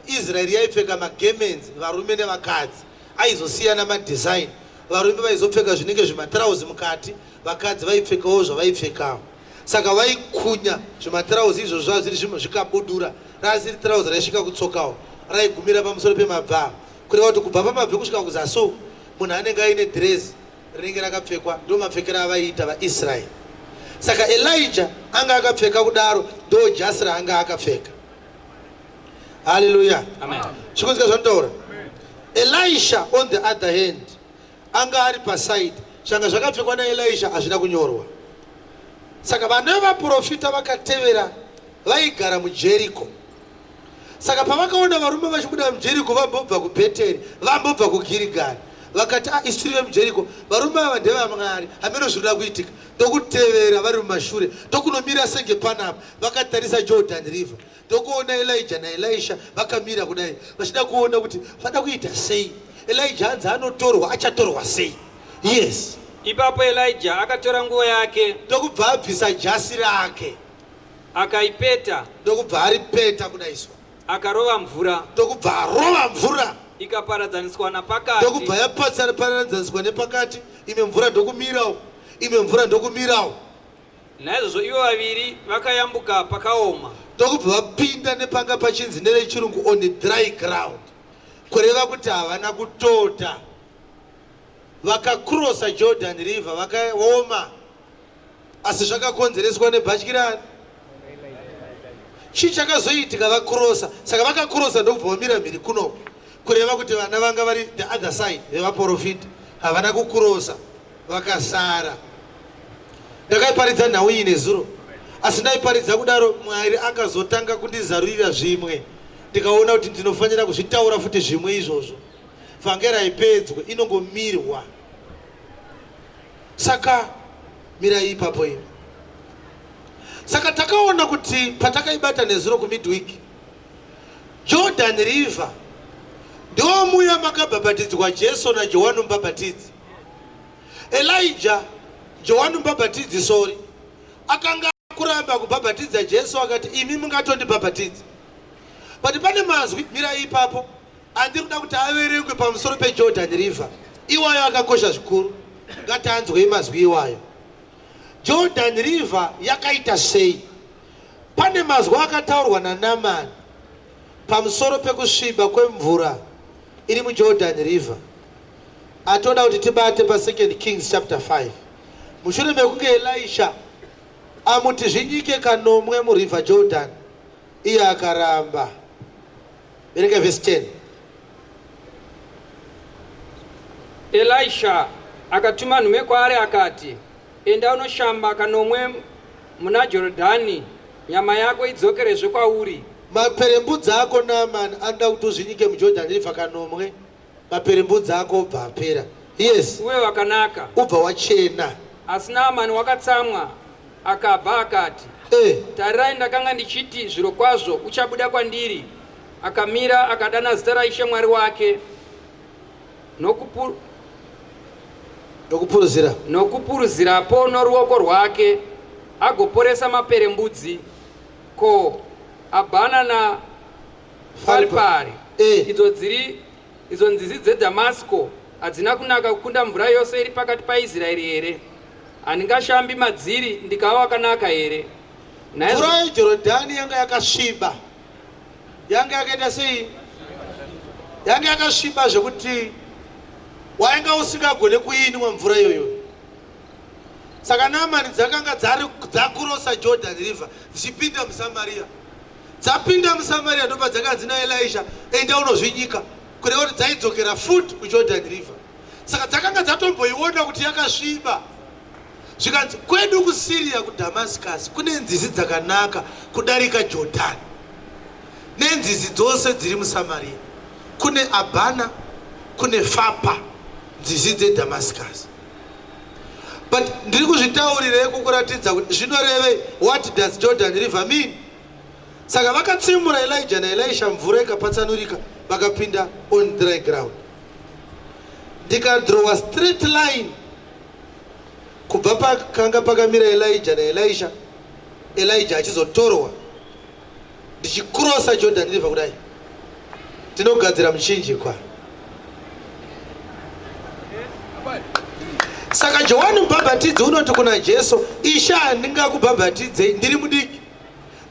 [SPEAKER 4] Israeri yaipfeka magemenzi, varume nevakadzi. Aizosiyana madesign. Varume vaizopfeka zvinenge zvimatirauzi mukati, vakadzi vaipfekawo zvavaipfekawo. Saka vaikunya zvimatirauzi izvozvo zvava zviri zvimwe zvikabudura. Rasiri tirauzi raisvika kutsokawo, raigumira pamusoro pemabvi avo. Kureva kuti kubva pamabvi kusvika kuzasi uku munhu anenge aine dhirezi rinenge rakapfekwa. Ndo mapfekero avaiita vaIsraeri. Saka Elijah anga akapfeka kudaro, ndo jasi raanga akapfeka. Hallelujah.
[SPEAKER 3] Amen.
[SPEAKER 4] Chikunzika zvanotaura. Elisha on the other hand anga ari paside. Zvanga zvakapfekwa naElisha hazvina kunyorwa. Saka vana vevaprofita vakatevera vaigara muJeriko. Saka pavakaona varume vachibuda muJeriko vambobva kuBheteri, vambobva kuGirigari, vakati, ah, isu tiri vemuJeriko, varume ava ndevamwari, hameno zvinoda kuitika. Ndokutevera vari mumashure, ndokunomira senge panapa, vakatarisa Jordan River. Ndokuona Elijah naElisha vakamira kudai, vachida kuona kuti vada kuita sei. Elijah anzi anotorwa, achatorwa sei? Yes.
[SPEAKER 3] Ipapo Elijah akatora nguo yake,
[SPEAKER 4] ndokubva abvisa jasi rake,
[SPEAKER 3] akaipeta,
[SPEAKER 4] ndokubva aripeta kudai so,
[SPEAKER 3] akarova mvura,
[SPEAKER 4] ndokubva arova mvura,
[SPEAKER 3] ikaparadzaniswa napakati,
[SPEAKER 4] ndokubva yaparadzaniswa nepakati, imwe mvura ndokumirawo, imwe mvura ndokumirawo.
[SPEAKER 3] Naizvozvo ivo vaviri vakayambuka pakaoma.
[SPEAKER 4] Ndokubva vapinda nepanga pachinzi nerechirungu on the dry ground, kureva kuti havana kutota. Vakakrosa Jordan River vakaoma, asi zvakakonzereswa nebhatyirani. Chii chakazoitika vakrosa? Saka vakakrosa ndokubva vamira mhiri kuno, kureva kuti vana vanga vari the other side vevaprofita havana kukrosa, vakasara. Ndakaiparidza nhau iyi nezuro, asi ndaiparidza kudaro Mwari akazotanga kundizarurira zvimwe, ndikaona kuti ndinofanira kuzvitaura futi zvimwe izvozvo. Vhangeri haipedzwe, inongomirwa. Saka mirai ipapo imi. Saka takaona kuti patakaibata nezuro kumidweek, Jordan River ndomuya makabhabhatidzwa Jesu naJohani Mubhabhatidzi. Elijah, Johani Mubhabhatidzi, sorry, akanga kuramba kubhabhatidza Jesu, akati imi mungatondibhabhatidza. But pane mazwi, mirai ipapo, andiri kuda kuti averengwe pamusoro peJordan River. Iwayo akakosha zvikuru. Ngatanzwei mazwi iwayo. Jordan River yakaita sei. Pane mazwi akataurwa naNamani pamusoro pekusviba kwemvura iri muJordan River atoda kuti tibate pa2 Kings chapter 5 mushure mekunge Elisha amuti zvinyike kanomwe muriver Jordan, iye akaramba. Verenga vhesi 10.
[SPEAKER 3] Elisha akatuma nhume kwaari akati, Enda unoshamba kanomwe muna Jorodhani, nyama yako idzokerezve kwauri.
[SPEAKER 4] Maperembudzi ako Naamani anoda kuti uzvinyike muJordan River kanomwe, maperembudzi ako obva apera. Yes.
[SPEAKER 3] Uve wakanaka.
[SPEAKER 4] Ubva wachena.
[SPEAKER 3] Asi Naamani wakatsamwa, akabva akati, Tarirai, ndakanga ndichiti zvirokwazvo uchabuda kwandiri. Akamira akadana zita raIshe Mwari wake
[SPEAKER 4] nokupuruzira
[SPEAKER 3] nokupuruzirapo noruoko rwake agoporesa maperembudzi. Ko, Abhana naFaripari, idzo dziri idzo nzizi dzeDhamasiko, hadzina kunaka kukunda mvura yose iri pakati paIsraeri here? Handingashambi madziri ndikava wakanaka here?
[SPEAKER 4] Mvura yeJorodhani yanga yakasviba, yanga yakaita sei? Yanga yakasviba zvekuti wainga usingagone kuinwa mvura iyoyo. Saka Naamani dzakanga dzakurosa Jordan River dzichipinda muSamaria. Dzapinda muSamaria ndopadzakanzi naElisha, enda unozvinyika, kureva kuti dzaidzokera futi kuJordan River. Saka dzakanga dzatomboiona kuti yakasviba. Zvikanzi kwedu kuSyria kuDamascus kune nzizi dzakanaka kudarika Jordan nenzizi dzose dziri muSamaria. Kune Abana, kune Fapa, nzizi dzeDamascus. But ndiri kuzvitaurirei kukuratidza kuti zvinorevei. What does Jordan River mean? Saka vakatsimura Elijah naElisha, mvura ikapatsanurika, vakapinda on dry ground. Ndikadrowa straight line kubva pakanga pakamira Elijah naElisha, Elijah achizotorwa, ndichikrosa Jordan River kudai, tinogadzira muchinjikwa. Saka Johani Mubhabhatidzi unoti kuna Jesu, Ishe, handingakubhabhatidzei, ndiri mudiki,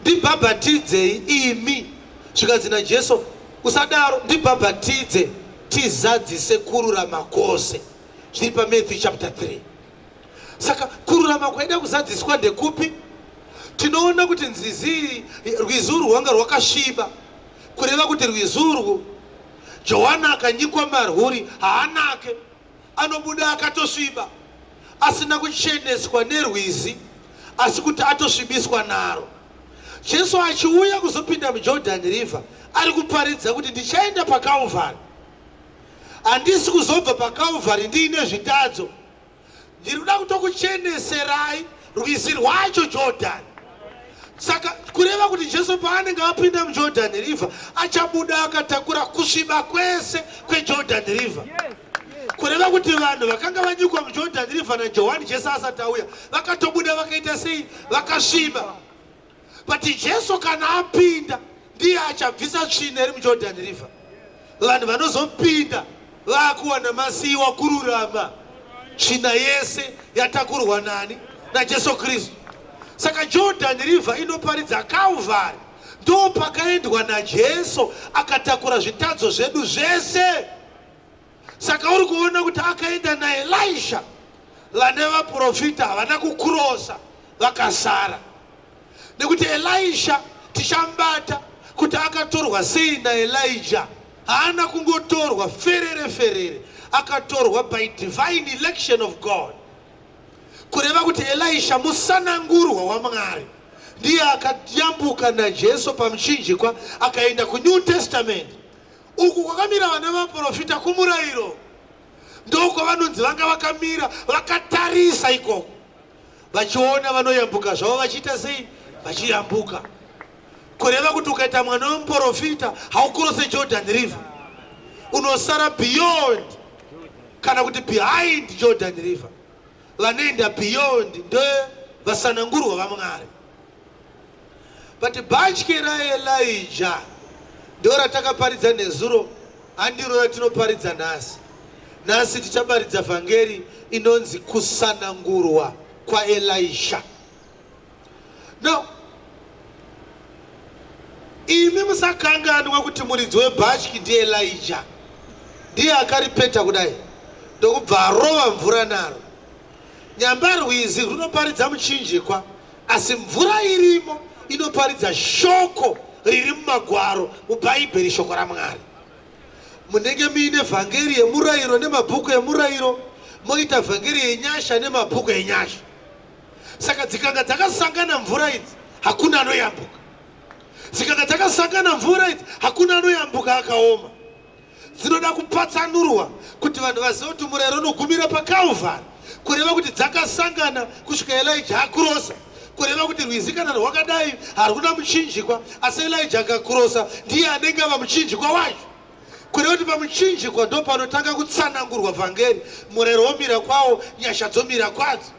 [SPEAKER 4] ndibhabhatidzei imi. Zvikanzi naJesu, usadaro, ndibhabhatidze tizadzise kururama kwose. Zviri paMatthew chapter 3. Saka kururama kwaida kuzadziswa ndekupi? Tinoona kuti nzizi, rwizi urwu rwanga rwakasviba, kureva kuti rwizi urwu Johani akanyikwa marwuri haanake, anobuda akatosviba, asina kucheneswa nerwizi, asi kuti atosvibiswa naro. Jesu achiuya kuzopinda muJordan River ari kuparidza kuti ndichaenda paCalvary, handisi kuzobva paCalvary ndiine zvitadzo, ndiri kuda kutokucheneserai rwizi rwacho Jordan. Saka kureva kuti Jesu paanenge apinda muJordan River achabuda akatakura kusviba kwese kweJordan River. Kureva kuti vanhu vakanga vanyikwa muJordan River naJohani Jesu asati auya vakatobuda vakaita sei? Vakasviba. But Jesu kana apinda ndiye achabvisa tsvina iri muJordan River. Vanhu vanozopinda vakuwana masiyiwa kururama, tsvina yese yatakurwa nani? NaJesu Kristu. Saka Jordan River inoparidza Calvary, ndo pakaendwa naJesu akatakura zvitadzo zvedu zvese. Saka uri kuona kuti akaenda naElisha, vane vaprofita havana kukurosa, vakasara. Nekuti Elisha tichambata kuti akatorwa sei naElijah. Haana kungotorwa ferere ferere, akatorwa by divine election of God. Kureva kuti Elisha musanangurwa waMwari, ndiye akayambuka naJesu pamuchinjikwa akaenda kuNew Testament. Uku kwakamira vana vaprofita kumurayiro, ndokwavanonzi vanga vakamira vakatarisa ikoko, vachiona vanoyambuka zvavo vachiita sei? Vachiyambuka. Kureva kuti ukaita mwana wemuprofita haukurose Jordan River, unosara beyond kana kuti behind Jordan River. Vanoenda beyond ndo vasanangurwa vaMwari. But bhatye raElijah ndo ratakaparidza nezuro, handiro ratinoparidza nhasi. Nhasi tichaparidza vhangeri inonzi kusanangurwa. kwaElisha. Now, imi musakanganwa kuti muridzi webhatyi ndiElija, ndiye akaripeta kudai ndokubva arova mvura naro. Nyamba rwizi runoparidza muchinjikwa, asi mvura irimo inoparidza shoko riri mumagwaro muBhaibheri, shoko raMwari. Munenge muine vhangeri yemurayiro nemabhuku emurayiro, moita vhangeri yenyasha nemabhuku enyasha. Saka dzikanga dzakasangana mvura idzi, hakuna anoyambuka. Dzikanga dzakasangana mvura idzi, hakuna anoyambuka akaoma. Dzinoda kupatsanurwa kuti vanhu vazive kuti murayiro unogumira paKalvari, kureva kuti dzakasangana kusvika Elijah akurosa, kureva kuti rwizi kana rwakadai haruna muchinjikwa, asi Elijah akakurosa ndiye anenge ava muchinjikwa wacho, kureva kuti pamuchinjikwa ndo panotanga kutsanangurwa vhangeri, murayiro womira kwawo, nyasha dzomira kwadzo.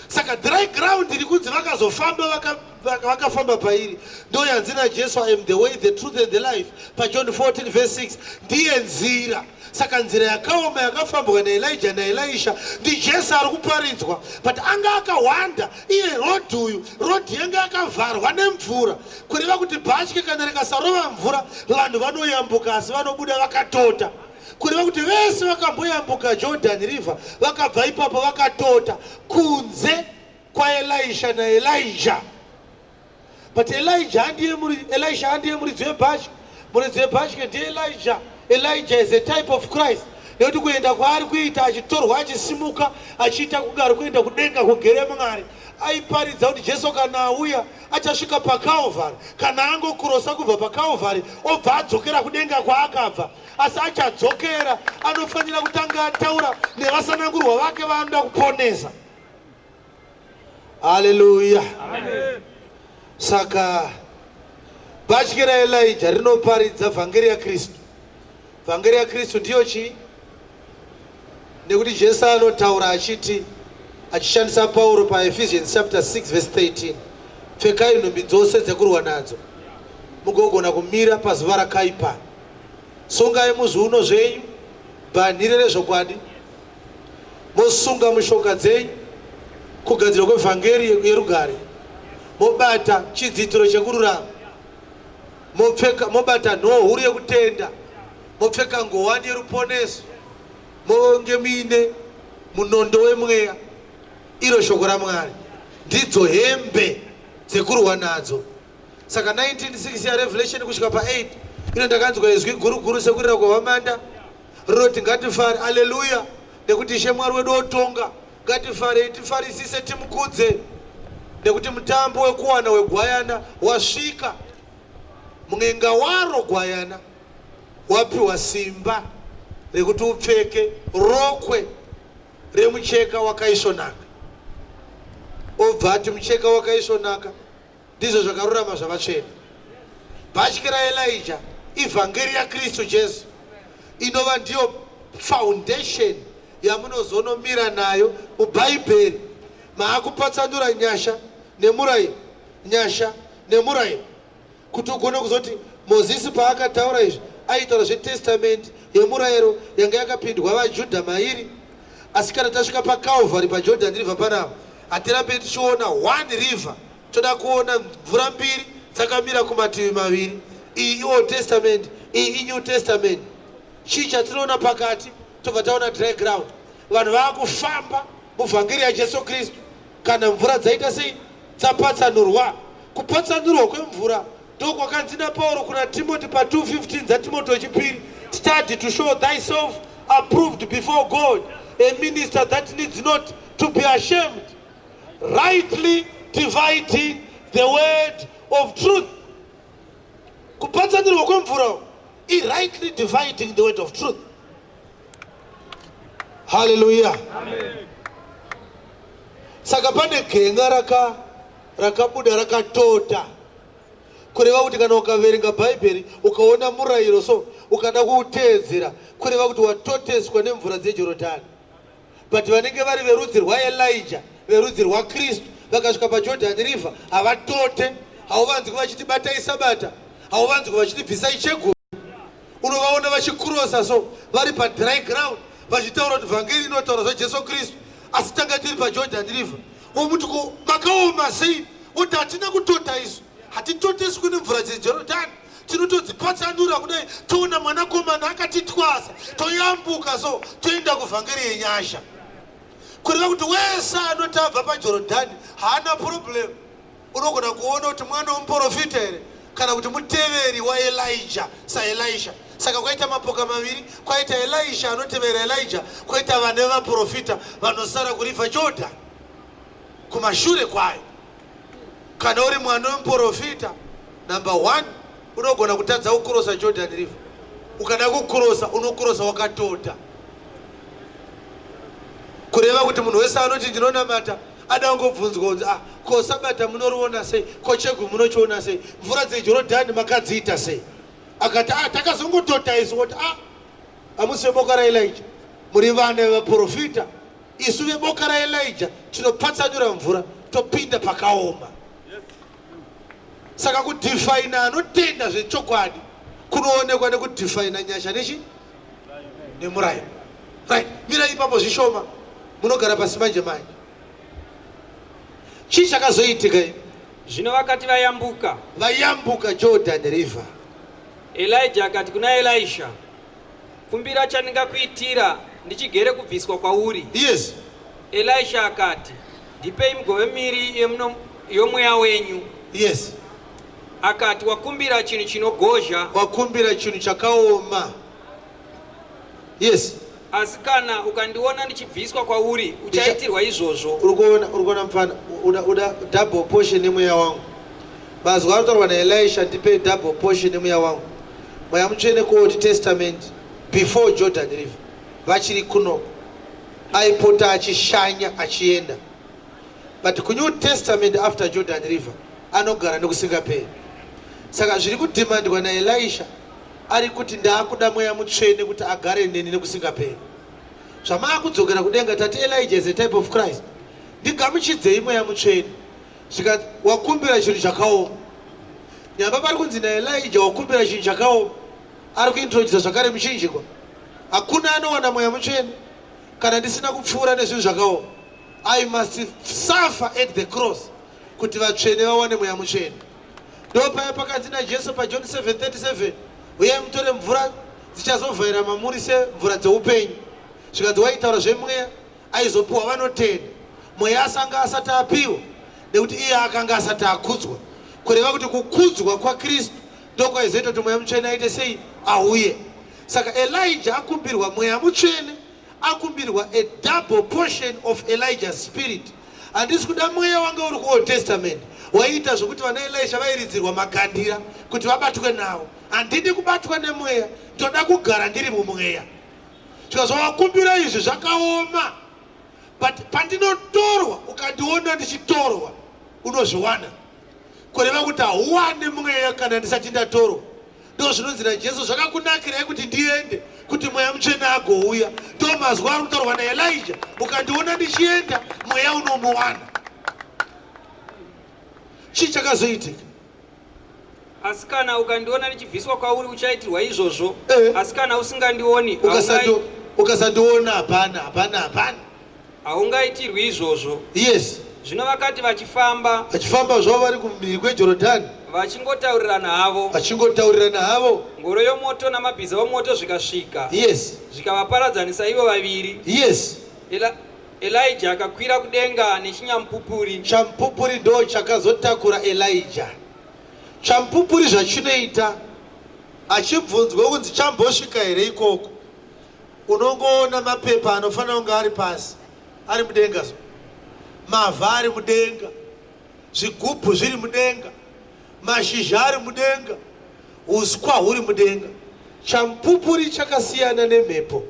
[SPEAKER 4] Saka dry ground iri kunzi vakazofamba vakafamba pairi ndo yanzi naJesu, "I am the way, the truth and the life," paJohn 14 verse 6, ndiye nzira. Saka nzira yakaoma yakafambwa naElija naElisha ndiJesu ari kuparidzwa, but anga akawanda iye road uyu, road yanga yakavharwa nemvura, kureva kuti bhatye kana rikasarova mvura vanhu vanoyambuka, asi vanobuda vakatota, kureva kuti vese vakamboyambuka Jordan River vakabva ipapo vakatota, kunze kwaElisha naElija. But Elijah handiye muri, Elisha handiye muridzi webhatye. Muridzi webhatye ndiElijah. Elijah is a type of Christ, nekuti kuenda kwaari kuita achitorwa, achisimuka, achiita kunge ari kuenda kudenga kugere Mwari, aiparidza kuti Jesu kana auya achasvika paCalvary. Kana angokurosa kubva paCalvary, obva adzokera kudenga kwaakabva, asi achadzokera anofanira kutanga ataura nevasanangurwa vake vaanoda kuponesa. Haleluya! Saka bhatye raElija rinoparidza vhangeri yaKristu. Vhangeri yaKristu ndiyo chii? Nekuti Jesu anotaura achiti, achishandisa Pauro paEphesians chapter 6 verse 13, "Pfekai nhumbi dzose dzekurwa nadzo, mugogona kumira pazuva rakaipa. Sungai muzviuno zvenyu bhanhire rezvokwadi, mosunga mushoka dzenyu kugadzirwa kwevhangeri yerugare, mobata chidzitiro chekururama, mopfeka, mobata nhoo huru yekutenda, mopfeka ngowani yeruponeso, monge muine munondo wemweya, iro shoko raMwari." Ndidzo hembe dzekurwa nadzo. Saka 19:6 yaRevelation kusvika pa8 ino, ndakanzwa izwi guru guru sekurira kwehwamanda rinoti, "Ngatifare, aleluya, nekuti Ishe Mwari wedu otonga. Ngatifarei, tifarisise, timukudze, nekuti mutambo wekuwana wegwayana wasvika. Mwenga waro gwayana wapiwa simba rekuti upfeke rokwe remucheka wakaisvonaka." Obva ati, "Mucheka wakaisvonaka ndizvo zvakarurama zvavatsvene." Bhatyi raElija ivhangeri yaKristu Jesu, inova ndiyo foundation yamunozonomira nayo muBhaibheri, maakupatsanura nyasha nemurayiro, nyasha nemurayiro, kuti ugone kuzoti Mozisi paakataura izvi aitaura zvetestamende yemurayiro yanga yakapindwa vaJudha mairi. Asi kana tasvika paCalvary, paJordan River panapa, hatirambe tichiona one river, toda kuona mvura mbiri dzakamira kumativi maviri. Iyi iOld Testament, iyi iNew Testament. Chii chatinoona pakati? Tobva taona dry ground, vanhu vaakufamba muvhangeri yaJesu Kristu kana mvura dzaita sei? Dzapatsanurwa. Kupatsanurwa kwemvura ndokwakanzi naPauro kuna Timoti pa215 dzaTimoti wechipiri, "Study to show thyself approved before God, a minister that needs not to be ashamed, rightly dividing the word of truth." Kupatsanurwa kwemvura irightly dividing the word of truth. Haleluya! Saka pane genga rakabuda rakatota, kureva kuti kana ukaverenga Bhaibheri ukaona murayiro so, ukada kuuteedzera, kureva kuti watoteswa nemvura dzeJorodhani. But vanenge vari verudzi rwaElija, verudzi rwaKristu, vakasvika paJordan River havatote. Hauvanzwi vachiti, "Batai sabata." Hauvanzwi vachiti, "Bvisai chegumi." Unovaona vachikurosa so vari padry ground, vachitaura kuti vhangeri inotaura zvaJesu Kristu, asi tanga tiri paJordan River. Womuti ko makaoma sei? Woti hatina kutota isu, hatitoteswi nemvura dzeJorodhani, tinotodzipatsanura kudai toona mwanakomana akatitwasa, toyambuka so toenda kuvhangeri yenyasha. Kureva kuti wese anoti abva paJorodhani haana problem. Unogona kuona kuti mwana wemuprofita here kana kuti muteveri waElija saElisha. Saka kwaita mapoka maviri, kwaita Elisha anotevera Elija, kwoita vane vaprofita vanosara kuriver Jordan kumashure kwayo. Kana uri mwana wemuprofita, number 1, unogona kutadza kukurosa Jordan River. Ukada kukurosa, unokurosa wakatota. Kureva kuti munhu wese anoti ndinonamata ada kungobvunzwa kunzi, ah, ko sabata munoriona sei? Ko chegwi munochiona sei? Mvura dzeJorodhani makadziita sei? Akati, ah, takazongotota isu. Woti, ah, hamusi veboka raElija, muri vana vevaprofita. Isu veboka raElija tinopatsanura mvura topinda pakaoma. Saka kudhifaina anotenda zvechokwadi kunoonekwa nekudhifaina nyasha nechi nemurayiro. Right, mira ipapo zvishoma, munogara pasi manje manje. Chii chakazoitika imi?
[SPEAKER 3] Zvino vakati vayambuka,
[SPEAKER 4] vayambuka Jordan River,
[SPEAKER 3] Elijah akati kuna Elisha, kumbira chandingakuitira ndichigere kubviswa kwauri.
[SPEAKER 4] Yes.
[SPEAKER 3] Elisha akati, ndipei migove miviri yomweya wenyu.
[SPEAKER 4] Yes.
[SPEAKER 3] Akati, wakumbira chinhu chinogozha.
[SPEAKER 4] Wakumbira chinhu chakaoma. Yes.
[SPEAKER 3] Asi kana ukandiona ndichibviswa kwauri, uchaitirwa izvozvo.
[SPEAKER 4] Uri kuona mufana, uda double portion yemweya wangu. Mazwi anotaurwa naElisha, ndipei double portion yemweya wangu. Mweya Mutsvene kuOld Testament before Jordan River, vachiri kuno, aipota achishanya achienda. But kuNew Testament after Jordan River anogara nekusingaperi. Saka zviri kudhimandwa naElisha ari kuti ndaakuda Mweya Mutsvene kuti agare neni nekusingaperi. Zvamaakudzokera kudenga, tati Elijah is a type of Christ. Ndigamuchidzei Mweya Mutsvene. Zvikati wakumbira chinhu chakaoma. Nyamba pari kunzi naElijah wakumbira chinhu chakaoma, ari kuintrodusa zvakare muchinjikwa. Hakuna anowana Mweya Mutsvene kana ndisina kupfuura nezvinhu zvakaoma. I must suffer at the cross kuti vatsvene vawane Mweya Mutsvene. Ndo paya pakanzi naJesu paJohn 7:37, uyai mutore mvura dzichazovhaira mamuri semvura dzeupenyu. Zvikanzi waitaura zvemweya aizopiwa vanotenda. Mweya asanga asati apiwa nekuti iye akanga asati akudzwa. Kureva kuti kukudzwa kwaKristu ndokwaizoita kuti Mweya Mutsvene aite sei? Auye. Saka Elijah akumbirwa Mweya Mutsvene, akumbirwa a double portion of Elijah's spirit. Handisi kuda mweya wanga uri kuOld Testament waiita zvokuti vana Elisha vairidzirwa magandira kuti vabatwe nawo. Handidi kubatwa nemweya, ndoda kugara ndiri mumweya. Zvikazovakumbira izvi zvakaoma, but pandinotorwa, ukandiona ndichitorwa unozviwana. Kureva kuti hauwani mweya kana ndisati ndatorwa. Ndo zvinonzi naJesu, zvakakunakirai kuti ndiende kuti Mweya Mutsvene agouya. Ndo mazwi ari kutaurwa naElijah, ukandiona ndichienda mweya unomuwana. Chii chakazoitika?
[SPEAKER 3] Asi kana ukandiona ndichibviswa kwauri uchaitirwa izvozvo. Asi kana usingandioni,
[SPEAKER 4] ukasandiona hapana, hapana, hapana.
[SPEAKER 3] Haungaitirwi izvozvo.
[SPEAKER 4] Yes.
[SPEAKER 3] Zvino vakati vachifamba,
[SPEAKER 4] vachifamba zvavo vari kumhiri kweJorodhani,
[SPEAKER 3] vachingotaurirana havo,
[SPEAKER 4] vachingotaurirana havo,
[SPEAKER 3] ngoro yomoto namabhiza omoto zvikasvika.
[SPEAKER 4] Yes.
[SPEAKER 3] Zvikavaparadzanisa ivo vaviri.
[SPEAKER 4] Yes.
[SPEAKER 3] Elijah akakwira kudenga nechinyamupupuri.
[SPEAKER 4] Chamupupuri ndo chakazotakura Elijah. Chamupupuri zvachinoita, achibvunzwa kunzi chambosvika here ikoko, unongoona mapepa anofanira kunge ari pasi ari mudenga, so mavha ari mudenga, zvigubhu zviri mudenga, mashizha ari mudenga, uswa huri mudenga. Chamupupuri chakasiyana nemhepo,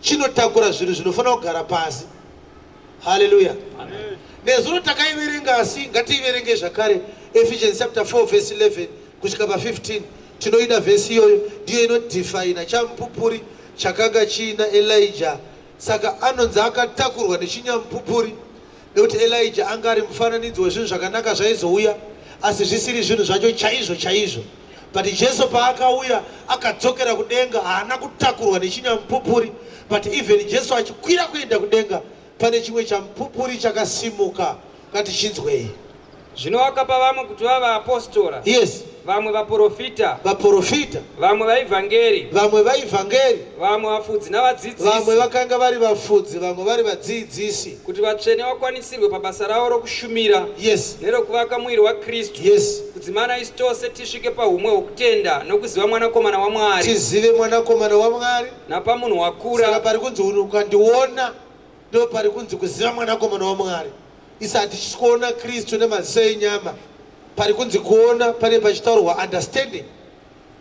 [SPEAKER 4] chinotakura zvinhu zvinofanira kugara pasi. Haleluya. Nezuro takaiverenga, asi ngatiiverenge zvakare. Ephesians chapter 4 verse 11 kusvika pa 15. Tinoida vhesi iyoyo, ndiyo inodhifaina chamupupuri chakanga chiina Elijah. Saka anonzi akatakurwa nechinyamupupuri nekuti Elijah anga ari mufananidzo wezvinhu zvakanaka zvaizouya, asi zvisiri zvinhu zvacho chaizvo chaizvo. But Jesu paakauya akadzokera kudenga, haana kutakurwa nechinyamupupuri. But even Jesu achikwira kuenda kudenga, Pane chimwe chamupupuri chakasimuka, ngatichinzwei.
[SPEAKER 3] Zvino wakapa vamwe kuti vave vaapostora.
[SPEAKER 4] Yes.
[SPEAKER 3] Vamwe vaporofita.
[SPEAKER 4] Vaporofita.
[SPEAKER 3] Vamwe vaivhangeri.
[SPEAKER 4] Vamwe vaivhangeri.
[SPEAKER 3] Vamwe vafudzi navadzidzisi.
[SPEAKER 4] Vamwe vakanga vari vafudzi, vamwe vari vadzidzisi.
[SPEAKER 3] Kuti vatsvene vakwanisirwe pabasa ravo rokushumira.
[SPEAKER 4] Yes.
[SPEAKER 3] Nerokuvaka muviri waKristu.
[SPEAKER 4] Yes.
[SPEAKER 3] Kudzimana isu tose tisvike pahumwe hwokutenda nokuziva Mwanakomana waMwari.
[SPEAKER 4] Tizive Mwanakomana waMwari.
[SPEAKER 3] Napamunhu wakura.
[SPEAKER 4] Saka pari kunzi ukandiona ndo pari kunzi kuziva Mwanakomana waMwari. Isu hatisi kuona Kristu nemaziso enyama. Pari kunzi kuona pane pachitaurwa understanding.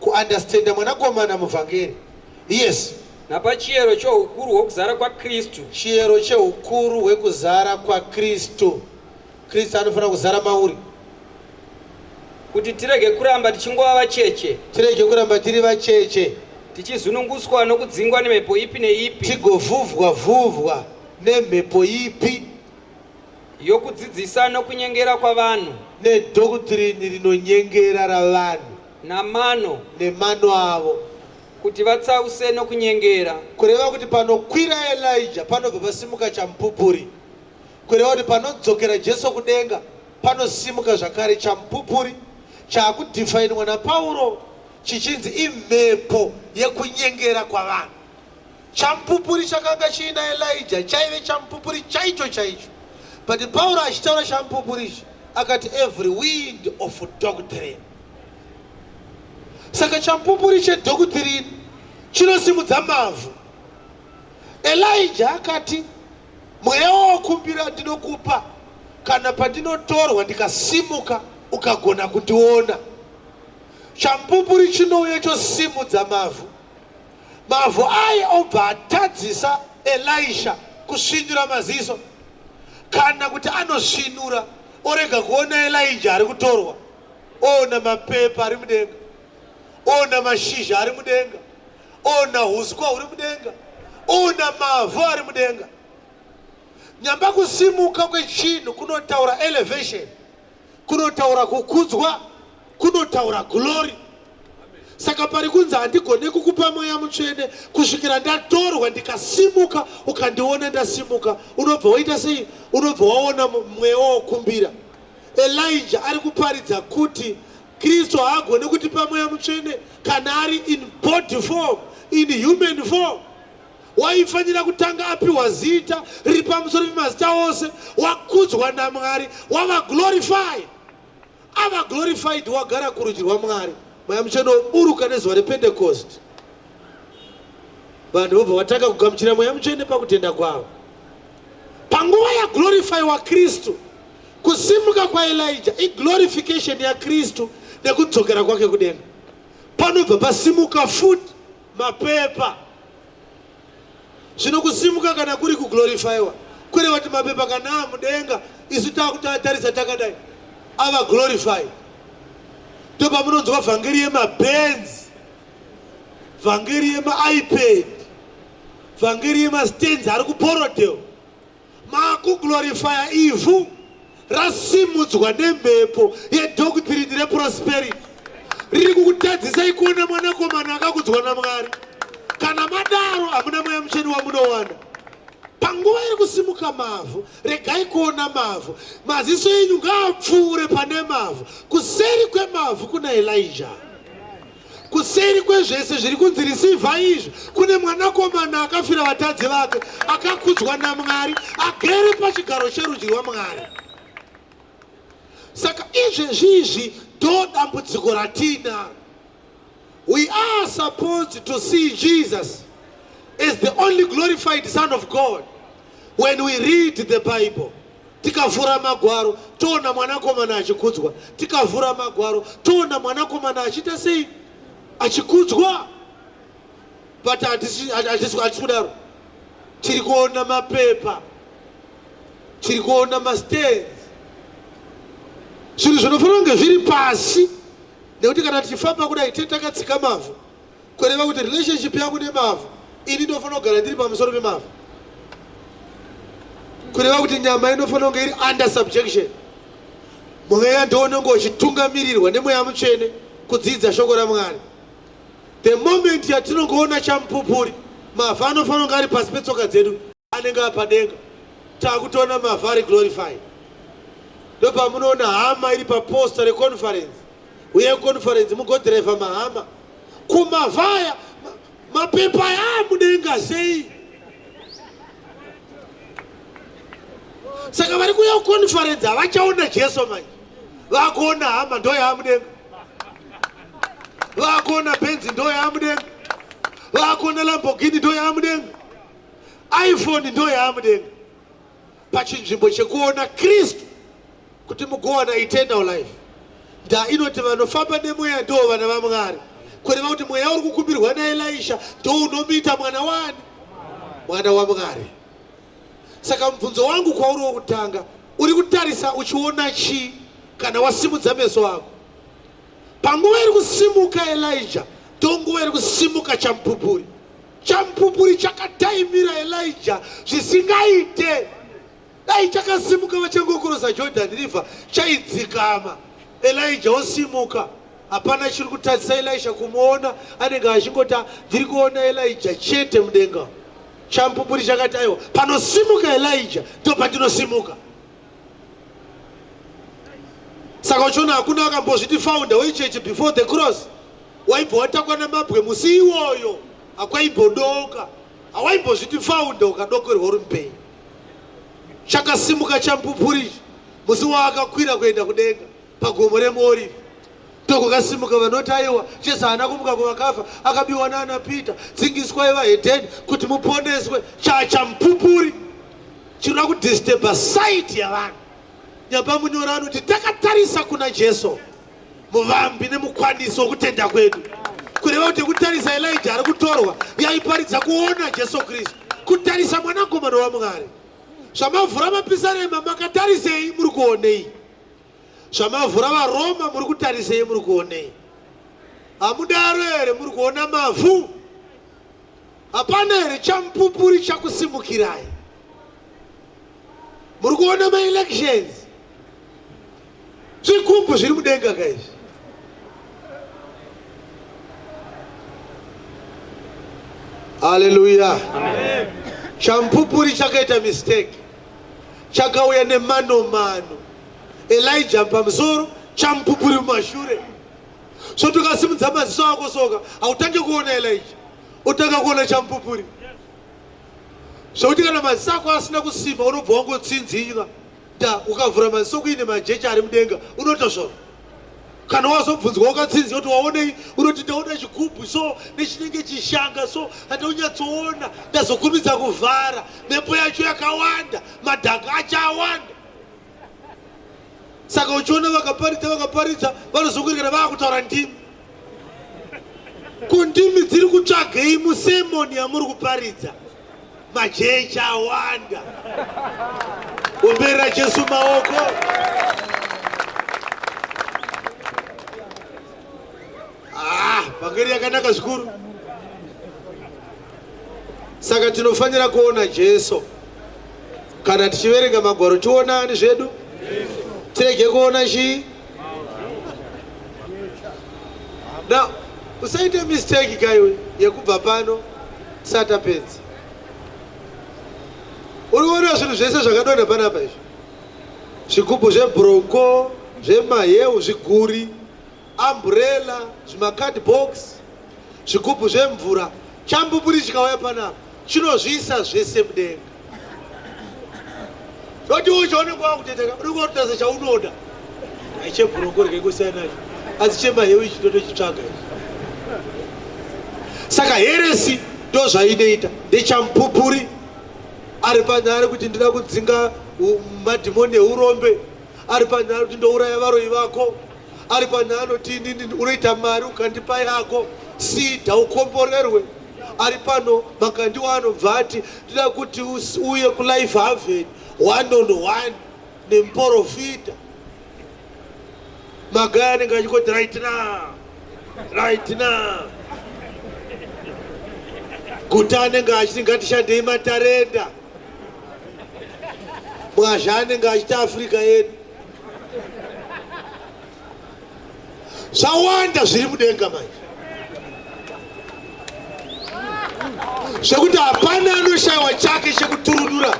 [SPEAKER 4] Kuunderstanda Mwanakomana muvhangeri. Yes.
[SPEAKER 3] Napachiyero chohukuru hwokuzara kwaKristu.
[SPEAKER 4] Chiyero chehukuru hwekuzara kwaKristu. Kristu anofanira kuzara mauri.
[SPEAKER 3] Kuti tirege kuramba tichingova vacheche.
[SPEAKER 4] Tirege kuramba tiri vacheche.
[SPEAKER 3] Tichizununguswa nokudzingwa nemhepo ipi neipi.
[SPEAKER 4] Tigovhuvhwa vhuvhwa nemhepo ipi.
[SPEAKER 3] Yokudzidzisa nokunyengera kwavanhu.
[SPEAKER 4] Nedoctrine rinonyengera ravanhu.
[SPEAKER 3] Namano.
[SPEAKER 4] Nemano avo.
[SPEAKER 3] Kuti vatsause nokunyengera.
[SPEAKER 4] Kureva kuti panokwira Elijah panobva pasimuka chamupupuri. Kureva kuti panodzokera Jesu kudenga panosimuka zvakare chamupupuri chaakudefinwa naPauro chichinzi imhepo yekunyengera kwavanhu. Chamupupuri chakanga chiina Elijah chaive chamupupuri chaicho chaicho. But Pauro achitaura chamupupuri ichi akati every wind of doctrine. Saka chamupupuri chedoctrine chinosimudza mavhu. Elijah akati Mweya wawakumbira ndinokupa, kana pandinotorwa ndikasimuka ukagona kundiona. Chamupupuri chinouya chosimudza mavhu. Mavhu aye obva atadzisa Elisha kusvinura maziso, kana kuti anosvinura orega kuona Elijah ari kutorwa, oona mapepa ari mudenga, oona mashizha ari mudenga, Ona huswa huri mudenga, ona mavhu ari mudenga. Nyamba kusimuka kwechinhu kunotaura elevation, kunotaura kukudzwa, kunotaura glory. Saka pari kunzi handigone kukupa mweya mutsvene kusvikira ndatorwa ndikasimuka, ukandiona ndasimuka, unobva waita sei? Unobva waona mweya wawakumbira. Elijah ari kuparidza kuti Kristu haagone kutipa mweya mutsvene kana ari in body form, in human form. Waifanira kutanga apiwa zita riri pamusoro pemazita ose, wakudzwa naMwari, wava glorified. Ava glorified wagara kurudyi rwaMwari. Mweya mutsvene woburuka nezuva rePentecost. Vanhu vobva vatanga kugamuchira mweya mutsvene pakutenda kwavo. Panguva yaglorifaiwa Kristu, Kusimuka kwaElijah iglorification yaKristu nekudzokera kwake kudenga. Panobva pasimuka futi mapepa. Zvino kusimuka kana kuri kuglorifaiwa kureva kuti mapepa kana amudenga isu taakutatarisa takadai ava glorified. Ndopamunonzwa vhangeri yemabenz, vhangeri yemaipad, vhangeri yemastands ari kuborodale. Makuglorifaya ivhu rasimudzwa nemhepo yedoctrine reprosperity riri kukutadzisai kuona mwanakomana akakudzwa naMwari. Kana madaro hamuna mweya mutsvene wamunowana. Panguva iri kusimuka mavhu, regai kuona mavhu. Maziso enyu ngaapfuure pane mavhu. Kuseri kwemavhu kuna Elijah. Kuseri kwezvese zviri kunzi risivha izvi kune mwanakomana akafira vatadzi vake, akakudzwa naMwari, agere pachigaro cherudyi rwaMwari. Saka izvezvi izvi ndo dambudziko ratiinaro. We are supposed to see Jesus as the only glorified Son of God when we read the Bible. Tikavhura magwaro toona mwanakomana achikudzwa. Tikavhura magwaro toona mwanakomana achiita sei? Achikudzwa. But hatisi kudaro. Tiri kuona mapepa, tiri kuona mastands, zvinhu zvinofanira kunge zviri pasi, nekuti kana tichifamba kudai tee takatsika mavhu. Kureva kuti relationship yangu nemavhu, ini ndofanira kugara ndiri pamusoro pemavhu. Kureva kuti nyama inofanira kunge iri under subjection. Mweya ndounenge uchitungamirirwa nemweya mutsvene kudzidza shoko raMwari. The moment yatinongoona chamupupuri, mavhu anofanira kunge ari pasi petsoka dzedu, anenge apadenga. Takutoona mavhu ari glorified. Ndopamunoona hama iri paposter reconference. Uye conference mugodhiraivha mahama. Kumavhu aya mapepa aya amudenga sei? Saka vari kuuya kuconference havachaona Jesu manje. Vakuona hama ndoyaamudenga. Vakuona Benz ndoyaamudenga. Vakuona Lamborghini ndoyaamudenga. iPhone ndoyaamudenga. Pachinzvimbo chekuona Kristu kuti mugowana eternal life. Nda inoti vanofamba nemweya ndo vana vaMwari. Kureva kuti mweya uri kukumbirwa naElisha ndo unomuita mwana wani? Mwana waMwari. Saka mubvunzo wangu kwauri wokutanga, uri kutarisa uchiona chii kana wasimudza meso ako? Panguva iri kusimuka Elijah, ndonguva iri kusimuka chamupupuri. Chamupupuri chakataimira Elijah zvisingaite. Dai chakasimuka vachangokorosa Jordan River, chaidzikama. Elijah osimuka. Hapana chiri kutadzisa Elisha kumuona, anenge achingoti ndiri kuona Elijah chete mudenga. Chamupupuri chakati aiwa, panosimuka Elijah ndopandinosimuka. Saka uchiona hakuna akambozviti founder wechechi before the cross, waibva watakwa namabwe musi iwoyo, hakwaimbodoka, hawaimbozviti founder ukadokerwa uri mupenyu. Chakasimuka chamupupuri musi waakakwira kuenda kudenga pagomo remuorifi ndokwakasimuka vanoti aiwa Jesu haana kumuka kuvakafa, akabiwa naana Peter, dzingiswai vahedheni kuti muponeswe. Chachamupupuri chinoda kudisturba sight yavanhu. Nyapamunyoro anoti takatarisa kuna Jesu muvambi nemukwanisi wokutenda kwedu, kureva kuti kutarisa Elijah ari kutorwa yaiparidza kuona Jesu Kristu, kutarisa mwanakomana waMwari. Zvamavhura mapisarema makatarisei, muri kuonei? Zvamavhura vaRoma muri kutarisei, muri kuonei? Hamudaro here? Muri kuona mavhu? Hapana here chamupupuri chakusimukirai? Muri kuona maelections? Zvigubhu zviri mudenga ka izvi. Haleluya. Chamupupuri chakaita mistake. Chakauya nemano mano. Elijah pamusoro, chamupupuri mumashure. So tukasimudza maziso ako soka, hautange kuona Elijah. Utanga kuona chamupupuri. Zvekuti kana maziso ako asina kusimba unobva wangotsinzinywa. Da ukavhura maziso kuine majecha ari mudenga unotosvora. Kana wazobvunzwa wakatsinzinya kuti waonei, unoti ndaona chigubhu so nechinenge chishanga so, handaunyatsoona, ndazokurumidza kuvhara, mhepo yacho yakawanda, madhaka acho awanda. Saka uchiona vakaparidza vakaparidza vanozokurekera vaakutaura ndimi. Ko ndimi dziri kutsvagei musemoni yamuri kuparidza? Majecha awanda. Omberera Jesu maoko. Ah, vhangeri yakanaka zvikuru. Saka tinofanira kuona Jesu. Kana tichiverenga magwaro tionani zvedu, tirege kuona chii? Now, usaite mistake kaiwe yekubva pano tisati tapedza. Uri kuona zvinhu zvese zvakadonha panapa izvi, zvigubhu zvebronco, zvemaheu, zviguri, umbrella, zvimacardbox, zvigubhu zvemvura. Chambupuri chikauya panapa chinozviisa zvese mudenga. Zoti ucho unenge wakuteteka, unenge wakutarisa chaunoda. Chebronco rege kusiyana nacho, asi chemaheu ichi ndotochitsvaga ichi. Saka heresi ndozvainoita, ndechamupupuri ari panhare kuti ndinoda kudzinga madhimoni eurombe, ari panhare kuti ndouraya varoyi vako, ari panhare anoti inini unoita mari ukandipa yako sida ukomborerwe. Ari pano Makandiwa anobva ati ndinoda kuti uye kuLife Haven 1 on 1 nemuporofita. Magaya anenge achingoti right now, right now. Guta anenge achiti ngatishandei matarenda. Mwazha anenge achiti Afrika yedu. Zvawanda zviri mudenga manje, zvekuti hapana anoshayiwa chake chekuturunura.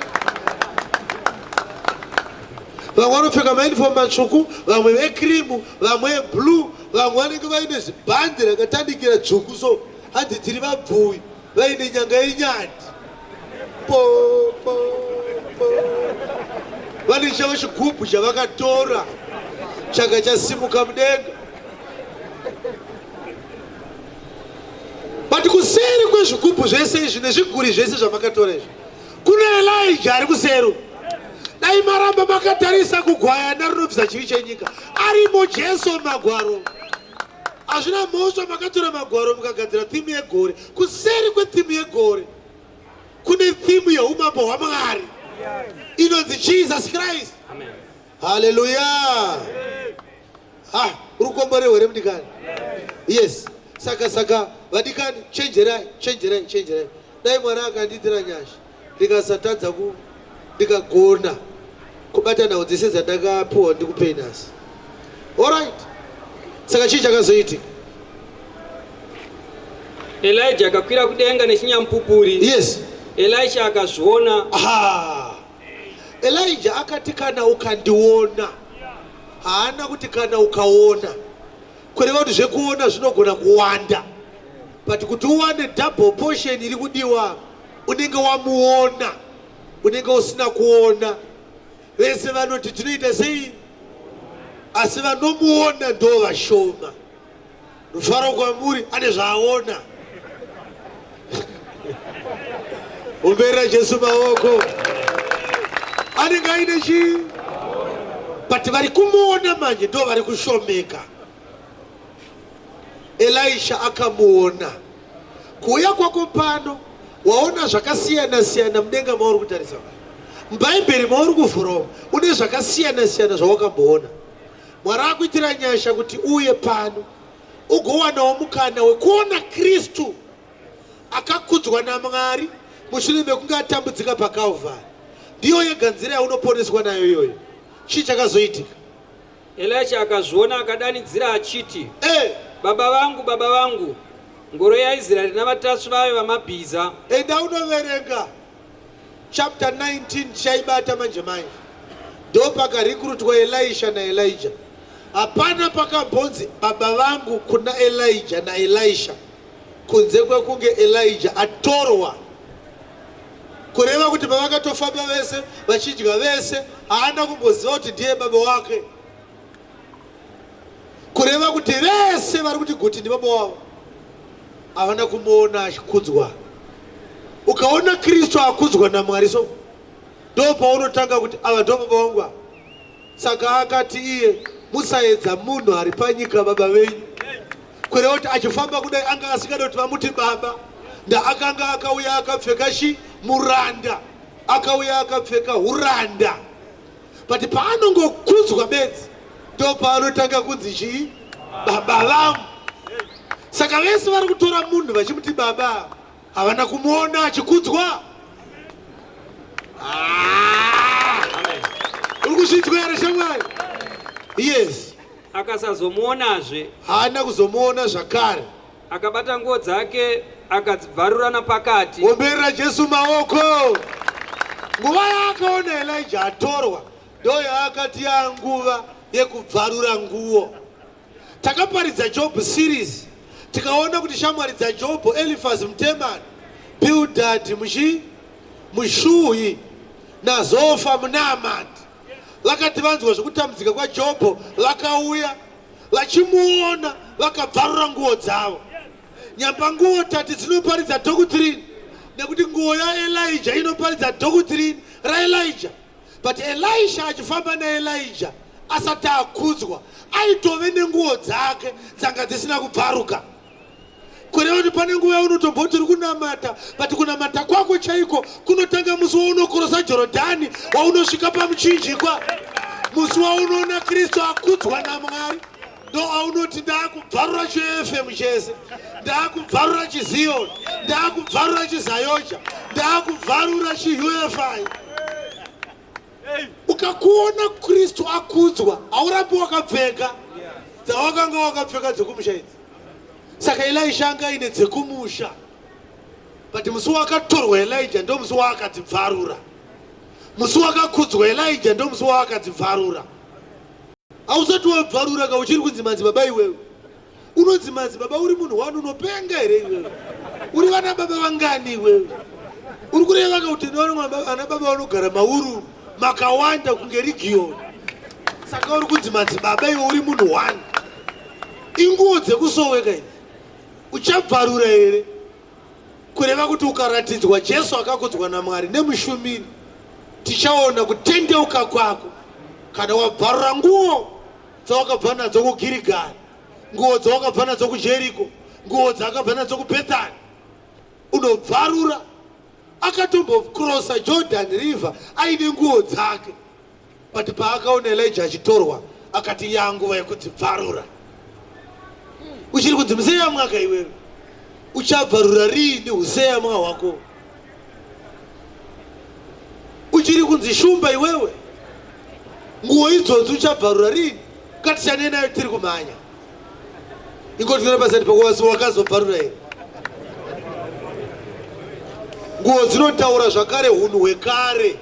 [SPEAKER 4] Vamwe vanopfeka mauniform matsvuku, vamwe vekirimu, vamwe eblue, vamwe vanenge vaine zibhandi rakatandikira dzvuku so hanzi tiri vabvuwi vaine nyanga yenyati. Po po po. Vane chavo chigubhu chavakatora changa chasimuka mudenga. But kuseri kwezvigubhu zvese izvi nezviguri zvese zvamakatora izvi Kuna Elijah ari kuseri. Dai maramba makatarisa kugwayana rinobvisa chivi chenyika. Arimo Jesu magwaro. Hazvina mhosva makatora magwaro mukagadzira thimu yegore. Kuseri kwethimu yegore kune thimu yeumambo hwaMwari inonzi Jesus Christ. Amen. Hallelujah. Ah, uri kukomborerwa here mudikani? Yes. Saka saka vadikani chenjerai, chenjerai, chenjerai. Dai Mwari akandiitira nyasha ndikasatadza ku ndikagona kubata nhau dzese dzandakapiwa ndikupei nhasi. Alright. Saka chii chakazoitika?
[SPEAKER 3] Elijah akakwira kudenga nechinyamupupuri.
[SPEAKER 4] Yes.
[SPEAKER 3] Elisha akazviona.
[SPEAKER 4] Ah. Elijah akati kana ukandiona. Haana kuti kana ukaona. Kureva kuti zvekuona zvinogona kuwanda. But kuti uwane double portion iri kudiwa unenge wamuona. Unenge usina kuona. Vese vanoti tinoita sei? Asi vanomuona ndo vashoma. Rufaro kwamuri ane zvaaona. Omberera Jesu maoko. Anenge aine chii? But vari kumuona manje ndo vari kushomeka. Elisha akamuona. Kuuya kwako pano waona zvakasiyana siyana mudenga mauri kutarisa. MuBhaibheri mauri kuvhura umu une zvakasiyana siyana zvawakamboona. Mwari akuitira nyasha kuti uuye pano ugowanawo mukana wekuona Kristu akakudzwa naMwari mushure mekunge atambudzika paKalvari. Ndiyo yega nzira yaunoponeswa nayo iyoyo. Chii chakazoitika?
[SPEAKER 3] Elisha akazviona akadanidzira achiti, hey! Eh! Baba vangu, baba vangu, ngoro yaIsraeri navatasvi vayo vamabhiza.
[SPEAKER 4] Enda unoverenga chapter 19 tichaibata manje manje. Ndopakarikurutwa Elisha naElijah. Hapana pakambonzi baba vangu kuna Elijah naElisha kunze kwekunge Elijah atorwa. Kureva kuti pavakatofamba vese vachidya vese haana kumboziva kuti ndiye baba wake. Kureva kuti vese vari kuti guti ndibaba wavo havana kumuona achikudzwa. Ukaona Kristu akudzwa naMwari so ndo paunotanga kuti ava ndo baba vangu ava. Saka akati iye, musaedza munhu ari panyika baba venyu. Kureva kuti achifamba kudai anga asingade kuti vamuti baba. Nda akanga akauya akapfeka chi muranda, akauya akapfeka huranda. But paanongokudzwa bedzi ndo paanotanga kunzi chii baba vangu. Saka vese vari kutora munhu vachimuti baba havana kumuona achikudzwa. Ah! Uri kuzvinzwa here shamwari? Yes.
[SPEAKER 3] Akasazomuonazve.
[SPEAKER 4] Haana kuzomuona zvakare.
[SPEAKER 3] Akabata nguo dzake akadzibvarura napakati.
[SPEAKER 4] Omberera Jesu maoko. Nguva yaakaona Elijah atorwa ndo yaakati yanguva yekubvarura nguo. Takaparidza Job series tikaona kuti shamwari dzaJob Eliphaz Mutemani, Bildad muchi Mushuhi naZofa muNaamati vakati vanzwa zvekutambudzika kwaJobho vakauya vachimuona vakabvarura nguo dzavo. Nyamba nguo tati dzinoparidza doctrine nekuti nguo yaElijah inoparidza doctrine raElijah. But Elisha achifamba naElijah asati akudzwa aitove nenguo dzake dzanga dzisina kubvaruka. Kureva kuti pane nguva yaunotomboti uri kunamata but kunamata kwako chaiko kunotanga musi waunokorosa Jorodhani waunosvika pamuchinjikwa, musi waunoona Kristu akudzwa naMwari ndo aunoti ndakubvarura chiFM chese, ndakubvarura chiZion, ndakubvarura chiZayoja, ndakubvarura chiUFI. Ukakuona Kristu akudzwa haurambi wakapfeka dzawakanga wakapfeka dzekumusha idzi. Saka Elisha anga aine dzekumusha, but musi wakatorwa Elijah ndo musi waakadzibvarura. Musi wakakudzwa Elijah ndomusi waakadzibvarura. Hausati wabvarura ka uchiri kunzi madzibaba iwewe. Unonzi madzibaba uri munhu wani unopenga here iwewe? Uri vana baba vangani iwewe? Uri kureva ka kuti vana baba vanogara mauru makawanda kunge rigiyoni. Saka uri kunzi madzibaba iwe uri munhu wani. Inguwo dzekusoweka idzi. Uchabvarura here? Kureva kuti ukaratidzwa Jesu akakudzwa naMwari nemushumiri, tichaona kutendeuka kwako kana wabvarura nguo dzawakabva nadzo kuGirigari, nguo dzawakabva nadzo kuJeriko, nguo dzaakabva nadzo kuBhethani. Unobvarura. Akatombokrosa Jordan River aine nguo dzake. But paakaona Elijah achitorwa akati yanguva yekudzibvarura. Uchiri kunzi museyamwa ka iwewe? Uchabvarura riini useyamwa hwako? Uchiri kunzi shumba iwewe? Nguo idzodzi uchabvarura riini? Ngatishanei nayo tiri kumhanya. Ingotinyora pasati pakuwasi wakazobvarura here? Nguo dzinotaura zvakare hunhu hwekare.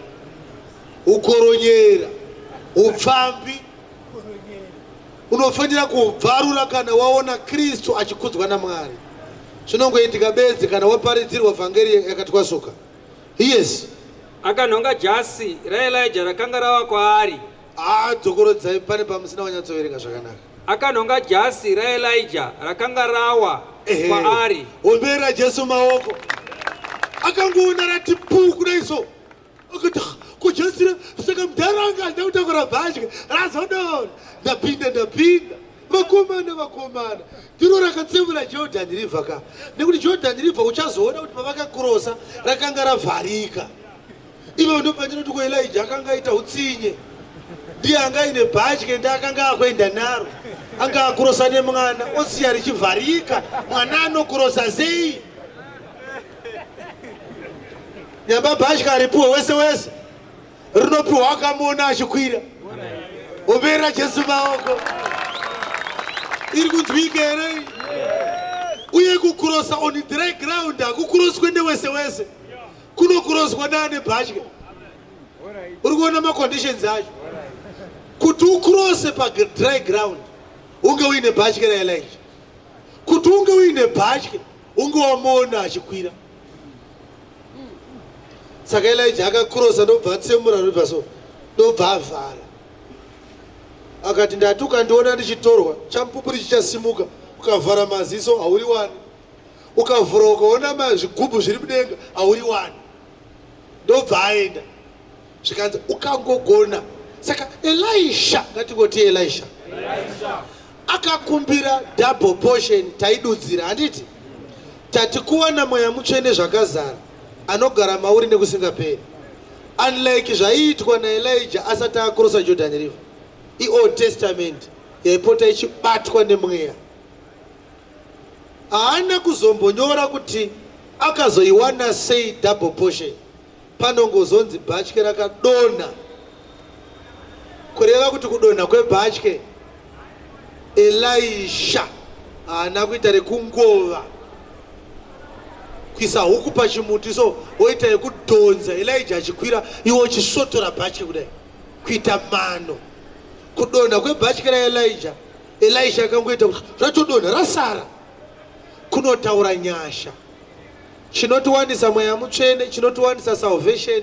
[SPEAKER 4] Ukoronyera, upfambi, unofanira kubvarura kana waona Kristu achikudzwa naMwari. Zvinongoitika bedzi kana waparidzirwa vhangeri yakatwasuka. Yes.
[SPEAKER 3] Akanhonga jasi raElija rakanga rava kwaari.
[SPEAKER 4] Ah, dzokorodzai pane pamusina kunyatsoverenga zvakanaka.
[SPEAKER 3] Akanhonga jasi raElija rakanga rawa kwaari.
[SPEAKER 4] Ombera Jesu maoko. Akangoona rati puu kudai so. Akati kujasira saka mudhara anga achida kutakura bhatye razodonha. Ndapinda ndapinda. Vakomana vakomana ndiro rakatsemura Jordan River ka nekuti Jordan River uchazoona kuti pavakakurosa rakanga ravharika. Ivo ndopandinoti ko Elijah akanga aita utsinye ndiye anga aine bhatye ndi akanga akuenda naro anga akurosa nemwana osiya richivharika mwana anokurosa sei? Nyamba bhatya haripuwe wese wese, rinopiwa akamuona achikwira. Ombera Jesu maoko. Iri kunzwika here? Uye kukurosa on dry ground hakukuroswe newese wese, kunokuroswa neane bhatya. Uri kuona maconditions acho kuti ukurose padry ground unge uine bhatya raElijah, kuti unge uine bhatya unge wamuona achikwira. Saka Elijah akakurosa ndobva atsemura rwiba so ndobva avhara akati ndati ukandiona ndichitorwa chamupupuri chichasimuka ukavhara maziso hauriwani ukavhura ukaona zvigubhu zviri mudenga hauriwani ndobva aenda zvikanzi ukangogona saka Elisha ngatingoti Elisha akakumbira double portion taidudzira handiti tati kuwana mweya mutsvene zvakazara anogara mauri nekusingaperi unlike zvaiitwa naElijah asati akrosa Jordan River iOld Testament yaipota ichibatwa nemweya haana kuzombonyora kuti akazoiwana sei double portion Panongozonzi bhatye rakadonha, kureva kuti kudonha kwebhatye Elisha haana kuita rekungova kuisa huku pachimuti so woita yekudhonza Elijah achikwira iwe uchisvotora bhatye kudai kuita mano kudonha kwebhatye raElijah Elisha akangoita kuti ratodonha rasara kunotaura nyasha Chinotiwanisa Mweya Mutsvene, chinotiwanisa salvation,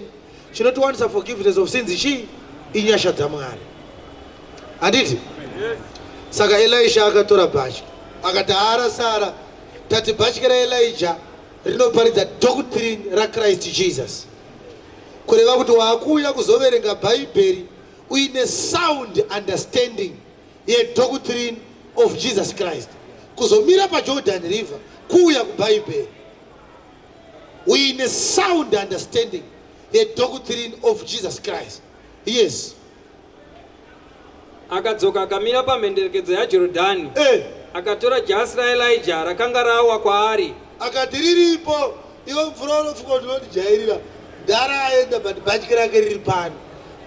[SPEAKER 4] chinotiwanisa forgiveness of sins chii? Inyasha dzaMwari. Handiti? Saka Elisha akatora bhatya akati haara sara tati bhatya raElijah rinoparidza doctrine raChrist Jesus. Kureva kuti waakuuya kuzoverenga Bhaibheri uine sound understanding yedoctrine of Jesus Christ kuzomira paJordan River kuuya kuBhaibheri uine sound understanding yedoctrine of Jesus Christ. Yes.
[SPEAKER 3] Akadzoka akamira pamhenderekedzo yaJorodhani eh. Akatora jasi raElijah rakanga rawa kwaari.
[SPEAKER 4] Akati riripo iwe mvura unofunga kuti unondijairira ndara aenda but bhatyi rake riri pano.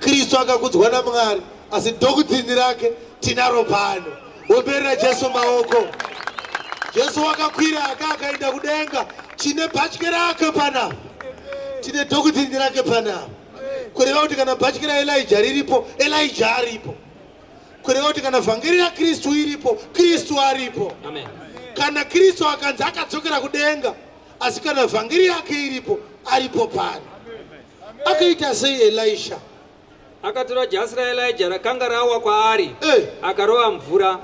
[SPEAKER 4] Kristu akakudzwa naMwari asi doctrine rake tinaro pano. Omberera Jesu maoko. Jesu wakakwira aka akaenda kudenga tine bhatyi rake panapa. Tine doctrine rake panapa. Kureva kuti kana bhatyi raElija riripo, Elija aripo. Kureva kuti kana vhangeri raKristu iripo, Kristu aripo.
[SPEAKER 3] Amen.
[SPEAKER 4] Kana Kristu akanzi akadzokera kudenga, asi kana vhangeri yake iripo, aripo pano. Akaita sei Elisha?
[SPEAKER 3] Akatora jasi raElija rakanga rawa kwaari,
[SPEAKER 4] Eh.
[SPEAKER 3] akarova mvura.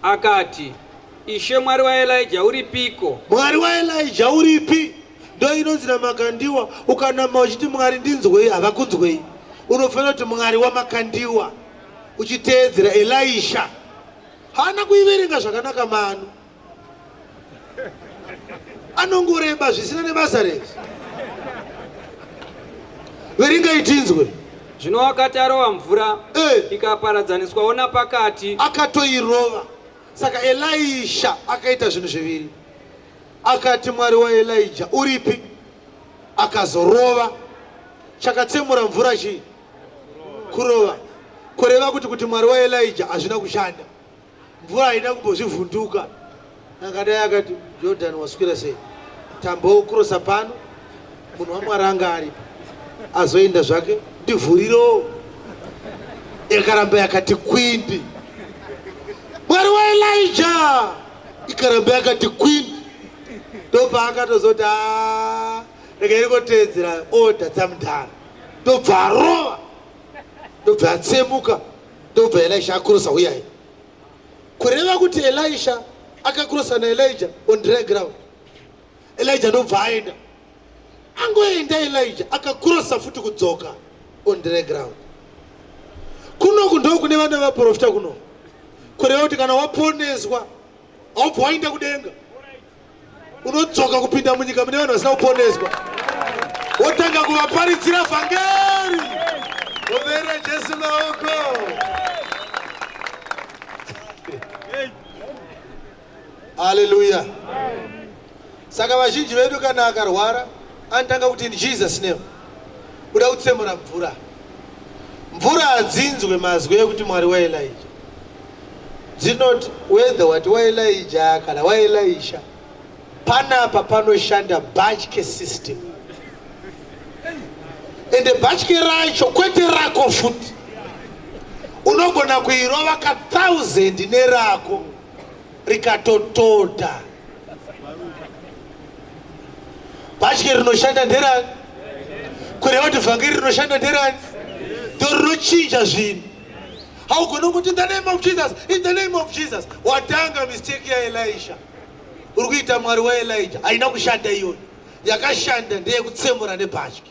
[SPEAKER 3] Akati, Ishe Mwari waElija uripiko?
[SPEAKER 4] Mwari waElija uripi? Ndo inonzi naMakandiwa, ukanama uchiti Mwari ndinzwei, havakunzwei. Unofanira kuti Mwari waMakandiwa uchiteedzera Elisha. Haana kuiverenga zvakanaka manu. Anongoreba zvisina nebasa rese. Verengai tinzwe.
[SPEAKER 3] Zvino wakati arova mvura,
[SPEAKER 4] Eh.
[SPEAKER 3] ikaparadzaniswawo napakati.
[SPEAKER 4] Akatoirova. Saka Elisha akaita zvinhu zviviri. Akati Mwari waElija uripi? Akazorova. Chakatsemura mvura chii? Kurova. Kureva kuti Mwari waElija hazvina kushanda. Mvura haina kumbozvivhunduka. Akadai akati Jordan waswera sei? Tambokrosa pano. Munhu waMwari anga aripo. Azoenda zvake ndivhuriro. Yakaramba yakati kwindi. Mwari waElija ikaramba yakati kwindi. Ndopaakatozoti aa rega iri koteedzera order dzamudhara. Ndobva arova. Ndobva atsemuka. Ndobva Elisha akrosa huyai. Kureva kuti Elisha akakrosa naElijah on dry ground. Elijah ndobva aenda. Angoenda Elijah akakrosa futi kudzoka on dry ground. Kunoku ndo kune vana vaprofita kuno. Kureva kuti kana waponeswa haubva waenda kudenga. Unodzoka kupinda munyika mune vanhu vasina kuponeswa. Wotanga kuvaparidzira vhangeri. Omera Jesu maoko. Hallelujah. Saka vazhinji vedu kana akarwara anotanga kuti in Jesus name. Uda kutsemura mvura. Mvura hadzinzwe mazwi ekuti Mwari waElijah. Dzinoti whether wati waElijah kana waElisha, panapa panoshanda bhatye system. Ende bhatye racho kwete rako futi. Unogona kuirova ka 1000 nerako rikatotota. Bhatye rinoshanda nderani? Kureva kuti vhangeri rinoshanda nderani? Ndorinochinja zvinhu. Haugoni kuti in the name of Jesus, in the name of Jesus. Watanga mistake yaElisha. Uri kuita Mwari waElijah. Haina kushanda iyoyo. Yakashanda ndeyekutsemura nebhatye.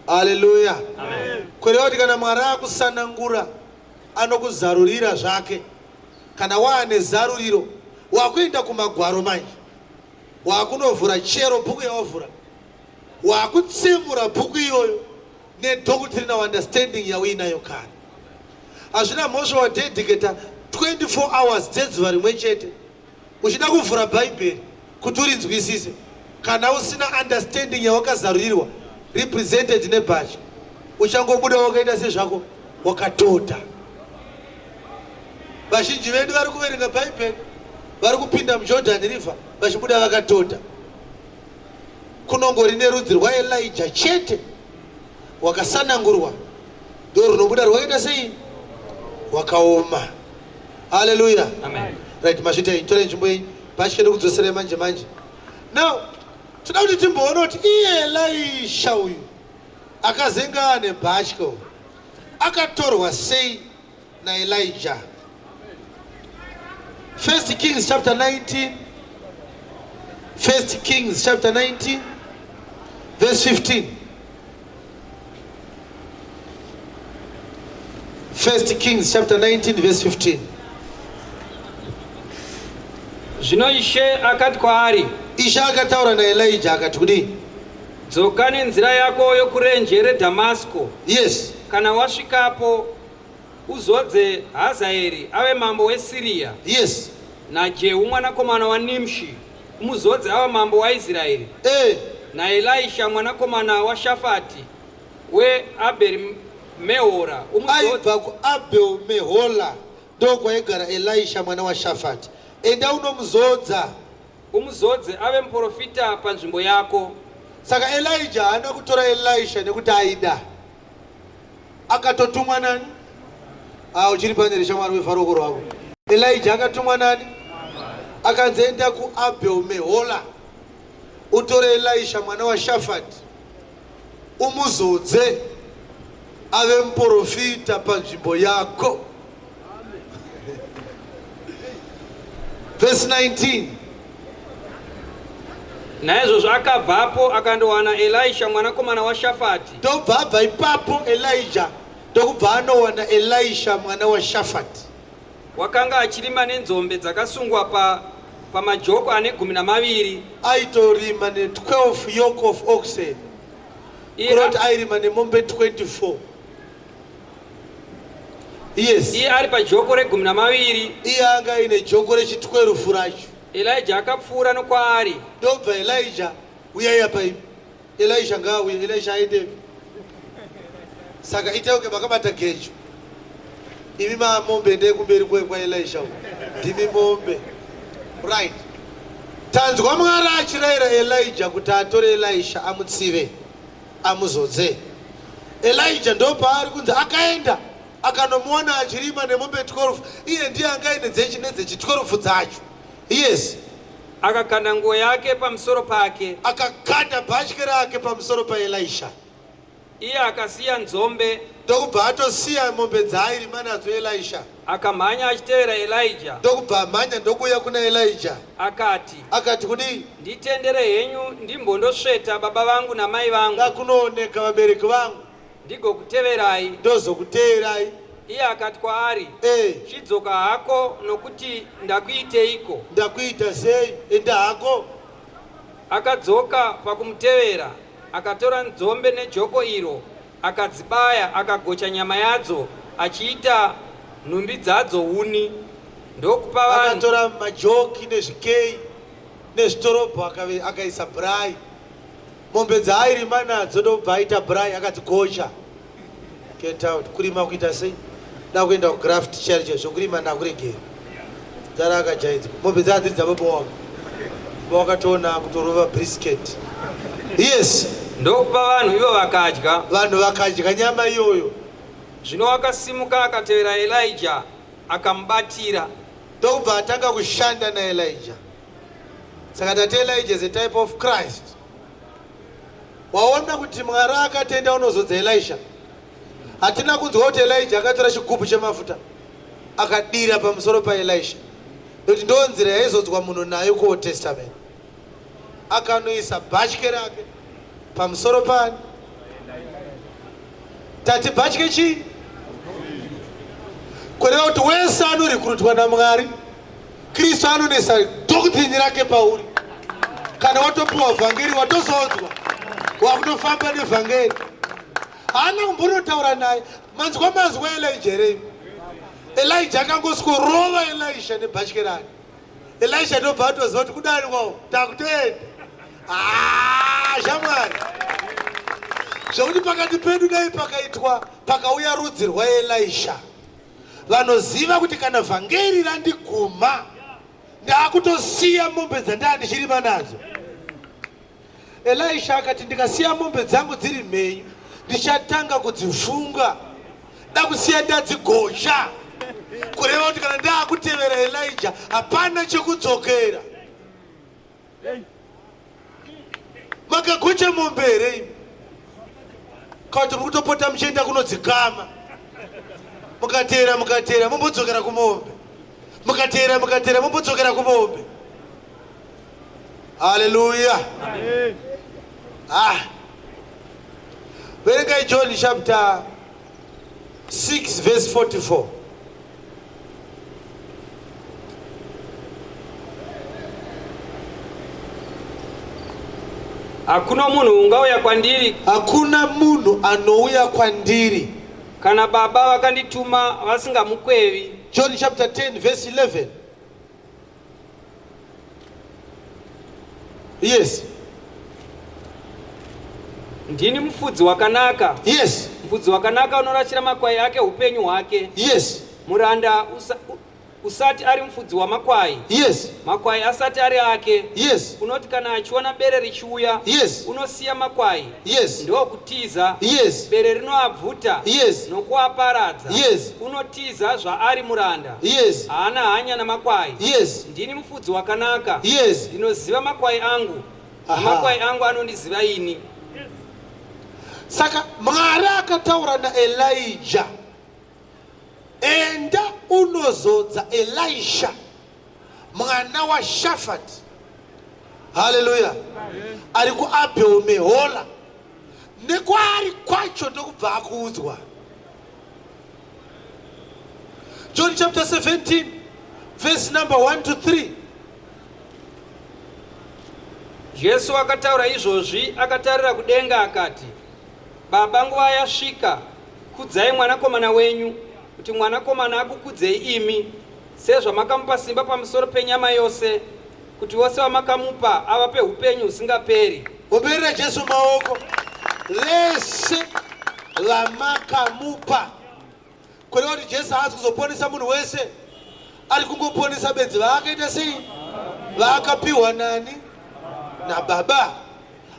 [SPEAKER 4] Hallelujah.
[SPEAKER 3] Amen.
[SPEAKER 4] Kureva kuti kana Mwari akusanangura anokuzarurira zvake. Kana waane zaruriro wakuenda kumagwaro manje. Wakunovhura chero bhuku yawavhura. Wakutsemura bhuku iyoyo nedoctrinal understanding yauinayo kare. Hazvina mhosva wadedicata 24 hours dzezuva rimwe chete uchida kuvhura Bhaibheri kuti urinzwisise. Kana usina understanding yawakazarurirwa represented nebhachi, uchangobuda wakaita sezvako wakatota. Vazhinji vedu vari kuverenga Bhaibheri, vari kupinda muJordan River vachibuda vakatota. Kunongori nerudzi rwaElijah chete wakasanangurwa, ndo runobuda rwakaita sei? Rwakaoma. Hallelujah.
[SPEAKER 3] Amen.
[SPEAKER 4] Right, mazvita iyi, torai nzvimbo yenyu. Bhachi ndokudzoserai manje manje. Now, toda kuti timboona kuti iye Elisha uyu akazenga ane bhatya uyu akatorwa sei naElijah. 1 Kings chapter 19. 1 Kings chapter 19 verse 15. 1 Kings chapter 19 verse 15.
[SPEAKER 3] Zvino Ishe akati kwaari,
[SPEAKER 4] Ishe akataura naElijah akati kudii?
[SPEAKER 3] Dzoka nenzira yako yokurenje reDhamasko.
[SPEAKER 4] Yes.
[SPEAKER 3] Kana wasvikapo, uzodze Hazaeri ave mambo weSiria.
[SPEAKER 4] Yes.
[SPEAKER 3] NaJehu mwanakomana waNimshi umuzodze ave mambo waIsraeri. NaElisha mwanakomana waShafati weAberi Mehora umuzodze.
[SPEAKER 4] Aibva kuAbel Mehola ndokwaigara Elisha mwana waShafati. Enda unomuzodza.
[SPEAKER 3] Umuzodze ave muprofita panzvimbo yako.
[SPEAKER 4] Saka Elijah haana kutora Elisha nekuti aida. Akatotumwa nani? Ah, uchiri pane reshamwari wefaroko rwavo. Elijah akatumwa nani? Akanzi enda kuAbel Mehola utore Elisha mwana waShafati umuzodze ave muprofita panzvimbo yako. Verse 19.
[SPEAKER 3] Naizvozvo akabvapo akandowana Elisha mwanakomana waShafati.
[SPEAKER 4] Ndobva abva ipapo Elijah ndokubva anowana Elisha mwana waShafati.
[SPEAKER 3] Wakanga achirima nenzombe dzakasungwa pa pamajoko ane 12.
[SPEAKER 4] Aitorima ne 12 yoke of oxen. Kuroti airima nemombe 24. Yes.
[SPEAKER 3] Iye ari pajoko regumi namaviri.
[SPEAKER 4] Iye anga aine joko rechitwerufu racho.
[SPEAKER 3] Elijah akapfuura nokwaari.
[SPEAKER 4] Ndobva Elijah uyai apa imi. Elisha ngaauye, Elisha aendepi? Saka itai kunge makabata gejo. Imi mamombe endai kumberi kwaElisha uko. Ndimi mombe. Right. Tanzwa Mwari achirayira Elijah kuti atore Elisha amutsive, amuzodze. Elijah ndopaari kunzi akaenda akanomuwana achirima nemombe 12 iye ndiye anga aine dzechi nedzechi 12 dzacho. Yes.
[SPEAKER 3] Akakanda nguo yake pamusoro pake.
[SPEAKER 4] Akakanda bhatye rake pamusoro paElisha.
[SPEAKER 3] Iye akasiya nzombe.
[SPEAKER 4] Ndokubva atosiya mombe dzaairima nadzo Elisha.
[SPEAKER 3] Akamhanya achitevera Elijah.
[SPEAKER 4] Ndokubva amhanya ndokuuya kuna Elijah.
[SPEAKER 3] Akati.
[SPEAKER 4] Akati kudii?
[SPEAKER 3] Nditendere henyu ndimbondosveta baba vangu namai vangu.
[SPEAKER 4] Ndakunooneka vabereki vangu.
[SPEAKER 3] Ndigokuteverai.
[SPEAKER 4] Ndozokuteerai.
[SPEAKER 3] Iye akati kwaari,
[SPEAKER 4] Eh.
[SPEAKER 3] Chidzoka hako, nokuti ndakuiteiko?
[SPEAKER 4] Ndakuita sei? Enda hako.
[SPEAKER 3] Akadzoka pakumutevera, akatora nzombe nejoko iro, akadzibaya, akagocha nyama yadzo, achiita nhumbi dzadzo huni, ndokupa vanhu.
[SPEAKER 4] Akatora majoki nezvikei nezvitorobho akaisa bhurai. Mombe dzaairima nadzo ndobva aita braai akadzigocha. Get out. Kurima kuita sei? Da kuenda kugraft chaicho chaizvo zvokurima ndakuregera. Dzara akajaidzwa. Mombe dzaa dziri dzababa wangu. Baba wakatoona kutorova brisket. Yes.
[SPEAKER 3] Ndokupa vanhu ivo vakadya.
[SPEAKER 4] Vanhu vakadya nyama iyoyo.
[SPEAKER 3] Zvino wakasimuka akatevera Elijah akamubatira.
[SPEAKER 4] Ndokubva atanga kushanda naElijah. Saka tati Elijah is a type of Christ. Waona kuti Mwari akatenda unozodza Elisha. Hatina kunzwa kuti Elijah akatora chigubhu chemafuta akadira pamusoro paElisha. Nekuti ndo nzira yaizodzwa munhu nayo kuOld Testament. Akanoisa bhatye rake pamusoro pani. Tati bhatye chii? Kureva kuti wese anorikurutwa naMwari Kristu anonesa doctrine rake pauri. Kana watopiwa vhangeri watozodzwa, wakutofamba nevhangeri. Haana kumbonotaura naye. Manzwa mazwi aElijah here? Elijah akangoskorova Elisha nebhatye rake. Elisha ndobva atoziva kuti kudani kwawo takutoenda. Ah, shamwari. Zvekuti pakati pedu dai pakaitwa pakauya rudzi rwaElisha. Vanoziva kuti kana vhangeri randiguma ndaakutosiya mombe dzandaa ndichirima nadzo. Elisha akati ndikasiya mombe dzangu dziri mhenyu ndichatanga kudzifunga ndakusiya ndadzigocha kureva kuti kana ndaakutevera Elijah hapana chekudzokera. Makagocha mombe here imi? Kana kuti muri kutopota muchienda kunodzikama, mukateera mukateera mombodzokera kumombe, mukateera mukateera mombodzokera kumombe. Haleluya! Ah, verengai John chapter 6 verse 44.
[SPEAKER 3] Hakuna munhu ungauya kwandiri.
[SPEAKER 4] Hakuna munhu anouya kwandiri
[SPEAKER 3] kana Baba vakandituma vasingamukwevi.
[SPEAKER 4] John chapter 10 verse 11. Yes.
[SPEAKER 3] Ndini mufudzi wakanaka.
[SPEAKER 4] Yes.
[SPEAKER 3] Mufudzi wakanaka unorashira makwai ake upenyu hwake.
[SPEAKER 4] Yes.
[SPEAKER 3] Muranda Usati ari mufudzi wamakwai.
[SPEAKER 1] Yes.
[SPEAKER 3] Makwai asati ari ake.
[SPEAKER 1] Yes.
[SPEAKER 3] Unoti kana achiona bere richiuya.
[SPEAKER 1] Yes.
[SPEAKER 3] Unosiya makwai.
[SPEAKER 1] Yes.
[SPEAKER 3] Ndokutiza.
[SPEAKER 1] Yes.
[SPEAKER 3] Bere rinoabvuta.
[SPEAKER 1] Yes.
[SPEAKER 3] Nokuaparadza.
[SPEAKER 1] Yes.
[SPEAKER 3] Unotiza zvaari muranda.
[SPEAKER 1] Yes.
[SPEAKER 3] Haana hanya namakwai.
[SPEAKER 1] Yes.
[SPEAKER 3] Ndini mufudzi wakanaka.
[SPEAKER 1] Yes.
[SPEAKER 3] Ndinoziva makwai angu. Makwai angu anondiziva ini.
[SPEAKER 4] Saka Mwari akataura naElijah. Enda unozodza Elisha mwana waShafati, haleluya, ari kuAbel Mehola, nekwaari kwacho ndokubva akuudzwa. John chapter 17 verse number 1 to 3.
[SPEAKER 3] Jesu akataura izvozvi akatarira kudenga akati, Baba, nguva yasvika, kudzai mwanakomana wenyu, kuti mwanakomana akukudzei imi, sezvamakamupa simba pamusoro penyama yose, kuti vose vamakamupa avape upenyu husingaperi.
[SPEAKER 4] Omberera Jesu maoko. Vese vamakamupa. Kureva kuti Jesu haasi kuzoponesa munhu wese, ari kungoponesa bedzi vaakaita sei? Vaakapiwa nani? NaBaba.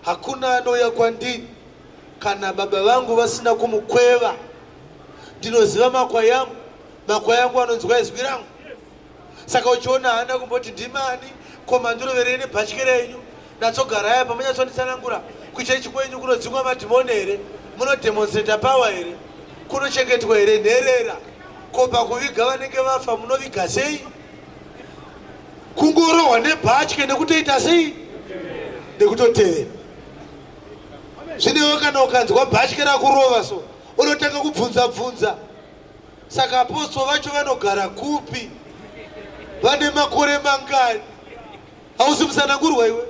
[SPEAKER 4] Hakuna anouya kwandiri kana Baba vangu vasina kumukweva. Ndinoziva makwai angu, makwai angu anonzwa izwi rangu. Saka uchiona haana kumboti ndimani ko mandiroverei nebhatye renyu natsogarai apa munyatsonditsanangura kuchechi kwenyu kunodzingwa madhimoni here munodemonstrata power here kunochengetwa here nherera ko pakuviga vanenge vafa munoviga sei kungorohwa nebhatye nekutoita sei nekutotevera zvinewe kana ukanzwa bhatye rakurova so unotanga kubvunza bvunza Saka apostle vacho vanogara kupi? Vane makore mangani? Hausi musanangurwa iwe.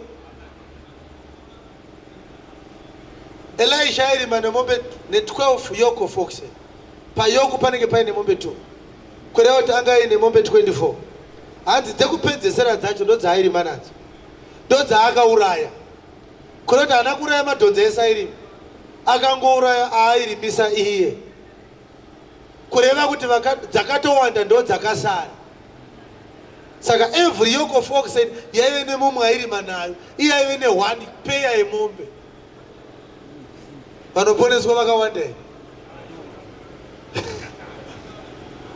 [SPEAKER 4] Elisha airima nemombe ne12 yoke of oxen. Payoku panenge paine mombe 2. Kureva kuti anga aine mombe 24. Hanzi dzekupedzesera dzacho ndodzaairima nadzo. Ndodzaakauraya. Kureva kuti haana kuuraya madhonza ese airima. Akangouraya aairimisa iye. Kureva kuti dzakatowanda ndo dzakasara. Saka every yoke of oxen yaive nemumwe airima nayo, iye aive ne one pair yemombe. Vanoponeswa vakawanda here?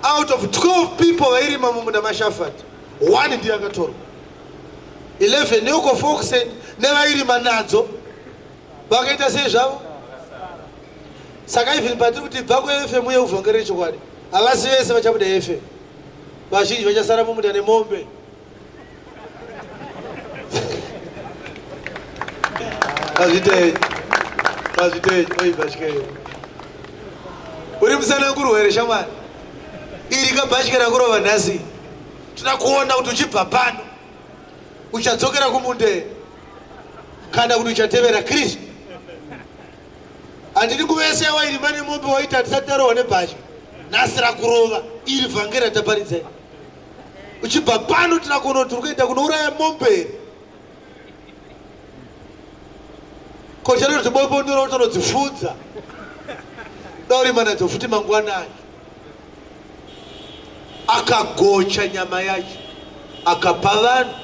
[SPEAKER 4] Out of 12 people vairima mumunda maShafati, one ndiye akatorwa. 11 yoke of oxen nevairima nadzo vakaita sei zvavo? Saka even patiri kuti bva kuFM uye uvhangeri rechokwadi, havasi vese vachabuda FM. Vazhinji vachasara mumunda nemombe. Mazvitei, mazvitei, oi bhatyei. Uri musanangurwa here shamwari? Iri kabhatya rakurova nhasi. Toda kuona kuti uchibva pano uchadzokera kumunda here kana kuti uchatevera Kristu. Handidi nguva yese yawairima nemombe waiti hatisati tarohwa nebhatya. Nhasi rakurova iri vhangeri rataparidzai. Uchibva pano tira kuona kuti uri kuenda kunouraya mombe here? Ko chero kuti mombe unoona kuti unodzifudza. Daurima nadzo futi mangwanani. Akagocha nyama yacho akapa vanhu.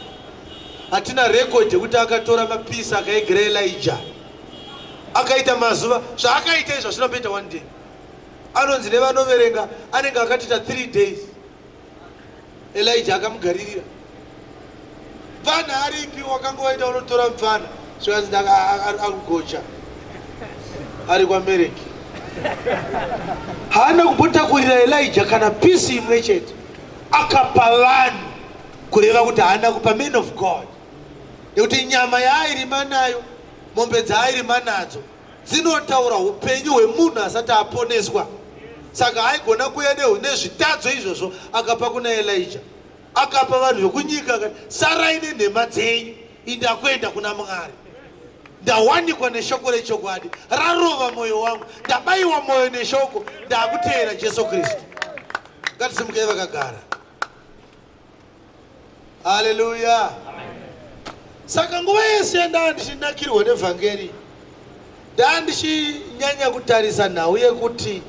[SPEAKER 4] Hatina record yekuti akatora mapisi akaigira Elijah. Akaita mazuva zvaakaita izvo hazvina kumboita one day. Anonzi nevanoverenga anenge akatoita 3 days. Elijah akamugaririra. Mfana aripi wakanga waita unotora mfana zvikanzi akugocha ari kwaMereki. Haana kumbotakurira Elijah kana pisi imwe chete. Akapa vanhu kureva kuti haana kupa man of God. Nekuti nyama yaairima nayo, mombe dzaairima nadzo dzinotaura upenyu hwemunhu asati aponeswa. Saka aigona kuuya nezvitadzo izvozvo akapa kuna Elijah. Akapa vanhu vekunyika akati sarai nenhema dzenyu, ini ndakuenda kuna Mwari. Ndawanikwa neshoko rechokwadi, rarova mwoyo wangu, ndabayiwa mwoyo neshoko, ndakuteera Jesu Kristu. Ngatisimukei vakagara. Haleluya. Saka nguva yese yandaa ndichinakirwa nevhangeri, ndaa ndichinyanya kutarisa nhau yekuti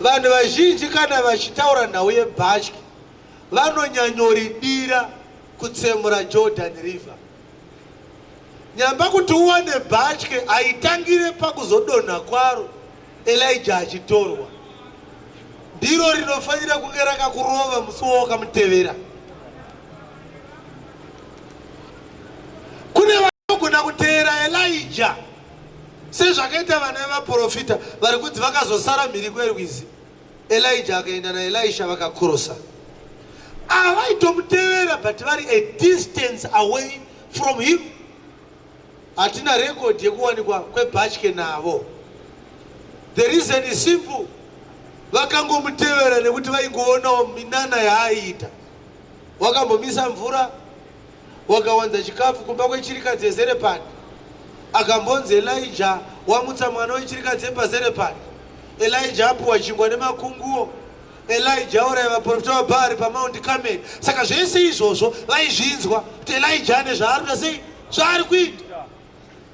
[SPEAKER 4] vanhu vazhinji kana vachitaura nhau yebhatyi, Vanonyanyoridira kutsemura Jordan River. Nyamba kuti uwane bhatye haitangire pakuzodonha kwaro Elijah achitorwa. Ndiro rinofanira kunge rakakurova musi wawakamutevera. Kune vanogona kuteera Elijah sezvakaita vana vevaprofita vari kunzi vakazosara mhiri kwerwizi. Elijah akaenda naElisha vakakrosa. Ava vaitomutevera but vari a distance away from him. Hatina record yekuwanikwa kwebhatye navo. The reason is simple. Vakangomutevera nekuti vaingoonawo minana yaaiita. Wakambomisa mvura, wakawanza chikafu kumba kwechirikadzi yeZerepati. Akambonzi Elijah wamutsa mwana wechirikadzi yepaZerepati. Elijah apuwa chingwa nemakunguo. Elijah auraya vaprofita vaBhaari paMount Carmel. Saka zvese izvozvo vaizvinzwa kuti Elijah ane zvaari kuita sei, zvaari kuita.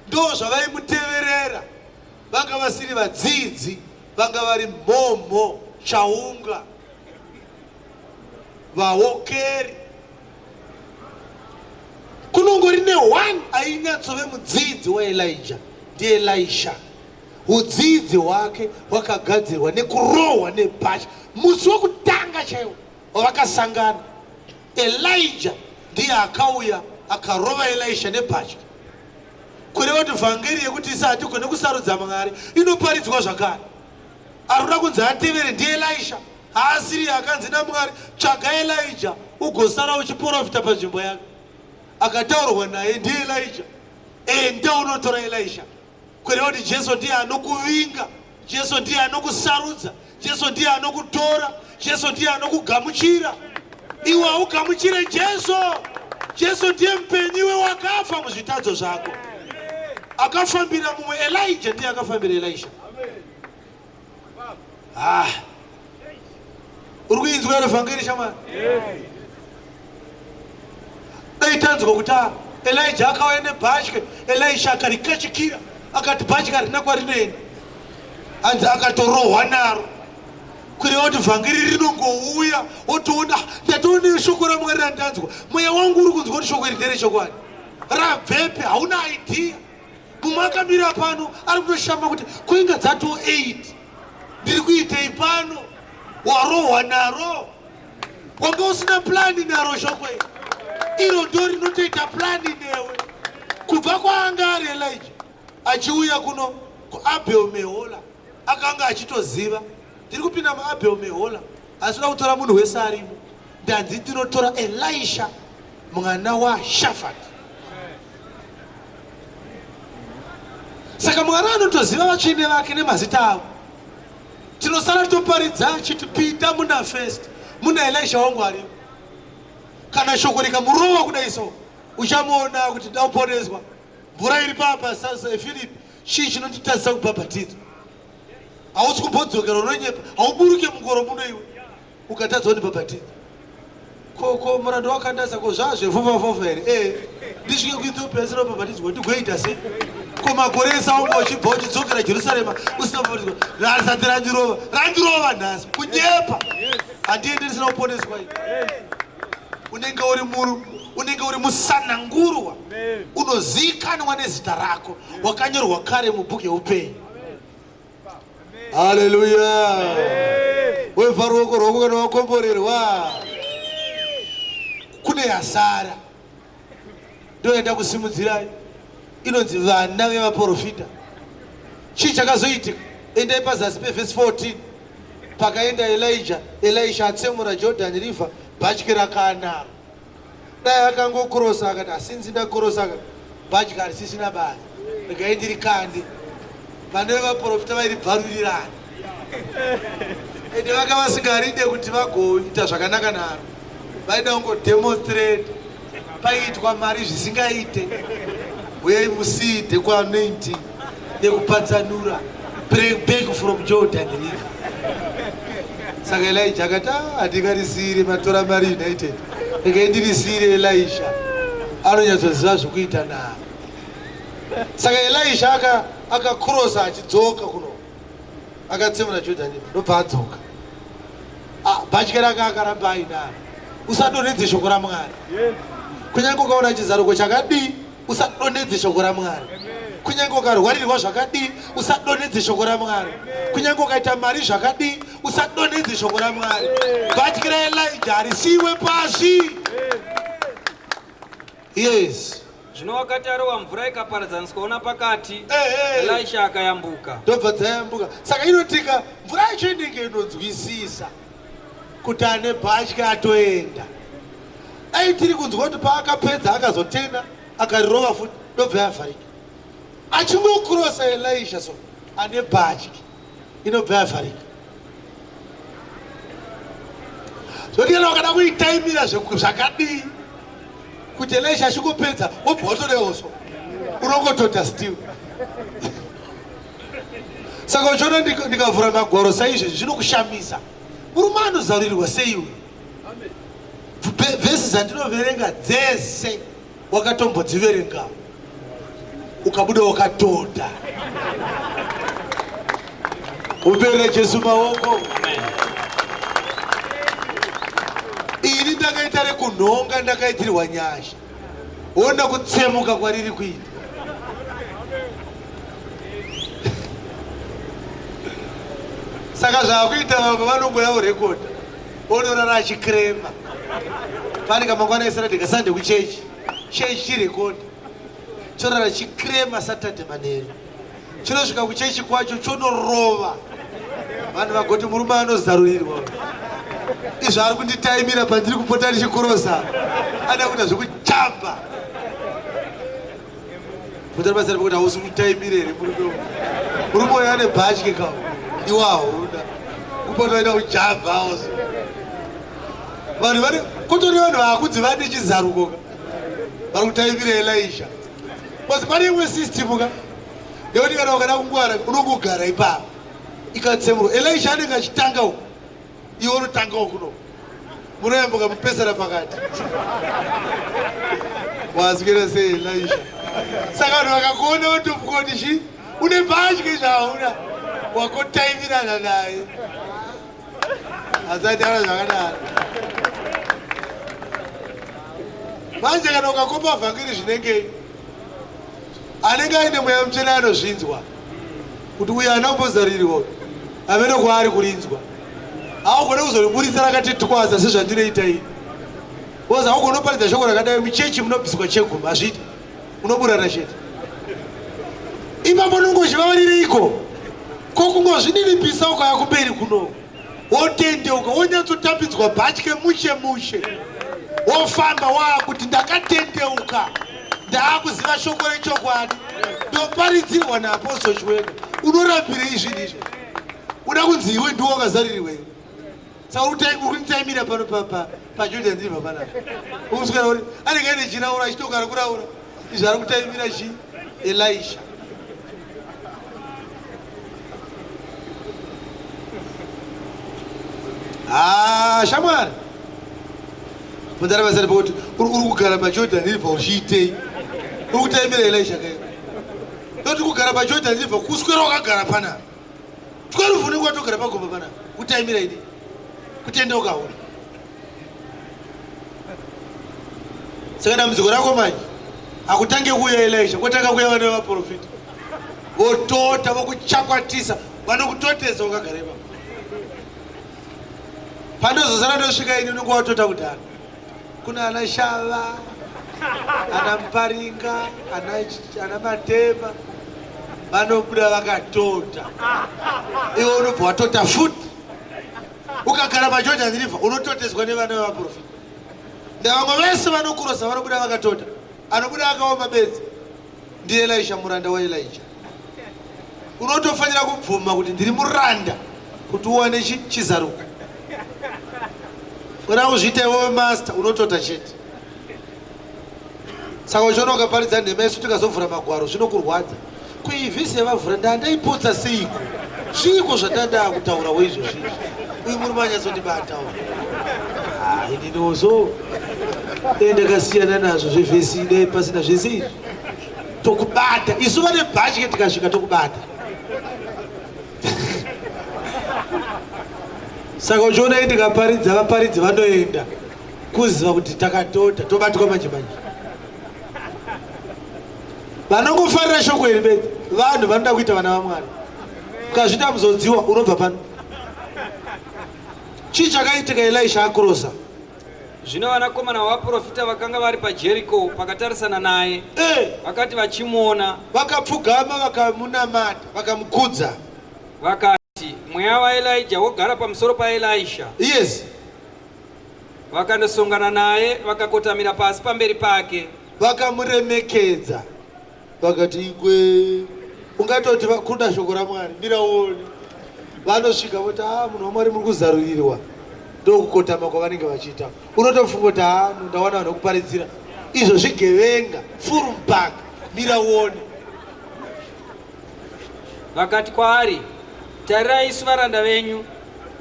[SPEAKER 4] Ndo zvavaimuteverera. Vanga vasiri vadzidzi, vanga vari mhomho chaunga vawokeri. Kunongori ne one ainyatsove mudzidzi waElijah ndiElisha. Udzidzi hwake hwakagadzirwa nekurohwa nebhachi musi wekutanga chaiwo wavakasangana. Elijah ndiye akauya akarova Elisha nebhatya. Kureva kuti vhangeri yekuti isa hatigone kusarudza Mwari inoparidzwa zvakare. Arikuda kunzi atevere ndiElisha, haasiri akanzi naMwari tsvaga Elijah ugosara uchiporofita panzvimbo yake. Akataurwa naye ndiElijah, enda unotora Elisha. Kureva kuti Jesu ndiye anokuvinga, Jesu ndiye anokusarudza, Jesu ndiye anokutora, Jesu ndiye anokugamuchira. Iwe haugamuchire Jesu. Jesu ndiye mupenyu, iwe wakafa muzvitadzo zvako. Akafambira mumwe Elijah ndiye akafambira Elisha. Ah. Uri kuinzwa here vhangeri shamwari? Dai tanzwa kuti ah, Elijah akauya nebhatye, Elisha akarikachikira akati bhatye harina kwarinoenda. Hanzi akatorohwa naro. Kureva kuti vhangeri rinongouya wotoona ah, ndatoona shoko raMwari randanzwa. Mweya wangu uri kunzwa kuti shoko iri nderechokwadi. Rabvepi hauna idea. Mumwe akamira pano ari kutoshama kuti koinga dzato 8 ndiri kuitei pano warohwa naro wanga usina plani naro shoko iri iro ndo rinotoita plani newe kubva kwaanga ari Elijah achiuya kuno kuAbel Mehola akanga achitoziva ndiri kupinda muAbel Mehola asi kuda kutora munhu wese arimo ndanzi ndinotora Elisha mwana waShafati. Saka Mwari anotoziva vatsvene vake nemazita avo. Tinosara toparidza achiti pinda muna first muna Elisha wangu arimo. Kana shoko rikamurova kudai so uchamuona kuti ndakuponeswa. Mvura iri papa Philip chii chinonditadzisa kubhabhatidzwa? Hausi kumbodzokera unonyepa, hauburuke mungoro muno iwe. Ukatadza kundibhabhatidza ko ko murando wakandasa ko zvaa zvefofafofa here ee ndisvike kuethiopia ndisina kubhabhatidzwa ndigoita sei ko makore ese aunga uchibva uchidzokera jerusarema usina kubhabhatidzwa rasati randirova randirova nhasi kunyepa handiendi ndisina kuponeswa i unenge uri muru unenge uri musanangurwa unoziikanwa nezita rako wakanyorwa kare mubhuku yeupenyu Haleluya. Weva ruoko rwako kana wakomborerwa. Kune yasara. Ndoenda kusimudzirai. Inonzi vana vevaporofita. Chii chakazoitika? Endai pazasi pevhesi 14. Pakaenda Elijah, Elisha atsemura Jordan River, bhatye rakanaro. Dai akangokrosa akati asinzi ndakrosa akati bhatya harisisina basa regai ndirikande. Vana vevaprofita vairibvarurirana ende vanga vasingaride kuti vagoita zvakanaka naro, vaida kungodemonstrate paiitwa mari zvisingaite. Uyai muside kuanointing nekupatsanura break back from Jordan River. Saka Elijah akati ah, handingarisiyire matora mari United, regai ndirisiyire Elisha, anonyatsoziva zvekuita naro. Saka Elisha akakrosa achidzoka kuno, akatsemura Jordan ndobva adzoka. Ah, bhatya rake akaramba ainaro. Usadonhedze shoko raMwari. Kunyange ukaona chizaruko chakadii, usadonhedze shoko raMwari. Kunyange ukarwarirwa zvakadii, usadonhedze shoko raMwari. Kunyange ukaita mari zvakadii, usadonhedze shoko raMwari. Bhatyi raElijah harisiiwe pasi. Yes.
[SPEAKER 3] Zvino wakati arova mvura ikaparadzaniswawo napakati, Elisha akayambuka.
[SPEAKER 4] Ndobva dzayambuka. Saka inotika mvura yacho inenge inonzwisisa kuti ane bhatya atoenda. Dai tiri kunzwa kuti paakapedza akazotena akarirova futi ndobva yavharika. Achingokurosa Elisha so ane bhatya inobva yavharika. Zvoti kana wakada kuitaimira zvakadii kuti Elisha achingopedza wobva watorewo so unongotota still. Saka uchiona ndikavhura magwaro saizvezvi zvinokushamisa. Murume anozarurirwa sei uyu? Vhesi dzandinoverenga dzese wakatombodziverenga ukabuda wakatoda. Umbere Jesu maoko. Ini ndakaita rekunhonga ndakaitirwa nyasha. Ona kutsemuka kwariri kuita. Saka zvakuita vamwe vanongoya vorekodha onorara achikrema pane kamangwana esaturday kasande kuchechi chechi chirekodha chorara chikrema saturday manheru chinosvika kuchechi kwacho chonorova vanhu vagoti murume anozarurirwa izvo ari kunditaimira pandiri kupota ndichikurosa ada kuita zvekujamba Bvunza basa rekuti hausi kutaimira here murume uyu. Murume uyu ane bhatye ka iwe hauna. Kupota waita kujamba hausi. Vanhu vari kutori vanhu vakunzi vane chizaruko ka. Vari kutaimira Elisha. Because pane imwe system ka. Yekuti kana ukada kungwara unongogara ipapo. Ikatsemurwa. Elisha anenge achitanga uko. Iwe unotangawo kuno. Munoyambuka mupesana pakati. Wazwira sei Elisha? Saka vanhu vakakuona votofuka kuti chi une bhatye zvauna wakotaimirana naye. Asati ana zvakadaro. Manje kana ukakopa vhangeri zvinengei? Anenge aine mweya mutsvene anozvinzwa kuti uyu haana kumbozarirwa amene kwaari kurinzwa. Haugone kuzoriburitsa rakati twaza sezvandinoita ini. Because haugone kuparidza shoko rakadai muchechi munobviswa chegumi hazviiti. Unoburana chete. Ipapo unonge uchivavarireiko? Ko kungozvininipisa ukauya kumberi kuno. Wotendeuka wonyatsotambidzwa bhatye mushe mushe. Wofamba waakuti ndakatendeuka. Ndaakuziva shoko rechokwadi. Ndoparidzirwa naApostle Chiwenga. Unorambirei zvinhu izvi? Uda kunzi iwe ndiwe wakazaririrwa iwe. Saka uri kunditaimira pano paJordan River panapa. Ukuswera uri anenge aine chirauro achitogara kuraura. Izvi ari kutaimira chi Elisha. Ah, shamwari. Mudhara vasari pakuti uri kugara paJordan River uchiitei? Uri kutaimira Elisha kai? Ndoti kugara paJordan River kuswera wakagara panapa. 12 unenge watogara pagomba panapa. Kutaimira ini. Kutendeuka huna. Saka dambudziko rako manje hakutange kuuya Elisha, kwotanga kuuya vana vevaprofita votota vokuchakwatisa vanokutotesa wakagara ipapo. Pandozosara ndosvika ini unenge watota kudhara. Kuna ana Shava, ana Muparinga, ana Matema vanobuda vakatota, iwe unobva watota futi. Ukagara paJordan River unototeswa nevana vevaprofita. Ndavamwe vese vanokurosa vanobuda vakatota. Anobuda akaoma bedzi ndiElisha muranda waElija. Unotofanira kubvuma kuti ndiri muranda kuti uwane chizaruko. Unoda kuzviita iwewe master unotota chete. Saka uchiona ukaparidza nhema isu tikazovhura magwaro zvinokurwadza. Kuivhisi yavavhura ndandaipotsa seiko? Zviiko zvandandaa kutaurawo izvozvi izvi? Uyu murume anyatsondibatawo. Ah, ininiwo so dai ndakasiyana nazvo zvevhesi dai pasina zvese izvi. Tokubata isu vane bhatye tikasvika tokubata. Saka uchiona ndikaparidza vaparidzi vanoenda. Kuziva kuti takatota tobatwa manje manje. Vanongofarira shoko iri bedzi vanhu vanoda kuita vana vaMwari. Ukazviita muzodziwa unobva pano. Chii chakaitika Elisha akurosa?
[SPEAKER 3] Zvino vanakomana vavaprofita vakanga vari paJeriko pakatarisana naye,
[SPEAKER 4] Eh,
[SPEAKER 3] vakati vachimuona,
[SPEAKER 4] vakapfugama vakamunamata vakamukudza.
[SPEAKER 3] Vakati, Mweya waElija wogara pamusoro paElisha.
[SPEAKER 4] Yes.
[SPEAKER 3] Vakandosongana naye vakakotamira pasi pamberi pake.
[SPEAKER 4] Vakamuremekedza vakati, Igwe, ungatoti vakunda shoko raMwari, mira uone. Vanosvika voti, ah, munhu waMwari muri kuzarurirwa. Ndokukotama kwavanenge vachiita. Unotofunga kuti, ah, ndawana vanhu vekuparidzira. Izvo zvigevenga, furumbaka, mira uone.
[SPEAKER 3] Vakati kwaari, Tarirai isu varanda venyu,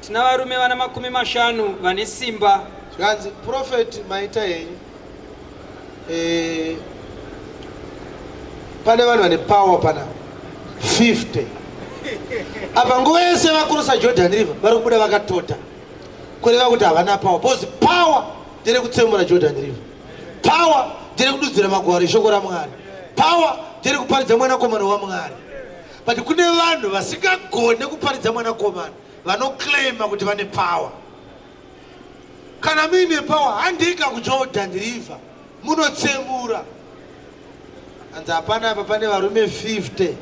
[SPEAKER 3] tina varume vana 50 vane simba.
[SPEAKER 4] Zvikanzi, Prophet, maita henyu. Eh, pane vanhu vane power pana 50 apa nguva yese vakurusa Jordan River vari kubuda vakatota, kureva kuti havana power, because power nderekutsemura Jordan River, power nderekududzira magwaro eshoko raMwari, power nderekuparidza mwanakomana waMwari. But kune vanhu vasingagone kuparidza mwanakomana vanoclaima kuti vane power. Kana muine power handika kuJordan River munotsemura. Hanzi hapana apa pane varume 50,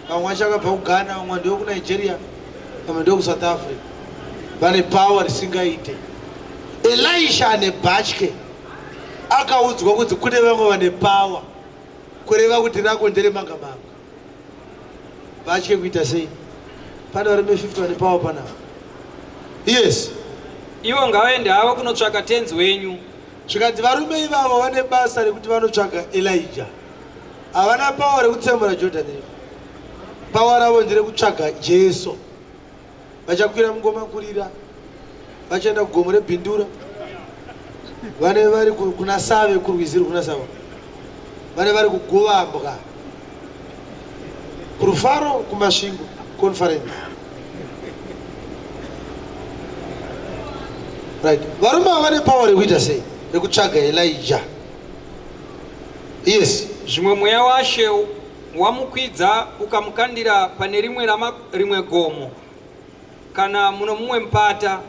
[SPEAKER 4] vamwe vacho vakabva kuGhana, vamwe ndivo kuNigeria, vamwe ndivo kuSouth Africa, vane power risingaite. Elisha ane bhatye akaudzwa kuti kune vamwe vane power, kureva kuti rako ndere manga manga. Bhatye kuita sei? Pane varume 50 vane power panapa. Yes.
[SPEAKER 3] Ivo ngavaende havo kunotsvaka tenzi wenyu.
[SPEAKER 4] Zvikanzi varume ivavo vane basa rekuti vanotsvaga Elijah. Havana power rekutsemura Jordan River. Power ravo nderekutsvaga Jesu. Vachakwira mungoma kurira, vachaenda kugomo reBindura, vane vari kuna Save, kurwizi rwuna Save, vane vari kuguvambwa kurufaro kuMasvingo conference. Right, varume ava vane power rekuita sei? Rekutsvaga Elijah. Yes.
[SPEAKER 3] Zvimwe mweya waShe wamukwidza ukamukandira pane rimwe rama, rimwe gomo kana muno mumwe mupata.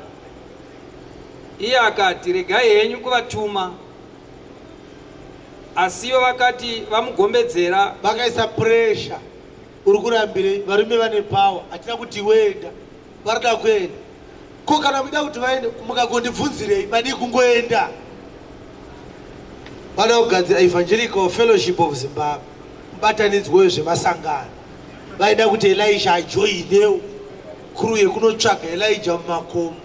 [SPEAKER 3] Iye akati, Regai henyu kuvatuma. Asi ivo vakati vamugombedzera,
[SPEAKER 4] vakaisa pressure. Uri kurambirei? Varume vane power, hatina kuti iwe enda, varikuda kuenda. Ko kana muida kuti vaende, mukagondibvunzirei? Madii kungoenda? Vada kugadzira Evangelical Fellowship of Zimbabwe, mubatanidzwa wezvemasangano. Vaida kuti Elisha ajoinewo crew yekunotsvaga Elijah mumakomo.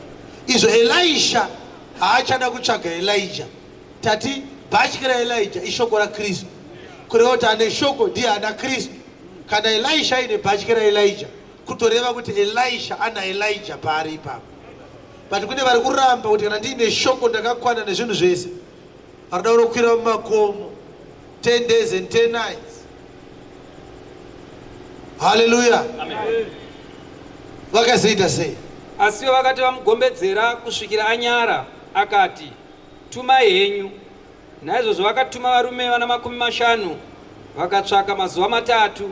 [SPEAKER 4] Izvo Elisha haachada kutsvaga Elijah. Tati bhatyi raElijah ishoko raKristu, kureva kuti ane shoko ndiye ana Kristu. Kana Elisha aine bhatyi raElijah, kutoreva kuti Elisha ana Elijah paari ipapo. But kune vari kuramba kuti kana ndiine shoko ndakakwana nezvinhu zvese. Varikuda kunokwira mumakomo 10 days and 10 nights. Haleluya. Vakazoita sei?
[SPEAKER 3] Asi ivo vakati vamugombedzera kusvikira anyara, akati, Tumai henyu. Naizvozvo vakatuma varume vana 50, vakatsvaka mazuva matatu,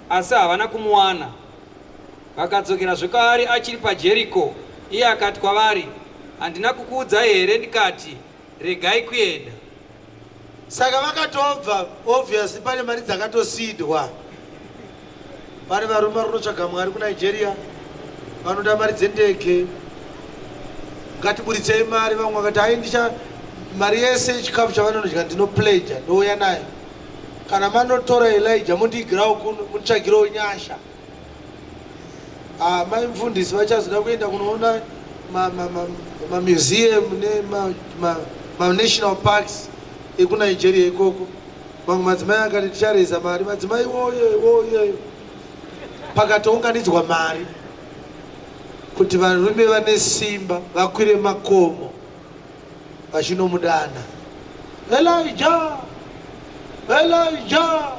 [SPEAKER 3] asi havana kumuwana. Vakadzokerazve kwaari achiri paJeriko, iye akati kwavari, Handina kukuudzai here ndikati, Regai kuenda?
[SPEAKER 4] Saka vakatobva, obviously pane mari dzakatosidwa. Pane varume vari kunotsvaga Mwari kuNigeria, vanoda mari dzendege. Ngatiburitsei mari. Vamwe vakati hai, ndicha mari yese chikafu chavanonodya ndinopledja, ndouya nayo. Kana manotora Elijah mundiigirawo kuno, munditsvagirewo nyasha. Ah, mai mufundisi vachazoda kuenda kunoona mamuseum nemanational parks ekuNigeria ikoko. Mamwe madzimai akati tichareza mari, madzimai woye woye. Pakatounganidzwa mari kuti varume vane simba vakwire makomo vachinomudana, Elijah, Elijah.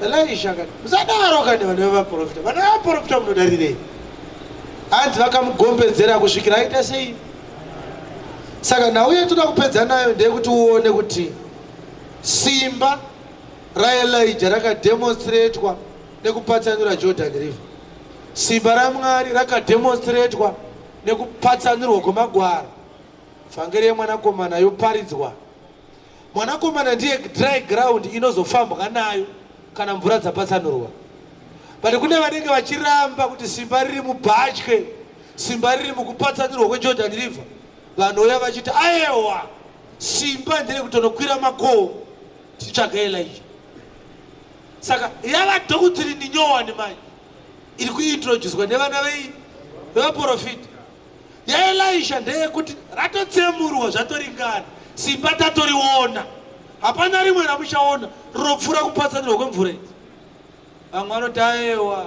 [SPEAKER 4] Elisha akati, musadaro kani vana vevaprofita, vana vevaprofita munodarirei? Hanzi vakamugombedzera kusvikira aita sei?
[SPEAKER 1] Saka nhau yatoda kupedza nayo ndeyekuti uone kuti simba raElija rakademonstratwa nekupatsanura Jordan River. Simba raMwari rakademonstratwa nekupatsanurwa kwemagwaro. Vhangeri yemwanakomana yoparidzwa. Mwanakomana ndiye dry ground inozofambwa nayo kana mvura dzapatsanurwa. But kune vanenge vachiramba kuti simba riri mubhatye, simba riri mukupatsanurwa kweJordan River. Vanouya vachiti ayewa, simba nderekutonokwira makomo tichitsvaga Elijah. Saka yava doctrine nyowani manje iri kuintroducwa nevana vei vevaprofita. YaElisha ndeyekuti ratotsemurwa zvatoringana, simba tatoriona, hapana rimwe ramuchaona rinopfuura kupatsanurwa kwemvura idzi. Vamwe vanoti ayewa,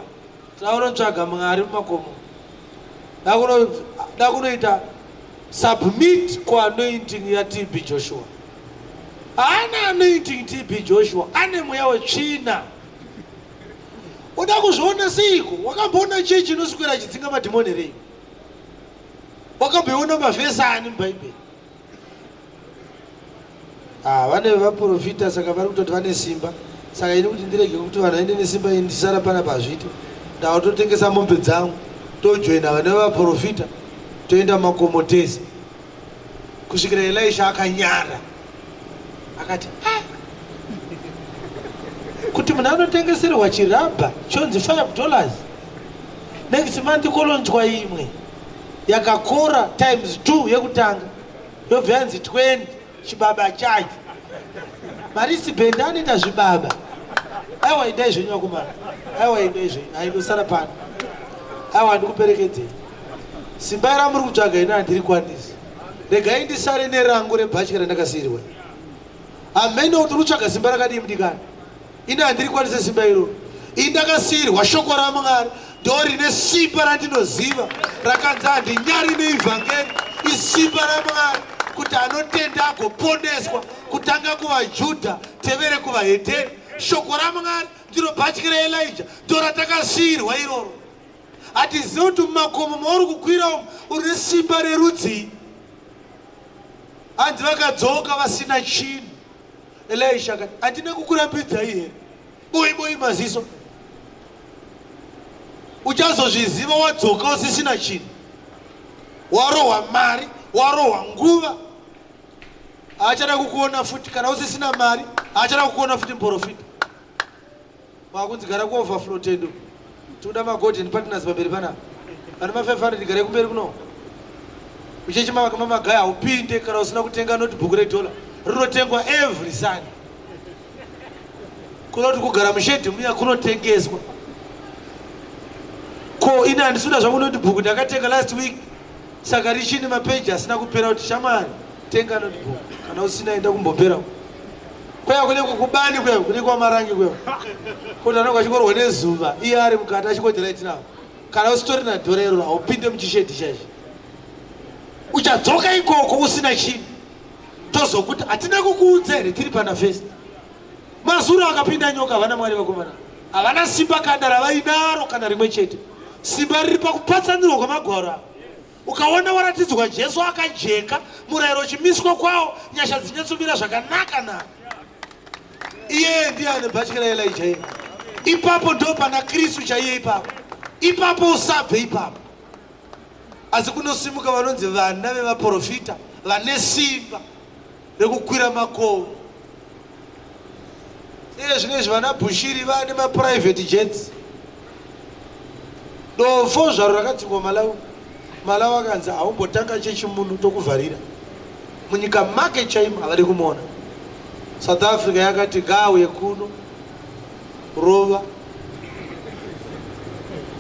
[SPEAKER 1] taunotsvaga Mwari mumakomo, dakunoita submit kuanointing yaTB Joshua. Haana anointing TB Joshua, ane mweya wetsvina. Uda kuzviona seiko? Wakamboona chechi inoswera chidzinga madhimoni here? Wakamboiona mavhesi ani muBhaibheri? Ah, vane vaprofita saka vari kutoti vane simba. Saka ini kuti ndirege kuti vanhu vaende nesimba ini ndisara pana hazviite. Ndakutotengesa mombe dzangu tojoina vane vaprofita toenda makomo tese. Kusvikira Elisha akanyara. Akati, ah, kuti munhu anotengeserwa chirabha chonzi $5 next month kolonjwa imwe yakakora times 2 yekutanga yobva yanzi 20 chibaba chacho marisibhendi anoita zvibaba. Aiwa, indai zvenyu vakomana, aiwa indai zvenyu, aindosara pano, aiwa handikuperekedzei. Simba ramuri kutsvaga ini handirikwanisi, regai ndisare nerangu rebhatya randakasiirwa. Hameno kuti uri kutsvaga simba rakadii mudikani, ini handirikwanise simba iroro. Ini ndakasiirwa shoko raMwari, ndo rine simba randinoziva rakanzi handinyari neivhangeri, isimba raMwari kuti anotenda agoponeswa, kutanga kuvaJudha tevere kuvahedheni. Shoko raMwari ndiro bhatyi raElija, ndo ratakasiirwa iroro. Hatizivi kuti mumakomo mauri kukwira umu uri nesimba rerudzii. Hanzi vakadzoka vasina chinhu. Elisha akati, handina kukurambidzai here? Boi boi maziso. Uchazozviziva wadzoka usisina chinhu, warohwa mari, warohwa nguva, haachada kukuona futi. Kana usisina mari haachada kukuona futi muprofita. Wakunzi gara kuoverflow tendo, tikuda magolden partners pamberi panapa, vane ma500 garai kumberi kuno. Uchechi mamagaya haupinde kana usina kutenga notebook redollar rinotengwa every Sunday. Kunoti kugara mushedhi muya kunotengeswa. Ko ini handisina zvangu notebook, ndakatenga last week saka richine mapeji asina kupera. Kuti shamwari, tenga notebook, kana usina enda kumbopera kuya kune kukubani, kuya kune kwamarangi kuya kuti anonga achikorwa nezuva iye ari mukati achingoti right now. Kana usitori nadhora iroro haupinde muchishedhi chaizvo, uchadzoka ikoko usina chinhu, tozokuti hatina kukuudza here tiri pana first mazuro akapinda nyoka. Havana Mwari vakomana, havana simba kana ravainaro kana rimwe chete. Simba riri pakupatsanurwa kwemagwaro ava. Ukaona waratidzwa Jesu akajeka, murayiro uchimiswa kwawo, nyasha dzinyatsomira zvakanaka naka. Iye ndiye ane bhatyi raElija iye. Ipapo ndo pana Kristu chaiye ipapo. Ipapo usabve ipapo. Asi kunosimuka vanonzi vana vevaprofita vane simba rekukwira makomo. Iye zvino izvi vana Bushiri vane maprivate jets. Dofo zvaro rakadzingwa Malawi. Malawi akanzi haumbotanga chechi muno, tokuvharira munyika make chaimo, havadi kumuona. South Africa yakati ngaauye kuno rova.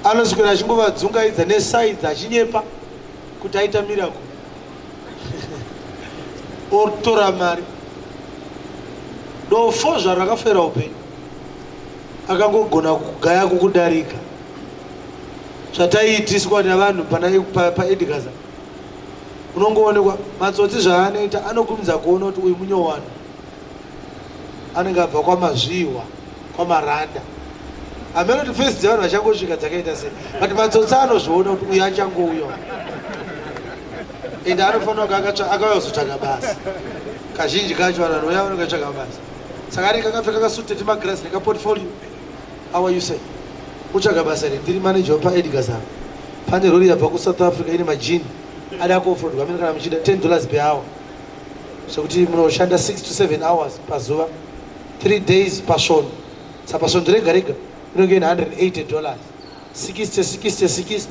[SPEAKER 1] Anoswera achingovadzungaidza nesaidzi achinyepa kuti aita miracle, otora mari. Dofo zvaro rakafera upenyu, akangogona kugaya kukudarika zvataiitiswa nevanhu pana paEdgaza. Unongoonekwa matsotsi zvaanoita, anokurumidza kuona kuti uyu munyowani anenge abva kwamazviwa kwamaranda. Hameno kuti fesi dzevanhu vachangosvika dzakaita sei, but matsotsi anozviona kuti uyu achangouya. Ende anofanira kunge akauya kuzotsvaga basa. Kazhinji kacho vanhu vanouya vanenge vatsvaga basa. Saka anenge akapfeka kasuit temagirazi nekaportfolio. How are you sir? Utsvaga basa here? Ndiri manager wepaEdgars apa. Pane rori yabva kuSouth Africa ine majini ada kuofrodwa amene kana muchida 10 dollars per hour. Zvekuti munoshanda 6 to 7 hours pazuva. 3 days pasvondo. Saka pasvondo rega rega inenge ine 180 dollars. 60 60 60.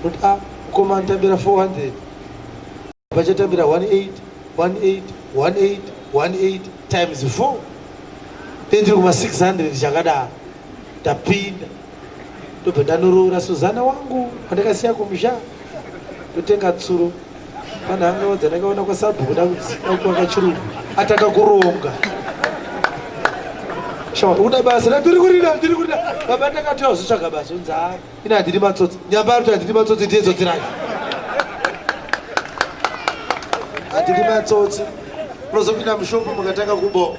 [SPEAKER 1] Kuti ah mukoma anotambira 400. Vachatambira 18 18 18 18 times 4. Then tiri kuma 600 chakadaro. Ndapinda. Ndobva ndanoroora Suzana wangu wandakasiya kumusha. Ndotenga tsuro. Pane hanga dzandakaona kwasabhuku da kuvaka chirungu. Atanga kuronga. Shawa, uda basa, ndiri kurida, ndiri kurida. Baba ndakati wazotsvaga basa, unzi haa. Ini handidi matsotsi. Nyamba ari kuti handidi matsotsi ndiye tsotsi racho. Handidi matsotsi. Unozopinda mushopu mukatanga kubo.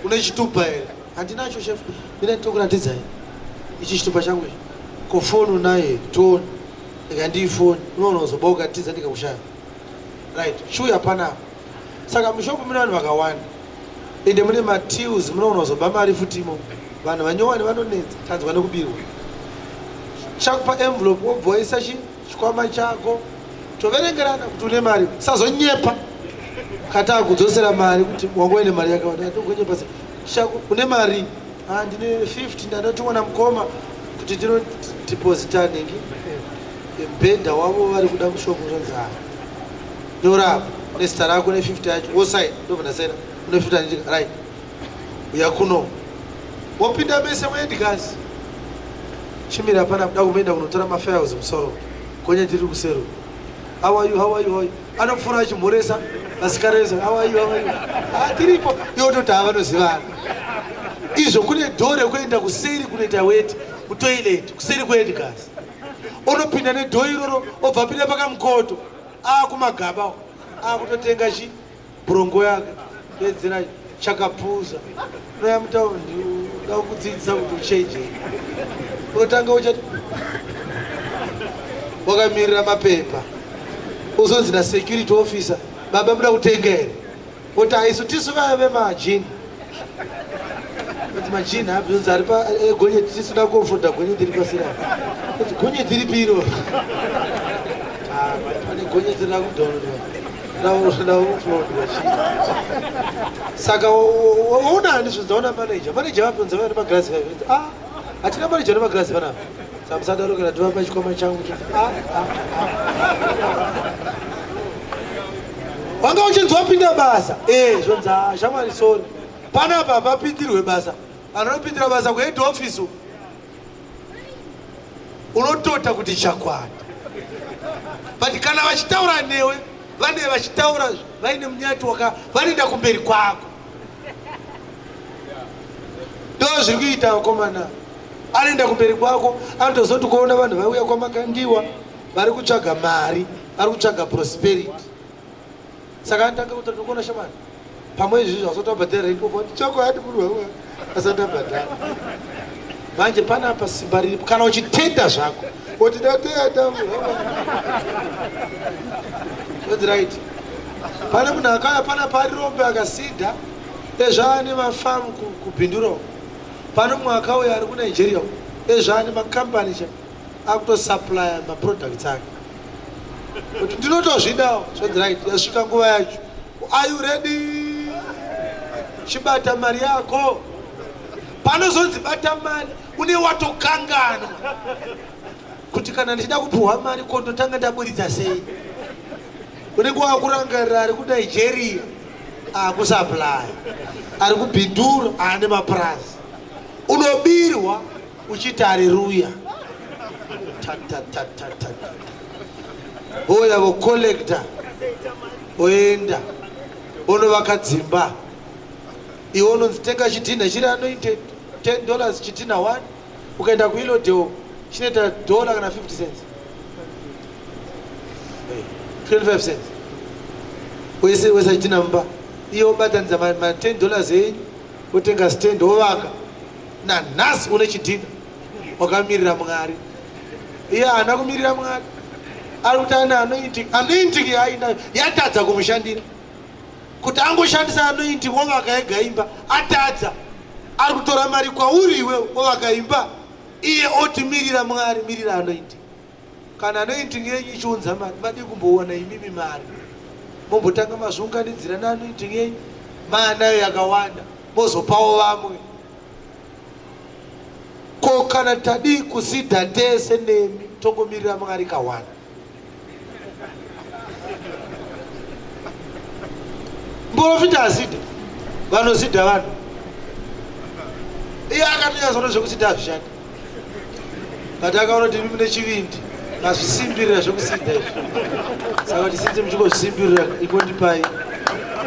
[SPEAKER 1] Une chitupa here? Handinacho chef. Mina nditokuratidzai. Ichi chitupa changu ichi. Ko foni unayo here? Tione. Ndikandii foni. Unoona uzoba ukatiza ndikakushaya. Right. Chiuya panapa. Saka mushopu mune vanhu vakawanda. Ende mune matills munoona kuzoba mari futi imo. Vanhu vanyowani vanonetsa tanzwa nekubirwa. Chakupa envelope wobva waisa chi chikwama chako toverengerana kuti une mari sazonyepa kata akudzosera mari kuti wanga uine mari yakawanda atogonyepa se chako une mari ah ndine 50 ndanotumwa namukoma kuti ndinodeposita nhingi mbhedha wavo vari kuda kushoko zvanzi ah nyora apa nezita rako ne 50 yacho wosaina ndobva ndasaina une 50 anditika right uya kuno wopinda mese muedgars chimira pana kuda kumenda kunotora mafiles musoro gonya tiri kusero how are you how are you how are you anopfuura achimhoresa vasikareza how are you how are you ah tiripo iwe toti havanozivana izvo kune dhoo rekuenda kuseri kunoita weti kutoilet kuseri kuedgars onopinda nedhoo iroro obva apinda pakamukoto akumagaba akutotenga chi brongo yake pedzera chakapuza unoya mutaundi uda kudzidzisa kuti uchenjere unotanga uchati wakamirira mapepa uzonzi nasecurity officer baba muda kutenga here Kuti aisu tisu vaya vemajini. Kuti majini api zvinzi ari pa eh, gonyeti tisu da kuofoda gonyeti riri pasira. Kuti gonyeti ripi iro? Ah, pane gonyeti rira kudownloadwa. Rida kuuploadwa chii. Saka waona ani zvinzi waona manager. Manager vapi zvinzi vane magirazi vaya. Zvinzi ah, hatina manager ane magirazi panapa. Saka musadaro kana tivapa chikwama changu. Ah, ah, ah. Wanga uchinzi wapinda basa eh zvonzi ah, shamwari sorry panapa hapapindirwe basa anopindira basa kuhead office unotota kuti chakwadi but kana vachitaura newe vane vachitaura vaine munyati waka vanoenda kumberi kwako ndo zviri kuita vakomana anoenda kumberi kwako anotozoti kuona vanhu vaiuya kwamakandiwa vari kutsvaga mari vari kutsvaga prosperity saka anotanga kuti ndikuona shamani pamwe izvi zvasati wabhadhara rent ofa chako hati munhu wangu asati abhadhara manje panapa simba riripo kana uchitenda zvako oti ndatenda munhu right pane munhu akauya panapa ari rombe akasidha ezvaane mafamu kubhindura pane mumwe akauya ari kunigeria ezvaane makambani cha akutosupplya maproducts ake kuti ndinotozvidawo zvonzi right yasvika nguva yacho are you ready chibata mari yako panozonzi bata mari une watokangana kuti kana ndichida kupuhwa mari ko ndotanga ndaburitsa sei unenge wakurangarira ari kunigeria akusupply ari kubhindura aane mapurazi unobirwa uchiti areruya vouya vocollecta voenda vonovaka dzimba iwe unonzi tenga chidhinha chiri anointed 10 dollars chidhinha 1 ukaenda kuilodeo chinoita dollar kana 50 cents 25 cents wese wese chidhinha mumba iye wobatanidza ma 10 dollars enyu wotenga stand wovaka Nanhasi une chidhinha wakamirira Mwari. Iye haana kumirira Mwari.
[SPEAKER 4] Ari kuti ane anointing, anointing yaainayo yatadza kumushandira. Kuti angoshandisa anointing ovaka ega imba, atadza. Ari kutora mari kwauri iwe ovaka imba, iye oti mirira Mwari, mirira anointing. Kana anointing yenyu ichiunza mari, madii kumbowana imimi mari? Mombotanga mazviunganidzira neanointing yenyu, maanayo yakawanda, mozopawo vamwe. Ko kana tadii kusidha tese nemi tongomirira Mwari kawana? Mporofita asida, vanosida vanhu. Iye akatonyatsoona zvekusida hazvishandi. But akaona kuti imi mune chivindi, mazvisimbirira zvekusinda izvi. Saka kuti sinzi muchingozvisimbirira ikondipai.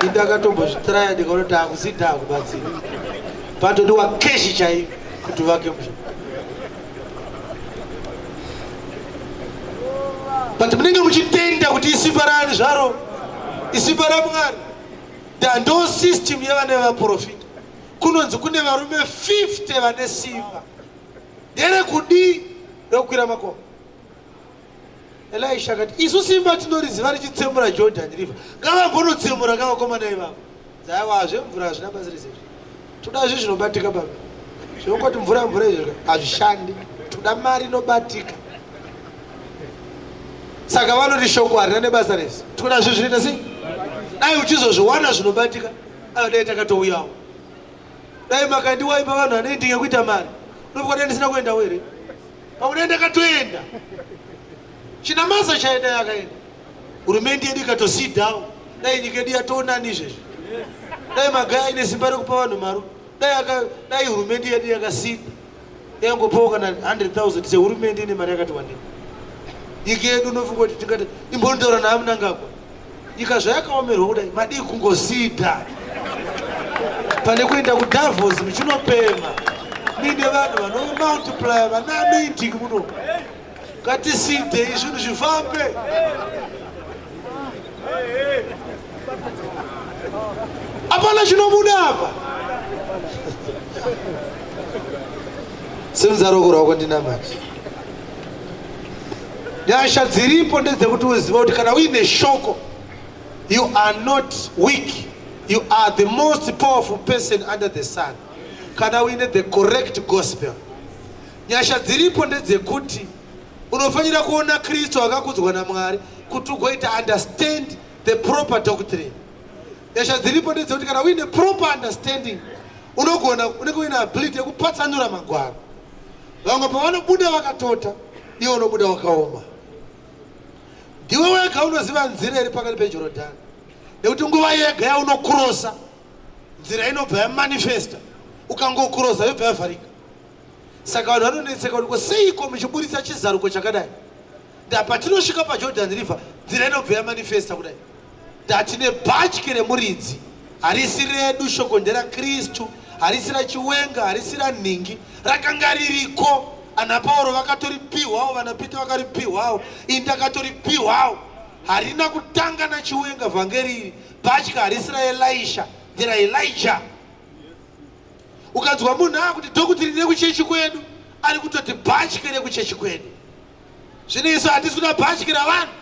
[SPEAKER 4] Indakatombozvitraya ndikaona kuti hakusinda hakubatsiri. Patodiwa keshi chaiyo kuti uvake musha. But munenge muchitenda kuti isimba raani zvaro, isimba raMwari. Ndo system yevana vevaprofita. Kunonzi kune varume 50 vane simba. Nderekudii? Rekukwira makomo. Elisha akati, isu simba tinoriziva richitsemura Jordan River. Ngavambonotsemura kavakomana ivavo. Dzaiwa zvemvura hazvina basa rese izvi. Toda zvinhu zvinobatika baba. Zvekungoti mvura mvura izvi hazvishandi. Toda mari inobatika. Saka vanoti shoko harina nebasa rese. Toda zvinhu zvinoita sei? Dai uchizozviwana zvinobatika, ayo dai takatouyawo. Dai makandiwaipa vanhu vanoendinge kuita mari. Unofunga dai ndisina kuendawo here? Pamwe dai ndakatoenda. Chinamasa chaenda yakaenda. Hurumende yedu ikatosidawo. Dai nyika yedu yatoonani izvezvi. Dai magaya aine simba rekupa vanhu mari. Dai hurumende yedu yakasida. Yangopawo kana 100,000 sehurumende ine mari yakati wandei. Nyika yedu unofunga kuti tingati imbondotaura naMnangagwa. Nyika zvayakaomerwa kudai madii kungosida pane kuenda kuDavos muchinopema muine vanhu vanomultiplya vane anointing muno. Ngatisidei zvinhu zvifambe. Hapana chinobuda apa. Simudza ruoko rwako ndinamate. Nyasha dziripo ndedzekuti uzive kuti kana uine shoko, you are not weak, you are the most powerful person under the sun. Kana uine the correct gospel. Nyasha dziripo ndedzekuti unofanira kuona Kristu akakudzwa naMwari kuti ugoita understand the proper doctrine. Nyasha dziripo ndedzekuti kana uine proper understanding unogona unenge uine ability yekupatsanura magwaro. Vamwe pavanobuda vakatota, iwe unobuda wakaoma. Ndiwe wega unoziva nzira iri pakati peJorodhani, nekuti nguva yega yaunokurosa nzira inobva yamanifesta. Ukangokurosa yobva yavharika. Saka vanhu vanonetseka kuti ko seiko muchiburitsa chizaruko chakadai? Ndapatinosvika paJordan River nzira inobva yamanifesta kudai. Ndatine bhatyi remuridzi, harisi redu, shoko nderaKristu, harisi raChiwenga, harisi ranhingi, rakanga ririko. Ana Pauro vakatoripihwawo, vana Peter vakaripihwawo, ini ndakatoripihwawo. Harina kutanga naChiwenga vhangeri iri. Bhatyi harisi raElisha, nderaElijah. Ukanzwa munhu akuti dhokutiri rekuchechi kwedu, ari kutoti bhatyi rekuchechi kwedu. Zvino isu hatisi kuda bhatyi ravanhu,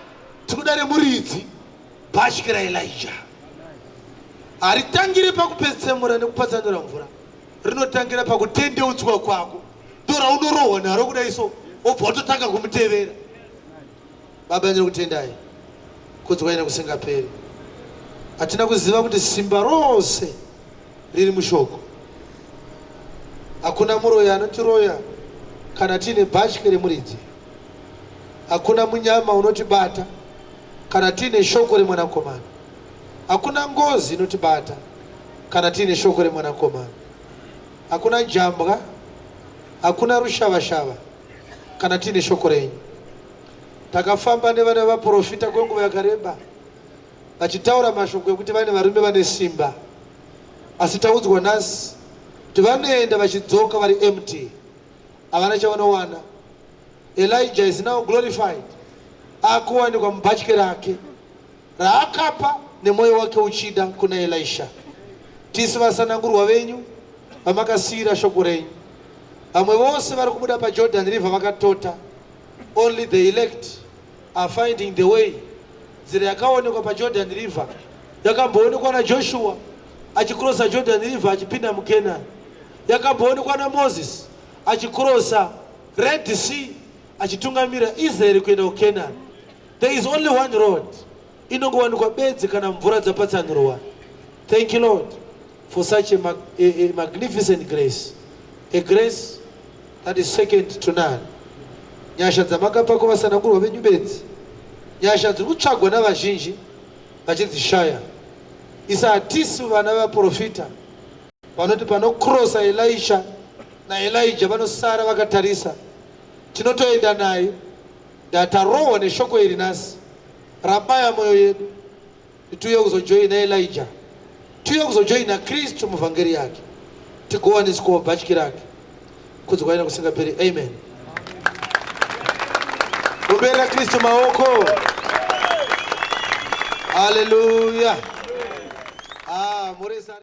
[SPEAKER 4] tiri kuda remuridzi, bhatyi raElijah. Haritangiri pakupetsemura nekupatsanura mvura, rinotangira pakutendeutswa kwako. Ndo raunorohwa naro kudai so, wobva watotanga kumutevera. Baba, ndinokutendai, kudzwai nekusingaperi. Hatina kuziva kuti simba rose riri mushoko. Hakuna muroyi anotiroya kana tiine bhatyi remuridzi. Hakuna munyama unotibata kana tiine shoko remwanakomana. Hakuna ngozi inotibata kana tiine shoko remwanakomana. Hakuna jambwa, hakuna rushavashava kana tiine shoko renyu. Takafamba nevana vevaprofita kwenguva yakareba vachitaura mashoko ekuti vane varume vane simba, asi taudzwa nhasi kuti vanoenda vachidzoka vari empty, havana chavanowana. Elijah is now glorified, akuwanikwa mubhatye rake raakapa nemwoyo wake uchida kuna Elisha. Tisu vasanangurwa venyu vamakasiyira shoko renyu. Vamwe vose vari kubuda paJordan River vakatota, only the elect. are finding the way. Nzira yakaonekwa paJordan River yakamboonekwa naJoshua achikrosa Jordan River achipinda muKenani, yakamboonekwa naMoses achikrosa Red Sea achitungamira Israeri kuenda kuKenani. There is only one road inongowanikwa bedzi kana mvura dzapatsanurwa. Thank you Lord for such a magnificent grace, a grace that is second to none. Nyasha dzamakapa kuvasanangurwa venyu bedzi, nyasha dziri kutsvagwa navazhinji vachidzishaya. Isa hatisi vana vaprofita vanoti panokrosa Elisha naElija vanosara vakatarisa. Tinotoenda naye. Ndatarohwa neshoko iri nhasi, rabaya mwoyo yedu. Tiuye kuzojoina Elija, tiuye kuzojoina Kristu muvhangeri yake, tigowaniswawo bhatyi rake. Kudzwa ina kusingaperi. Amen. Kumbera Kristu maoko. Haleluya. Ah, murisa.